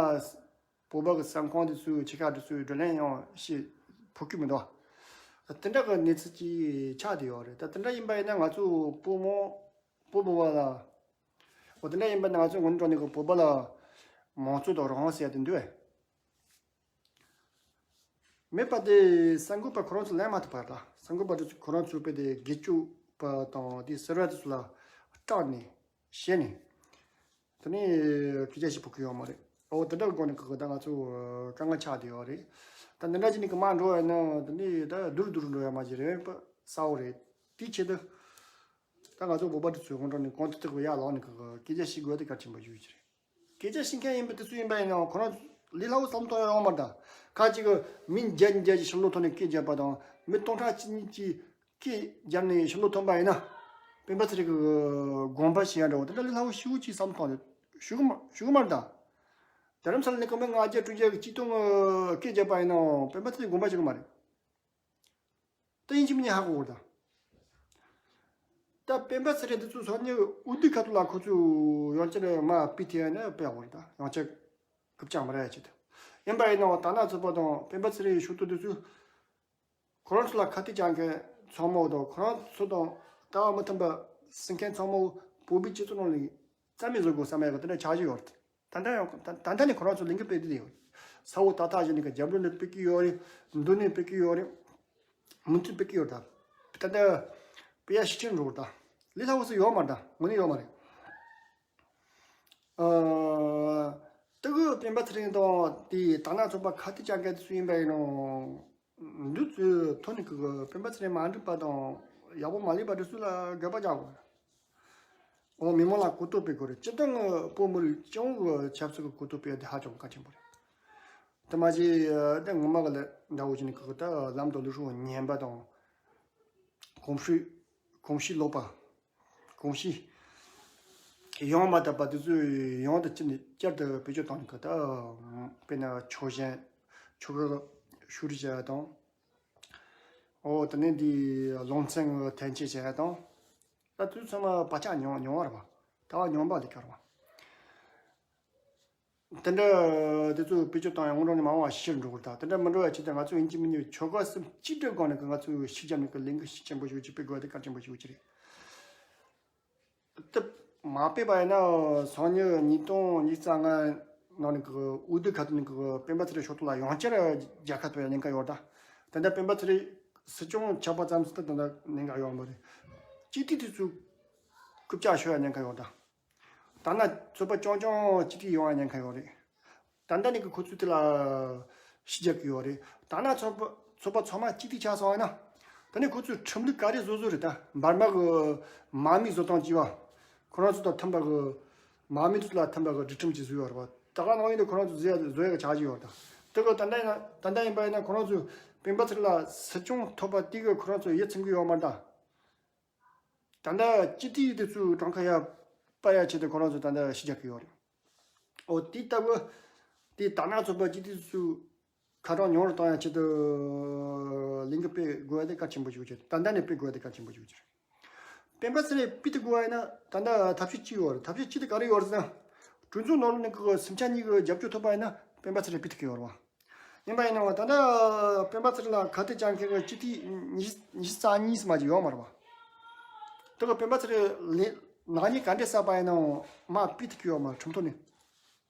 བོད་པ་གི་གསར་ཁང་དེ་ཚོའི་ཆེ་ཁག་དེ་ཚོའི་བགྲོ་གླེང་ཡང་བྱེད་ཕོད་ཀྱི་མི་འདུག་དེ་འདྲ་གི་གནས་ཚུལ་ཅིག་ཆགས་བསྡད་ཡོད་རེད། ད་དེ་འདྲ་ཡིན་པ་ཡིན་ན་ང་ཚོ་བོད་མི་བོད་མི་བ་ལ་འོ་དེ་འདྲ་ཡིན་པ་ཡིན་ན་ང་ཚོ་ངོ་ནས་དྲང་གནས་ཀྱི་བོད་པ་ལ་མང་གཙོ་དང་རང་དབང་ཟེར་ཡ་དེ་འདུག་བས། མེད་པ་དེ་གསར་འགོད་པ་ཁོ་རང་ཚོ་ལེན་མ་ཐུབ་པ་རེད། གསར་འགོད་པ་དེ་ཚོ་ཁོ་རང་ཚོའི་དཔེ་དེ་སྒེར་གཅོད་པ་དང་དེ་ཟེར་བ་དེ་ཚོ་ལ་སྐྲག་ནས་ཞེད་ནས། དེ་ནས་སྐད་ཆ་ཞིག་ཕོག་གི་ཡོད་མ་རེད། ཨོ་དེ་འདྲ་གི་སྒོ་ནས་ཁག་ད་ང་ཚོ་དཀའ་ངལ་ཆགས་བསྡད་ཡོད་རེད། ད་འདི་འདྲ་བྱས་ནས་གི་མར་འགྲོ་བ་ཡིན་ན་དེ་ནས་ད་སྡུག་རུ་སྡུག་རུ་འགྲོ་ཡ་མ་བྱེད་རེད་པ་གསལ་པོ་རེད། དེའི་ཆེད་དུ་ད་ང་ཚོ་བོད་པ་དེ་ཚོའི་ངོ་འགྲོ་ནས་གོང་དུ་ཐུག་གི་ཡར་ལངས་ནས་གི་སྐད་ཆ་བཤད་དགོས་དེ་གལ་ཆེན་པོ་ཞིག་རེད། སྐད་ཆ་བཤད་མཁན་ཡིན་པ་དེ་ཚོ་ཡིན་པ་ཡིན་ནའང་ཁོ་རང་ལས་སླ་པོ་བསམ་བློ་གཏོང་ཡ་ཡོད་མ་རེད་ད། ཁ་ཅིག་གི་མི་བརྒྱད་བརྒྱད་ཀྱི་ཕྱི་ལོགས་ཐོག་ནས་སྐད་རྒྱབ་པ་དང་མི་སྟོང་ཕྲག་གཅིག་གཉིས་ཀྱིས་སྐད་བརྒྱབ་ནས་ཤུགས་ལོ་ཐོན་པ་ཡིན་ན། སྤེན་པ་ཚེ་རིང་གི་དགོངས་པ་བཞེས་ཡ་འདྲ་བོ་དེ་འདྲ་ལས་སླ་པོ་ཞེ་པོ་ཅིག་བསམ་བློ་གཏོང་ཞུ་གི་མ་ཞུ་གི་མ་རེད་ད། རྡ་རམ་ས་ལ་ནས་ཀོ་མེད་ལྔ་བརྒྱ་དྲུག་བརྒྱ་གི་སྐྱིད་གཏོང་གི་སྐད་རྒྱབ་པ་ཡིན་ནའང་སྤེན་པ་ཚེ་རིང་དགོངས་པ་བཞེས་གི་མ་རེད། ད་ཡིན་གཅིག་མིན་གཉིས་ཧ་གོ་དགོས་རེད་ད། ད་སྤེན་པ་ཚེ་རིང་འདི་ཚོ་སང་ཉིན་འོས་བསྡུ་ཁ་ཐུག་ལ་ཁོ་ཚོས་ཡང་བསྐྱར་མར་ཕུད་ཐུབ་ཡ་ན་ཕུད་ཡག་པོ་རེད་ད། ཡང་བསྐྱར་རྐུབ་བཀྱག་མ་རག་ཡ་ཆེད་དུ། ཡིན་པ་ཡིན་ནའང་དར་ནག་ཚོགས་པ་དང་སྤེན་པ་ཚེ་རིང་ཕྱོགས་གཏོགས་འདི་ཚོས། ཁོ་རང་ཚོ་ལ་ཁ་གཏད་བཅག་མཁན་ཚང་མ་དང་ཁོ་རང་ཚོ་དང་ལྟ་བ་མི་མཐུན་པ་ཟེར་མཁན་ཚང་མ་བོད་པའི་སྤྱི་ཚོགས་ནང་ལ་རྩ་མེད་བཟོ་དགོས་བསམ་ཡག་གི་དེ་འདྲ་འཆར་གཞི་ཡོད་རེད། ད་ལྟ་ཡང་ད་ད་ལྟ་ནས་ཁོ་རང་ཚོ་ལས་འགུལ་སྤེལ་བསྡད་ཡོད། ས་འོག་ཏག་ཏག་བྱས་ནས་ཀྱི་རྒྱབ་ལོགས་ནས་སྤེལ་གྱི་ཡོད་རེད། མདུན་ནས་སྤེལ་གྱི་ཡོད་རེད། མུ་མཐུད་སྤེལ་གྱི་ཡོད་རེད་ད། ད་ལྟ་སྤེལ་ཡ་ཤུགས་ཆེན་འགྲོ་གི་རེད་ད། ལས་སླ་པོ་ཞིག་ཡོད་མ་རེད་ད། དངོས་གནས་ཡོད་མ་རེད། ཨ། ད་གི་སྤེན་པ་ཚེ་རིང་དང་དེ་དར་ནག་ཚོགས་པ་ཁ་གཏད་བཅག་མཁན་དེ་ཚོ་ཡིན་པ་ཡིན་ནའང་། འདི་ཚོའི་ཐོག་ནས་གི་སྤེན་པ་ཚེ་རིང་མ་འགྲིག་པ་དང་ཡག་པོ་མ་ལས་པ་དེ་ཚོ་ལ་དགག་པ་རྒྱག་དགོས། འོ་མི་མང་ལ་གོ་རྟོགས་སྤེལ་དགོས་རེད། སྤྱིར་བཏང་གི་བོད་མི་རིགས་སྤྱི་ཡོངས་ཀྱི་ཆབ་སྲིད་ཀྱི་གོ་རྟོགས་སྤེལ་དེ་ཧ་ཅང་གལ་ཆེན་པོ་རེད། དེ་མ་གཞི་ད་ངོ་མ་གི་ལས་འདྲ་བོ་བྱས་ནས་གི་ད་ལམ་དང་ལུགས་སྲོལ་ངན་པ་དང་། གོམས་གཤིས་གོམས་གཤིས་ལོག་པ། གོམས་གཤིས་ཡོང་མ་ཐུབ་པ་དེ་ཚོ་ཡང་དུ་ཅི་ནས་བསྐྱར་དུ་བེད་སྤྱོད་བཏང་ནས་གི་ད། དཔེར་ན་ཆོག་མཆན་ཆོ་ག་ཞུ་རེས་བྱས་པ་དང་། འོ་དེ་ནས་འདི་ལུང་ཚན་གྱི་ཐེན་ཆེ་བྱས་པ་དང་། ད་དུས་ཚང་མ་བག་ཆགས་ཉུང་ཉུང་བ་རེད་པ། ད་བ་ཉུང་བ་ལས་ཀ་རེད་པ། དེ་འདྲ་དེ་ཚོ་བེད་སྤྱོད་བཏང་ཡང་ངོ་འགྲོ་ནས་མ་འོངས་པ་ཕྱིར་འགྲོ་གི་རེད་ད། དེ་འདྲ་མི་འགྲོ་བའི་ཆེད་དུ་ང་ཚོ་ཡིན་གཅིག་མིན་གཉིས་ཆོལ་ཁ་གསུམ་གཅིག་སྒྲིལ་སྒང་ནས་ང་ཚོས་ཤུགས་རྒྱབ་ནས་ཀྱི་ལས་འགུལ་ཤུགས་ཆེན་པོ་ཞིག་ཅིག་སྤེལ་དགོས་དེ་གལ་ཆེན་པོ་ཞིག་ཅིག་རེད། དེ་མ་སྤེལ་བ་ཡིན་ན་སང་ཉིན་ཉིས་སྟོང་ཉི་ཤུ་རྩ་ལྔ་ནང་ནས་ཀྱི་འོས་བསྡུ་ཁ་ཐུག་ནས་ཀྱི་སྤེན་པ་ཚེ་རིང་ཕྱོགས་གཏོགས་ལ་ཡང་བསྐྱར་རྒྱལ་ཁ་ཐོབ་ཡ་ཉེན་ཁ་ཡོད་ད། དེ་འདྲ་སྤེན་པ་ཚེ་རིང་སྲིད་སྐྱོང་ཆགས་པ་ཙམ་ཟིན་ད་དེ་འདྲ་ཉེན་ཁ་ཡོད་མ་རེད། སྤྱི་འཐུས་དེ་ཚོ་རྐུབ་བཀྱག་ཤོར་ཡ་ཉེན་ཁ་ཡོད་ད། དར་ནག་ཚོགས་པ་རྐྱང་རྐྱང་སྤྱི་འཐུས་ཡོང་བ་ཉེན་ཁ་ཡོད་རེད། ད་ལྟ་ནས་ཀྱི་ཁོ་ཚོས་དེ་ལ་ཤུགས་རྒྱག་གི་ཡོད་རེད། དར་ནག་ཚོགས་པ་ཚོགས་པ་ཚང་མ་སྤྱི་འཐུས་ཆགས་སོང་བ་ན། ད་ནས་ཁོ་ཚོས་ཁྲིམས་ལུགས་ག་རེ་བཟོ་བཟོ་རེད་ད། འབར་མ་གི་མ་དམིགས་བཟོ་སྟངས་ཀྱི་བ། ཁོ་རང་ཚོ་དང་མཐུན་པ་གི་མ་དམིགས་ཚོ་ལ་མཐུན་པ་གི་སྒྲིག་ཁྲིམས་ཀྱི་བཟོས་ཡོད་རེད་བ། ད་ག་ནང་བཞིན་དུ་ཁོ་རང་ཚོ་བཟོ་ཡ་བཟོ་ཡ་གི་ཆགས་ཀྱི་ཡོད་ད། དེ་གི་ད་ལྟ་ཡིན་ན་ད་ལྟ་ཡིན་པ་ཡིན་ན་ཁོ་རང་ཚོས་སྤེན་པ་ཚེ་རིང་ལ་སྲིད་སྐྱོང་ཐོབ་པ་དེ་གི་ཁོ་རང་ཚོ་ཡིད་ཚིམ་གི་ཡོད་མ་རེད་ད། ད་ལྟ་སྤྱི་འཐུས་དེ་ཚོའི་གྲངས་ཀ་ཡར་སྤར་ཡ་ཆེད་དུ་ཁོ་རང་ཚོ་ད་ལྟ་ཤུགས་རྒྱག་གི་ཡོད་རེད། འོ་དེ་ལྟ་བུ། དེ་དར་ནག་ཚོགས་པ་སྤྱི་འཐུས་ཚོའི་ཁ་གྲངས་ཉུང་རུ་གཏོང་ཡ་ཆེད་དུ་ལས་འགུལ་སྤེལ་དགོས་ཡ་དེ་གལ་ཆེན་པོ་ཞིག་ཆེ། ད་ལྟ་ནས་སྤེལ་དགོས་ཡ་དེ་གལ་ཆེན་པོ་ཞིག་ཆེ། སྤེན་པ་ཚེ་རིང་ཕུད་ཐུབ་དགོས་པ་ཡིན་ན་ད་ལྟ་ཐབས་ཤེས་གཅིག་ཡོད་རེད། ཐབས་ཤེས་གཅིག་དེ་ག་རེ་ཡོད་རེད་ཟེར་ན། གྲོས་ཚོགས་ནང་ལོགས་ནས་ཀྱི་སེམས་ཅན་གཉིས་ཀྱི་རྒྱབ་སྐྱོར་ཐོབ་པ་ཡིན་ན་སྤེན་པ་ཚེ་རིང་ཕུད་ཐུབ་ཀྱི་ཡོད་རེད་བ། ཡིན་པ་ཡིན་ནའང་ད་ལྟ་སྤེན་པ་ཚེ་རིང་ལ་ཁ་གཏད་བཅག་མཁན་གྱི་སྤྱི་འཐུས་ཉི་ཤུ་ཉི་ཤུ་རྩ་གཉིས་ཙམ་ཅིག་ཡོད་མ་རེད་བ། དེ་གི་སྤེན་པ་ཚེ་རིང་ལས་ནག་ཉེས་ག་འདྲས་བསགས་པ་ཡིན་ནའང་མར་ཕུད་ཐུབ་ཀྱི་ཡོད་མ་རེད་ཁྲིམས་ཐོག་ནས།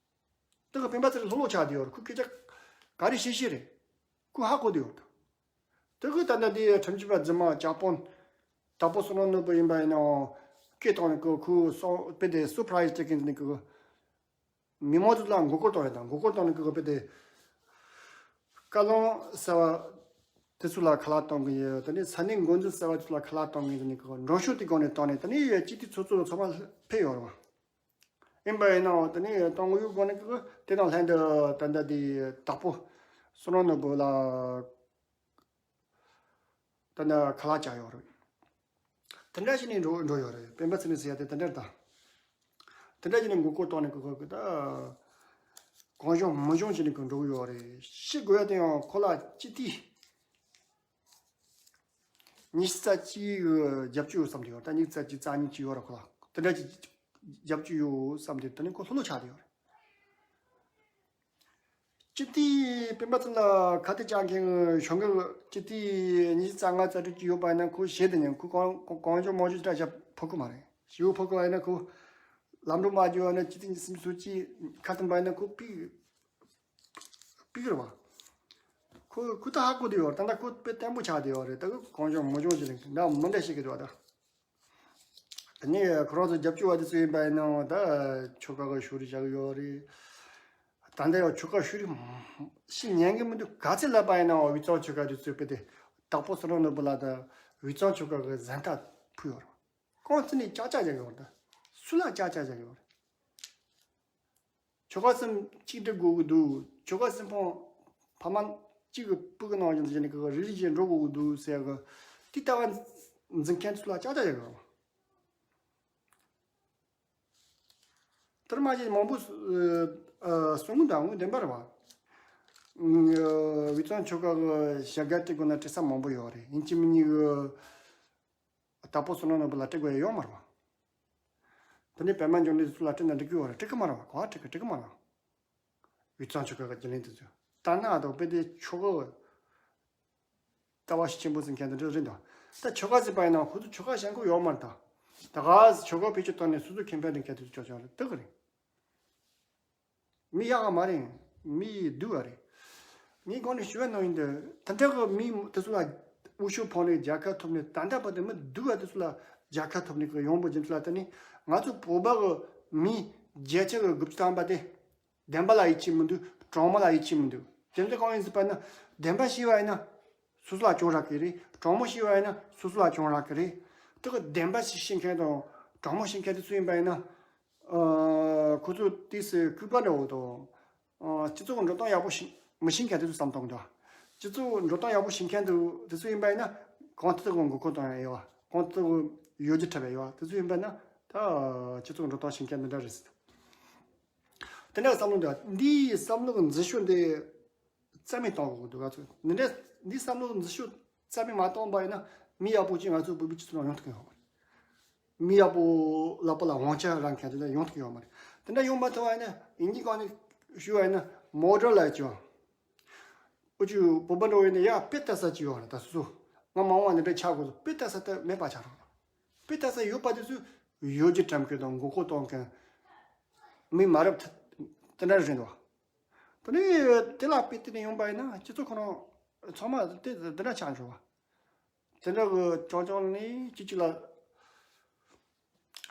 དེ་གི་སྤེན་པ་ཚེ་རིང་ལྷོད་ལྷོད་ཆགས་བསྡད་ཡོད་རེད། ཁོ་སྐད་ཆ་ག་རེ་བཤད་བཤད་རེད། ཁོ་ཧ་གོ་བསྡད་ཡོད་རེད། དེ་གི་ད་ལྟ་དེ་ཁྲིམས་ཞིབ་པ་རྫུན་མ་ཇག་དཔོན་དྭགས་པོ་བསོད་ནམས་ནོར་བུ་ཡིན་པ་ཡིན་ནའང་སྐད་བཏང་ནས་ཁོ་ཁོ་སོ་དཔེ་དེ་སུར་པ་རའི་ཛི་སྤྲད་མཁན་དེ་ནི་ཁོ། མི་མང་ཚོ་ལ་མགོ་སྐོར་གཏོང་ཡ་དང་མགོ་སྐོར་གཏོང་ནས་ཁོ་དཔེ་དེ། བཀའ་བློན་ཟེར་བ་དེ་ཚོ་ལ་ཁ་ལག་གཏོང་གི་ཡོད། དེ་ནས་ས་གནས་འགོ་འཛིན་ཟེར་བ་ཚོ་ལ་ཁ་ལག་གཏོང་གི་ཡོད། དེ་ནས་ཁོ་འགྲོ་ཕྱོགས་དེ་སྒང་ནས་བཏང་ནས་དེ་ནས་སྤྱི་འཐུས་ཚོགས་གཙོ་ཚང་མ་ཕེབས་ཡོད་རེད་བ། ཡིན་པ་ཡིན་ནའང་དེ་ནས་གཏོང་གི་ཡོད་སྒང་ནས་ཁོ་དེ་དང་ལྷན་དུ་ད་ལྟ་དེ་དྭགས་པོ་བསོད་ནམས་ནོར་བུ་ལ། ད་ནི་ཁ་ལག་བཅག་ཡོད་རེད། དེ་འདྲ་བྱས་ནས་འགྲོ་འགྲོ་ཡོད་རེད། སྤེན་པ་ཚེ་རིང་ཟེར་ཡ་དེ་དེ་འདྲ་རེད་ད། དེ་འདྲ་བྱས་ནས་མགོ་སྐོར་གཏོང་ནས་ཁོ་ཁོ་གི་ད། གང་བྱུང་མང་བྱུང་བྱས་ནས་ཁོ་འགྲོ་གི་ཡོད་རེད། ཤེས་དགོས་ཡ་དེ་ཡང་ཁོ་ལ་སྤྱི་འཐུས་ཉི་ཤུ་རྩ་གཅིག་གི་རྒྱབ་སྐྱོར་ཡོད་བསམ་གྱི་ཡོད་རེད། ད་ཉི་ཤུ་རྩ་གཅིག་རྩ་གཉིས་ཅིག་ཡོད་རེད་ཁོ་ལ། དེ་འདྲ་ཅིག་རྒྱབ་སྐྱོར་ཡོད་བསམ་དུས་དེ་ནས་ཁོ་ལྷོད་ལྷོད་ཆགས་བསྡད་ཡོད་རེད། སྤྱི་འཐུས་སྤེན་པ་ཚེ་རིང་ལ་ཁ་གཏད་བཅག་མཁན་གྱི་གཞུང་གི་སྤྱི་འཐུས་ཉི་ཤུ་རྩ་ལྔ་རྩ་དྲུག་ཅིག་ཡོད་པ་ཡིན་ན་ཁོ་གཞས་དེ་ཉན་ཁོ་གང་གང་བྱུང་མང་བྱུང་ཅིག་བྱ་ཕོད་ཀྱི་མ་རེད། ཞེ་པོ་ཕོད་ཀྱི་བ་ཡིན་ན་ཁོ་ལམ་འགྲོ་མ་བརྒྱུད་བ་ན་སྤྱི་འཐུས་ཉི་ཤུ་སུམ་ཅུ་ཅིག་ཁ་བཏང་པ་ཡིན་ན་ཁོ་ཕུད་ཕུད་ཀྱི་རེད་བ། ཁོ་ཁོ་ད་ཧ་གོ་བསྡད་ཡོད་རེད། ད་ད་ཁོ་དཔེ་བརྟན་པོ་ཆགས་བསྡད་ཡོད་རེད། ད་ཁོ་གང་བྱུང་མང་བྱུང་ཅིག་ལ་འདྲ་མི་འདྲ་བཤད་ཀྱི་འདུག་བ་ད། ནི་ཁོ་རང་ཚོ་རྒྱབ་སྐྱོར་བ་དེ་ཚོ་ཡིན་པ་ཡིན་ནའང་ད་ཆོལ་ཁ་གི་ཕྱོགས་རིས་བཞག་གི་ཡོད་རེད། ད་ལྟ་ཡང་ཆོལ་ཁ་ཕྱོགས་རིས་ཤི་ཉན་གི་མི་འདུག་ག་ཚོད་ལབ་པ་ཡིན་ནའང་དབུས་གཙང་ཆོལ་ཁ་དེ་ཚོས་དཔེ་དེ་དྭགས་པོ་བསོད་ནམས་ནོར་བུ་ལགས་དང་དབུས་གཙང་ཆོལ་ཁ་གི་གཟེངས་རྟགས་ཕུལ་ཡོད་རེད། ཁོང་ཚོ་ནས་ཅག་ཅག་བཞག་གི་ཡོད་རེད། ད་སུ་ལ་ཅག་ཅག་བཞག་གི་ཡོད་རེད། ཆོལ་ཁ་གསུམ་གཅིག་སྒྲིལ་དགོས་ཀྱི་འདུག་ཆོལ་ཁ་གསུམ་པོ་ཕ་མ་གཅིག་གི་སྤུ་གི་ནང་བཞིན་བྱས་ནས་ཀྱི་རིགས་རིགས་བཞིན་འགྲོ་དགོས་ཀྱི་འདུག་ཟེར་གི། དེ་ལྟ་བ་འཛིན་མཁན་ཚོ་ལ་ཅག་ཅག་ཡོད་གི། དེར་མ་ཞིག་མང་པོ་གསུང་གི་འདུག་དངོས་བདེན་པ་རེད་བ། དབུས་གཙང་ཆོལ་ཁ་གི་བྱ་དགའ་སྤྲད་དགོས་ན་སྤྲད་ས་མང་པོ་ཡོད་རེད། ཡིན་གཅིག་མིན་གཉིས་གི་དྭགས་པོ་བསོད་ནམས་ནོར་བུ་ལ་སྤྲད་དགོས་ཡ་ཡོད་མ་རེད་བ། དེ་ནས་པད་མ་འབྱུང་གནས་ཚོ་ལ་སྤྲད་ན་འགྲིག་གི་ཡོད་རེད། སྤྲད་གི་མ་རེད་བ། ག་པར་སྤྲད་གི། སྤྲད་གི་མ་རེད་བ། དབུས་གཙང་ཆོལ་ཁ་གི་རྒྱུན་ལས་དེ་ཚོས་ད་ན་དང་དཔེ་དེ་ཆོལ་ཁ་ལྟ་བ་ཤུགས་ཆེན་པོ་ཟིན་མཁན་དེ་འདྲ་རེད་འདུག་ད་ཆོལ་ཁ་ཟིན་པ་ཡིན་ན་ཁོ་ཚོ་ཆོལ་ཁ་གཞན་ཁོ་ཡོད་མ་རེད་ད། ད་ག་ཆོལ་ཁ་བེད་སྤྱོད་བཏང་ནས་སོ་སོ་ཁེ་ཕན་འདྲེན་མཁན་དེ་ཚོ་ཅོག་ཅོག་རེད། དེ་གི་རེད། མི་ཡག་ག་མ་རེད། མི་སྡུག་ག་རེད། ངས་གོང་ནས་ཞུ་བ་ནང་བཞིན་དུ་དེ་འདྲ་གི་མི་དེ་ཚོ་ལ་འོས་ཤོག་ཕོག་ནས་རྒྱལ་ཁ་ཐོབ་ནས་ད་ལྟ་བར་དུ་མི་སྡུག་ག་དེ་ཚོ་ལ་རྒྱལ་ཁ་ཐོབ་ནས་གི་ཡོང་བ་རྒྱུ་མཚན་ལ་བརྟེན་ནས་ང་ཚོ་བོད་པ་གི་མི་བརྒྱ་ཆ་གི་དགུ་བཅུ་ཐམ་པ་དེ་བདེན་པ་ལ་ཡིད་ཆེས་མི་འདུག་གྲོང་མི་ལ་ཡིད་ཆེས་མི་འདུག་རྒྱུ་མཚན་གང་ཡིན་ཟེར་བ་ན་བདེན་པ་ཤེས་པ་ཡིན་ན་སོ་སོ་ལ་གྱོང་རག་གི་རེད། གྲོང་མི་ཤེས་པ་ཡིན་ན་སོ་སོ་ལ་གྱོང་རག་གི་རེད། དེ་གི་བདེན་པ་ཤེས་ཤེས་མཁན་དང་གྲོང་མི་ཤེས་མཁན་དེ་ཚོ་ཡིན་པ་ཡིན་ན། ཨ། ཁོ་ཚོ་དེ་སེ་སྐུད་པ་འདྲ་བོ་དང་། ཨ། སྤྱི་ཚོགས་འགྲོ་སྟངས་ཡག་པོ་ཤེས་མི་ཤེས་མཁན་དེ་ཚོ་བསམ་བཏང་གི་འདུག་སྤྱི་ཚོགས་འགྲོ་སྟངས་ཡག་པོ་ཤེས་མཁན་དེ་དེ་ཚོ་ཡིན་པ་ཡིན་ན་གང་ཐད་ཀྱི་མགོ་སྐོར་གཏོང་ཡ་ཡོད་བ། གང་ཐད་ཀྱི་ཡོད་རྒུ་འཁྲབ་ཡ་ཡོད་བ། དེ་ཚོ་ཡིན་པ་ན་ད་སྤྱི་ཚོགས་འགྲོ་སྟངས་ཤེས་མཁན་འདི་འདྲ་རེད་ཟེར། དེ་འདྲ་བསམ་བློ་འདུག་འདིའི་བསམ་བློ་གི་འཛིན་ཤོག་འདི་རྩ་མེད་གཏོང་དགོས་འདུག་ང་ཚོ་འདི་འདྲ་འདིའི་བསམ་བློ་གི་འཛིན་ཤོག་རྩ་མེད་མ་གཏོང་པ་ཡིན་ན་མི་ཡག་པོ་ཅིག་ང་ཚོ་བོད་པའི་སྤྱི་ཚོགས་ནང་ཡོང་ཐུབ་ཀྱི་ཡོད་མ་རེད། མི་ཡག་པོ་ལག་པ་ལ་དབང་ཆ་རག་མཁན་དེ་འདྲ་ཡོང་ཐུབ་ཀྱི་ཡོད་མ་རེད། དེ་འདྲ་ཡོང་མ་ཐུབ་པ་ཡིན་ན་ཡིན་གཅིག་གང་ནས་ཞུ་བ་ཡིན་ན་མོ་ཊ་ལ་ཅིག་ཡོང་། འུ་ཅུ་བོད་པ་འགྲོ་ཡིན་ན་ཡ་དཔེ་ལྟ་ས་ཅིག་ཡོད་རེད། ད་སོ་སོ་ང་མ་འོངས་པ་འདི་འདྲ་ཆགས་དགོས་སོ་དཔེ་ལྟ་ས་ད་མེད་པ་ཆགས་རོགས། དཔེ་ལྟ་ས་ཡོད་པ་དེ་ཚོ་ཡོད་རྒུ་འཁྲབ་མཁན་དང་མགོ་སྐོར་གཏོང་མཁན་མི་མ་རབས་དེ་འདྲ་རེད་འདུག་དེ་ནས་དེ་ལ་དཔེ་དེ་ནས་ཡོང་པ་ཡིན་ན་སྤྱི་ཚོགས་ཁོ་རང་ཚང་མ་དེ་འདི་འདྲ་ཆགས་འགྲོ་བ། དེ་འདྲ་གི་ཅོང་ཅོང་ནས་གཅིག་གཅིག་ལ་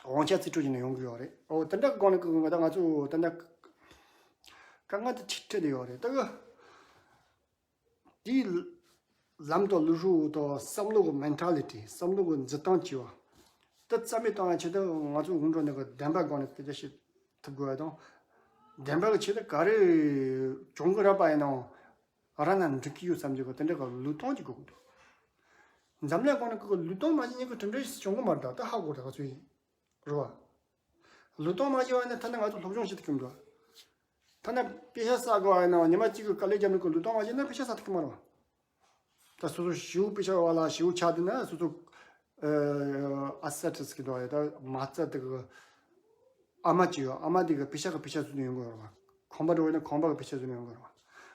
དབང་ཆ་རྩིས་སྤྲོད་བྱས་ནས་ཡོང་གི་ཡོད་རེད། འོ་དེ་འདྲ་གི་སྒང་ནས་ཀྱི་ང་ད་ང་ཚོ་དེ་འདྲ་དཀའ་ངལ་དེ་ཆེ་འཕྲད་དེ་ཡོད་རེད། ད་གི་དེའི་ལམ་དང་ལུགས་སྲོལ་དང་བསམ་བློ་གི་མེན་ཊ་ལི་ཊི་བསམ་བློ་གི་འཛིན་སྟངས་བཅས་པ་དེ་རྩ་མེད་གཏོང་ཡ་ཆེད་དུ་ང་ཚོ་སྔོན་འགྲོ་ནས་གི་བདེན་པ་སྒང་ནས་སྐད་ཆ་བཤད་ཐུབ་དགོས་ཡ་དང་། བདེན་པ་གི་ཆེད་དུ་ག་རེ་བྱུང་གི་རེད་པ་ཡིན་ནའང་། རང་ན་འགྲིག་གི་ཡོད་བསམ་རྒྱུ་གི་དེ་འདྲ་གི་ལུས་སྟོབས་ཅིག་དགོས་ཀྱི་འདུག་འཛམ་གླིང་སྒང་ནས་ཀྱི་ལུས་སྟོབས་མ་ཤེས་མཁན་གྱི་གྲུབ་འབྲས་ཤིག་བྱུང་གི་མ་རེད། ད་ཧ་གོ་ད་ག་ཚོད་ཡིན་རེད་བ། ལུས་སྟོབས་མ་ཤེས་པ་ཡིན་ན་ཐ་ན་ང་ཚོ་སློབ་སྦྱོང་བྱེད་ཐུབ་ཀྱི་མི་འདུག་ཐ་ན་དཔེ་ཆ་བསགས་དགོས་པ་ཡིན་ན་ཉི་མ་གཅིག་གི་དཀའ་ལས་བརྒྱབ་ནས་ཀྱི་ལུས་སྟོབས་མ་ཤེས་ན་དཔེ་ཆ་བསགས་ཐུབ་ཀྱི་མ་རེད་བ། ད་སོ་སོ་ཞེ་པོ་དཔེ་ཆ་བ་ལ་ཞེ་པོ་ཆགས་བསྡད་ན་སོ་སོ་ ཨ་ཨ་སེ་ཊི་སི་གི་འདུག་ཡ། ད་མ་རྩ་དེ་གི་ཨ་མ་ཅིག་ཡོད། ཨ་མ་དེ་གི་པེ་ཤག་གི་པེ་ཤག་བཟོས་ནས་ཡོང་གི་ཡོད་རེད་བ། ཁང་པ་འགྲོ་བས་ན་ཁང་པ་གི་པེ་ཤག་བཟོས་ནས་ཡོང་གི་ཡོད་རེད་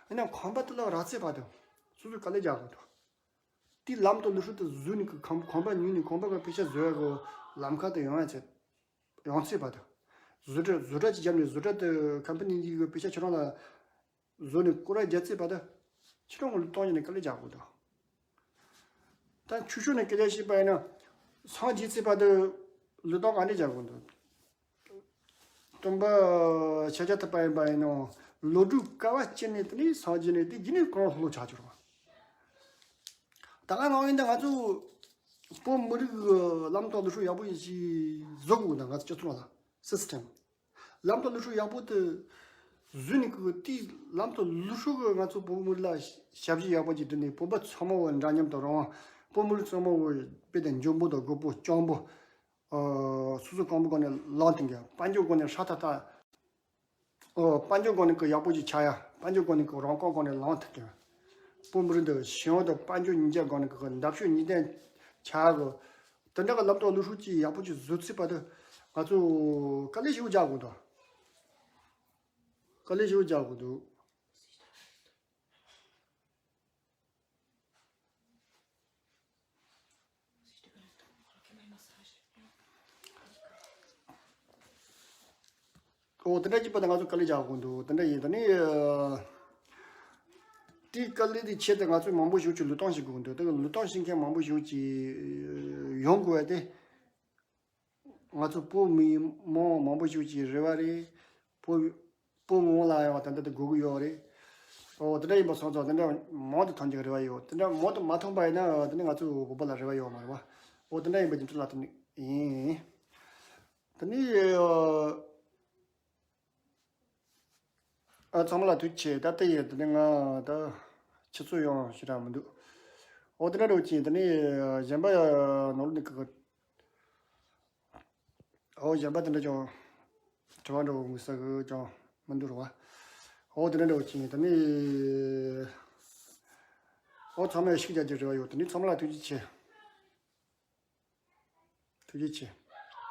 བ། ཡིན་ན་ཁང་པ་དེ་ལ་རག་ཚད་བར་དུ་སོ་སོས་དཀའ་ལས་རྒྱག་དགོས་འདུག་དེའི་ལམ་དང་ལུགས་སྲོལ་དེ་བཟོས་ནས་གི་ཁང་ཁང་པ་ཉོས་ནས་ཁང་པ་གི་པེ་ཤག་བཟོ་ཡ་གི་ལམ་ཁ་དེ་ཡོང་ཡ་ཚད། ཡོང་ཚད་བར་དུ། བཟོ་གྲྭ་བཟོ་གྲྭ་ཅིག་བརྒྱབ་ནས་བཟོ་གྲྭ་དེ་ཀམ་པ་ནི་འདི་གི་པེ་ཤག་ཁྱེད་རང་ལ་བཟོ་ནས་སྐོར་ར་རྒྱག་ཚད་བར་དུ། ཁྱེད་རང་གི་ལུས་སྟོང་ཡིན་ནས་དཀའ་ལས་རྒྱག་དགོས་འདུག་ད་ཆུ་ཤུགས་ནས་སྐད་ཆ་བཤད་པ་ཡིན་ན། སངས་རྒྱས་ཚད་བར་དུ་ལུས་སྟོང་ག་འདྲས་རྒྱག་དགོས་འདུག་སྟོན་པ་ཤཱཀྱ་ཐུབ་པ་ཡིན་པ་ཡིན་ནོ། ལོ་དྲུག་དཀའ་བ་སྤྱད་ནས་དེ་ནས་སངས་རྒྱས་ནས་དེ་རྗེས་ནས་གང་ལྷོད་ཆགས་གྱུར་བ། ད་ག་ནང་བཞིན་ད་ང་ཚོ་བོད་མི་རིགས་ཀྱི་ལམ་སྟོན་ལུགས་སྲོལ་ཡག་པོ་ཞིག་བཟོ་དགོས་ན། ང་ཚོ་སྤྱི་ཚོགས་ལ་སི་སི་ཊེམ་ལམ་སྟོན་ལུགས་སྲོལ་ཡག་པོ་དེ་བཟོས་ནས་ཀྱི་དེའི་ལམ་སྟོན་ལུགས་སྲོལ་གྱི་ང་ཚོ་བོད་མི་རིགས་ལ་ཞབས་ཕྱི་ཡག་པོ་ཅིག་བསྒྲུབས་ནས། བོད་པ་ཚང་མ་བོ་འདྲ་མཉམ་དུ་རང་དབང་། བོད་མི་རིགས་ཚང་མ་བོ་དཔེ་དང་འཇོན་པོ་དང་རྒོད་པོ་སྐྱོང་པོ། ཨོ། སོ་སོ་གང་པོ་སྒོ་ནས་ལངས་ཐུབ་མཁན། དཔལ་འབྱོར་སྒོ་ནས་ཧྲ་ཐག་ཐག་ཨོ། དཔལ་འབྱོར་སྒོ་ནས་ཀྱི་ཡག་པོ་ཅིག་ཆགས་ཡ། དཔལ་འབྱོར་སྒོ་ནས་ཀྱི་རང་བཀུར་སྒོ་ནས་ལངས་ཐུབ་མཁན། བོད་མི་རིགས་འདི་ཞི་བ་དང་དཔལ་འབྱོར་གཉིས་ཀའི་སྒོ་ནས་ཀྱི་འདབ་གཤོག་གཉིས་ལྡན་ཆགས་དགོས། དེ་འདྲ་གི་ལམ་སྟོན་ལུགས་སྲོལ་ཅིག་ཡག་པོ་ཅིག་བཟོ་ཚུགས་བར་དུ་ང་ཚོ་དཀའ་ལས་ཞེ་པོ་རྒྱག་དགོས་འདུག་དཀའ་ལས་ཞེ་པོ་རྒྱག་དགོས་འདུག་ཨོ། དེ་འདྲ་ཅིག་བར་དུ་ང་ཚོ་དཀའ་ལས་རྒྱག་དགོས་འདུག་དེ་འདྲ་ཡིན། ད་ནི་ཨ་དེའི་དཀའ་ལས་དེ་ཆེད་དུ་ང་ཚོས་མང་པོ་ཞིག་ཅིག་ལུས་སྟོང་བྱེད་དགོས་འདུག་དེ་གི་ལུས་སྟོང་བྱེད་མཁན་མང་པོ་ཞིག་ཅིག་ཡོང་དགོས་པ་དེ། ང་ཚོ་བོད་མི་མང་མང་པོ་ཞིག་ཅིག་རེ་བ་རེད། བོད་བོད་མི་མང་ལ་ཡང་ད་ལྟ་དེ་དགོས་ཀྱི་ཡོད་རེད། ཨོ། དེ་འདྲ་ཡིན་པ་སོང་ཙང་དེ་འདྲ་མང་དུ་ཐོན་རྒྱུ་རེ་བ་ཡོད། དེ་འདྲ་མང་དུ་མ་ཐོན་པ་ཡིན་ན་དེ་ནི་ང་ཚོ་བོད་པ་ལ་རེ་བ་ཡོད་མ་རེད་བ། ཨོ། དེ་འདྲ་ཡིན་པ་རྒྱུ་མཚན་ལ་དེ་ནི་ཡིན། དེ་ནི་ཨ་ཚང་མ་ལ་ཐུགས་རྗེ་ཆེ། ད་ལྟ་ཡིན་དེ་ནི་ང་ད་ཆུ་ཚོད་ཡང་ཞེ་དྲག་མི་འདུག་ཨོ། དེ་འདྲ་འགྲོ་གི་ཡིན། དེ་ནི་གཞན་པ་ནོར་ནི་གི་ཨོ། གཞན་པ་དེ་འདྲ་ཀྱང་དྲི་བ་འདྲ་བོ་དམིགས་བསལ་གྱི་ཅང་མི་འདུག་རེད་བ། ཨོ། དེ་འདྲ་འདྲ་བོ་ཅིག་ཡིན། དེ་ནི་ཨོ། ཚང་མས་ཤུགས་རྒྱག་རྒྱུ་རེ་བ་ཡོད། དེ་ནི་ཚང་མ་ལ་ཐུགས་རྗེ་ཆེ། ཐུགས་རྗེ་ཆེ།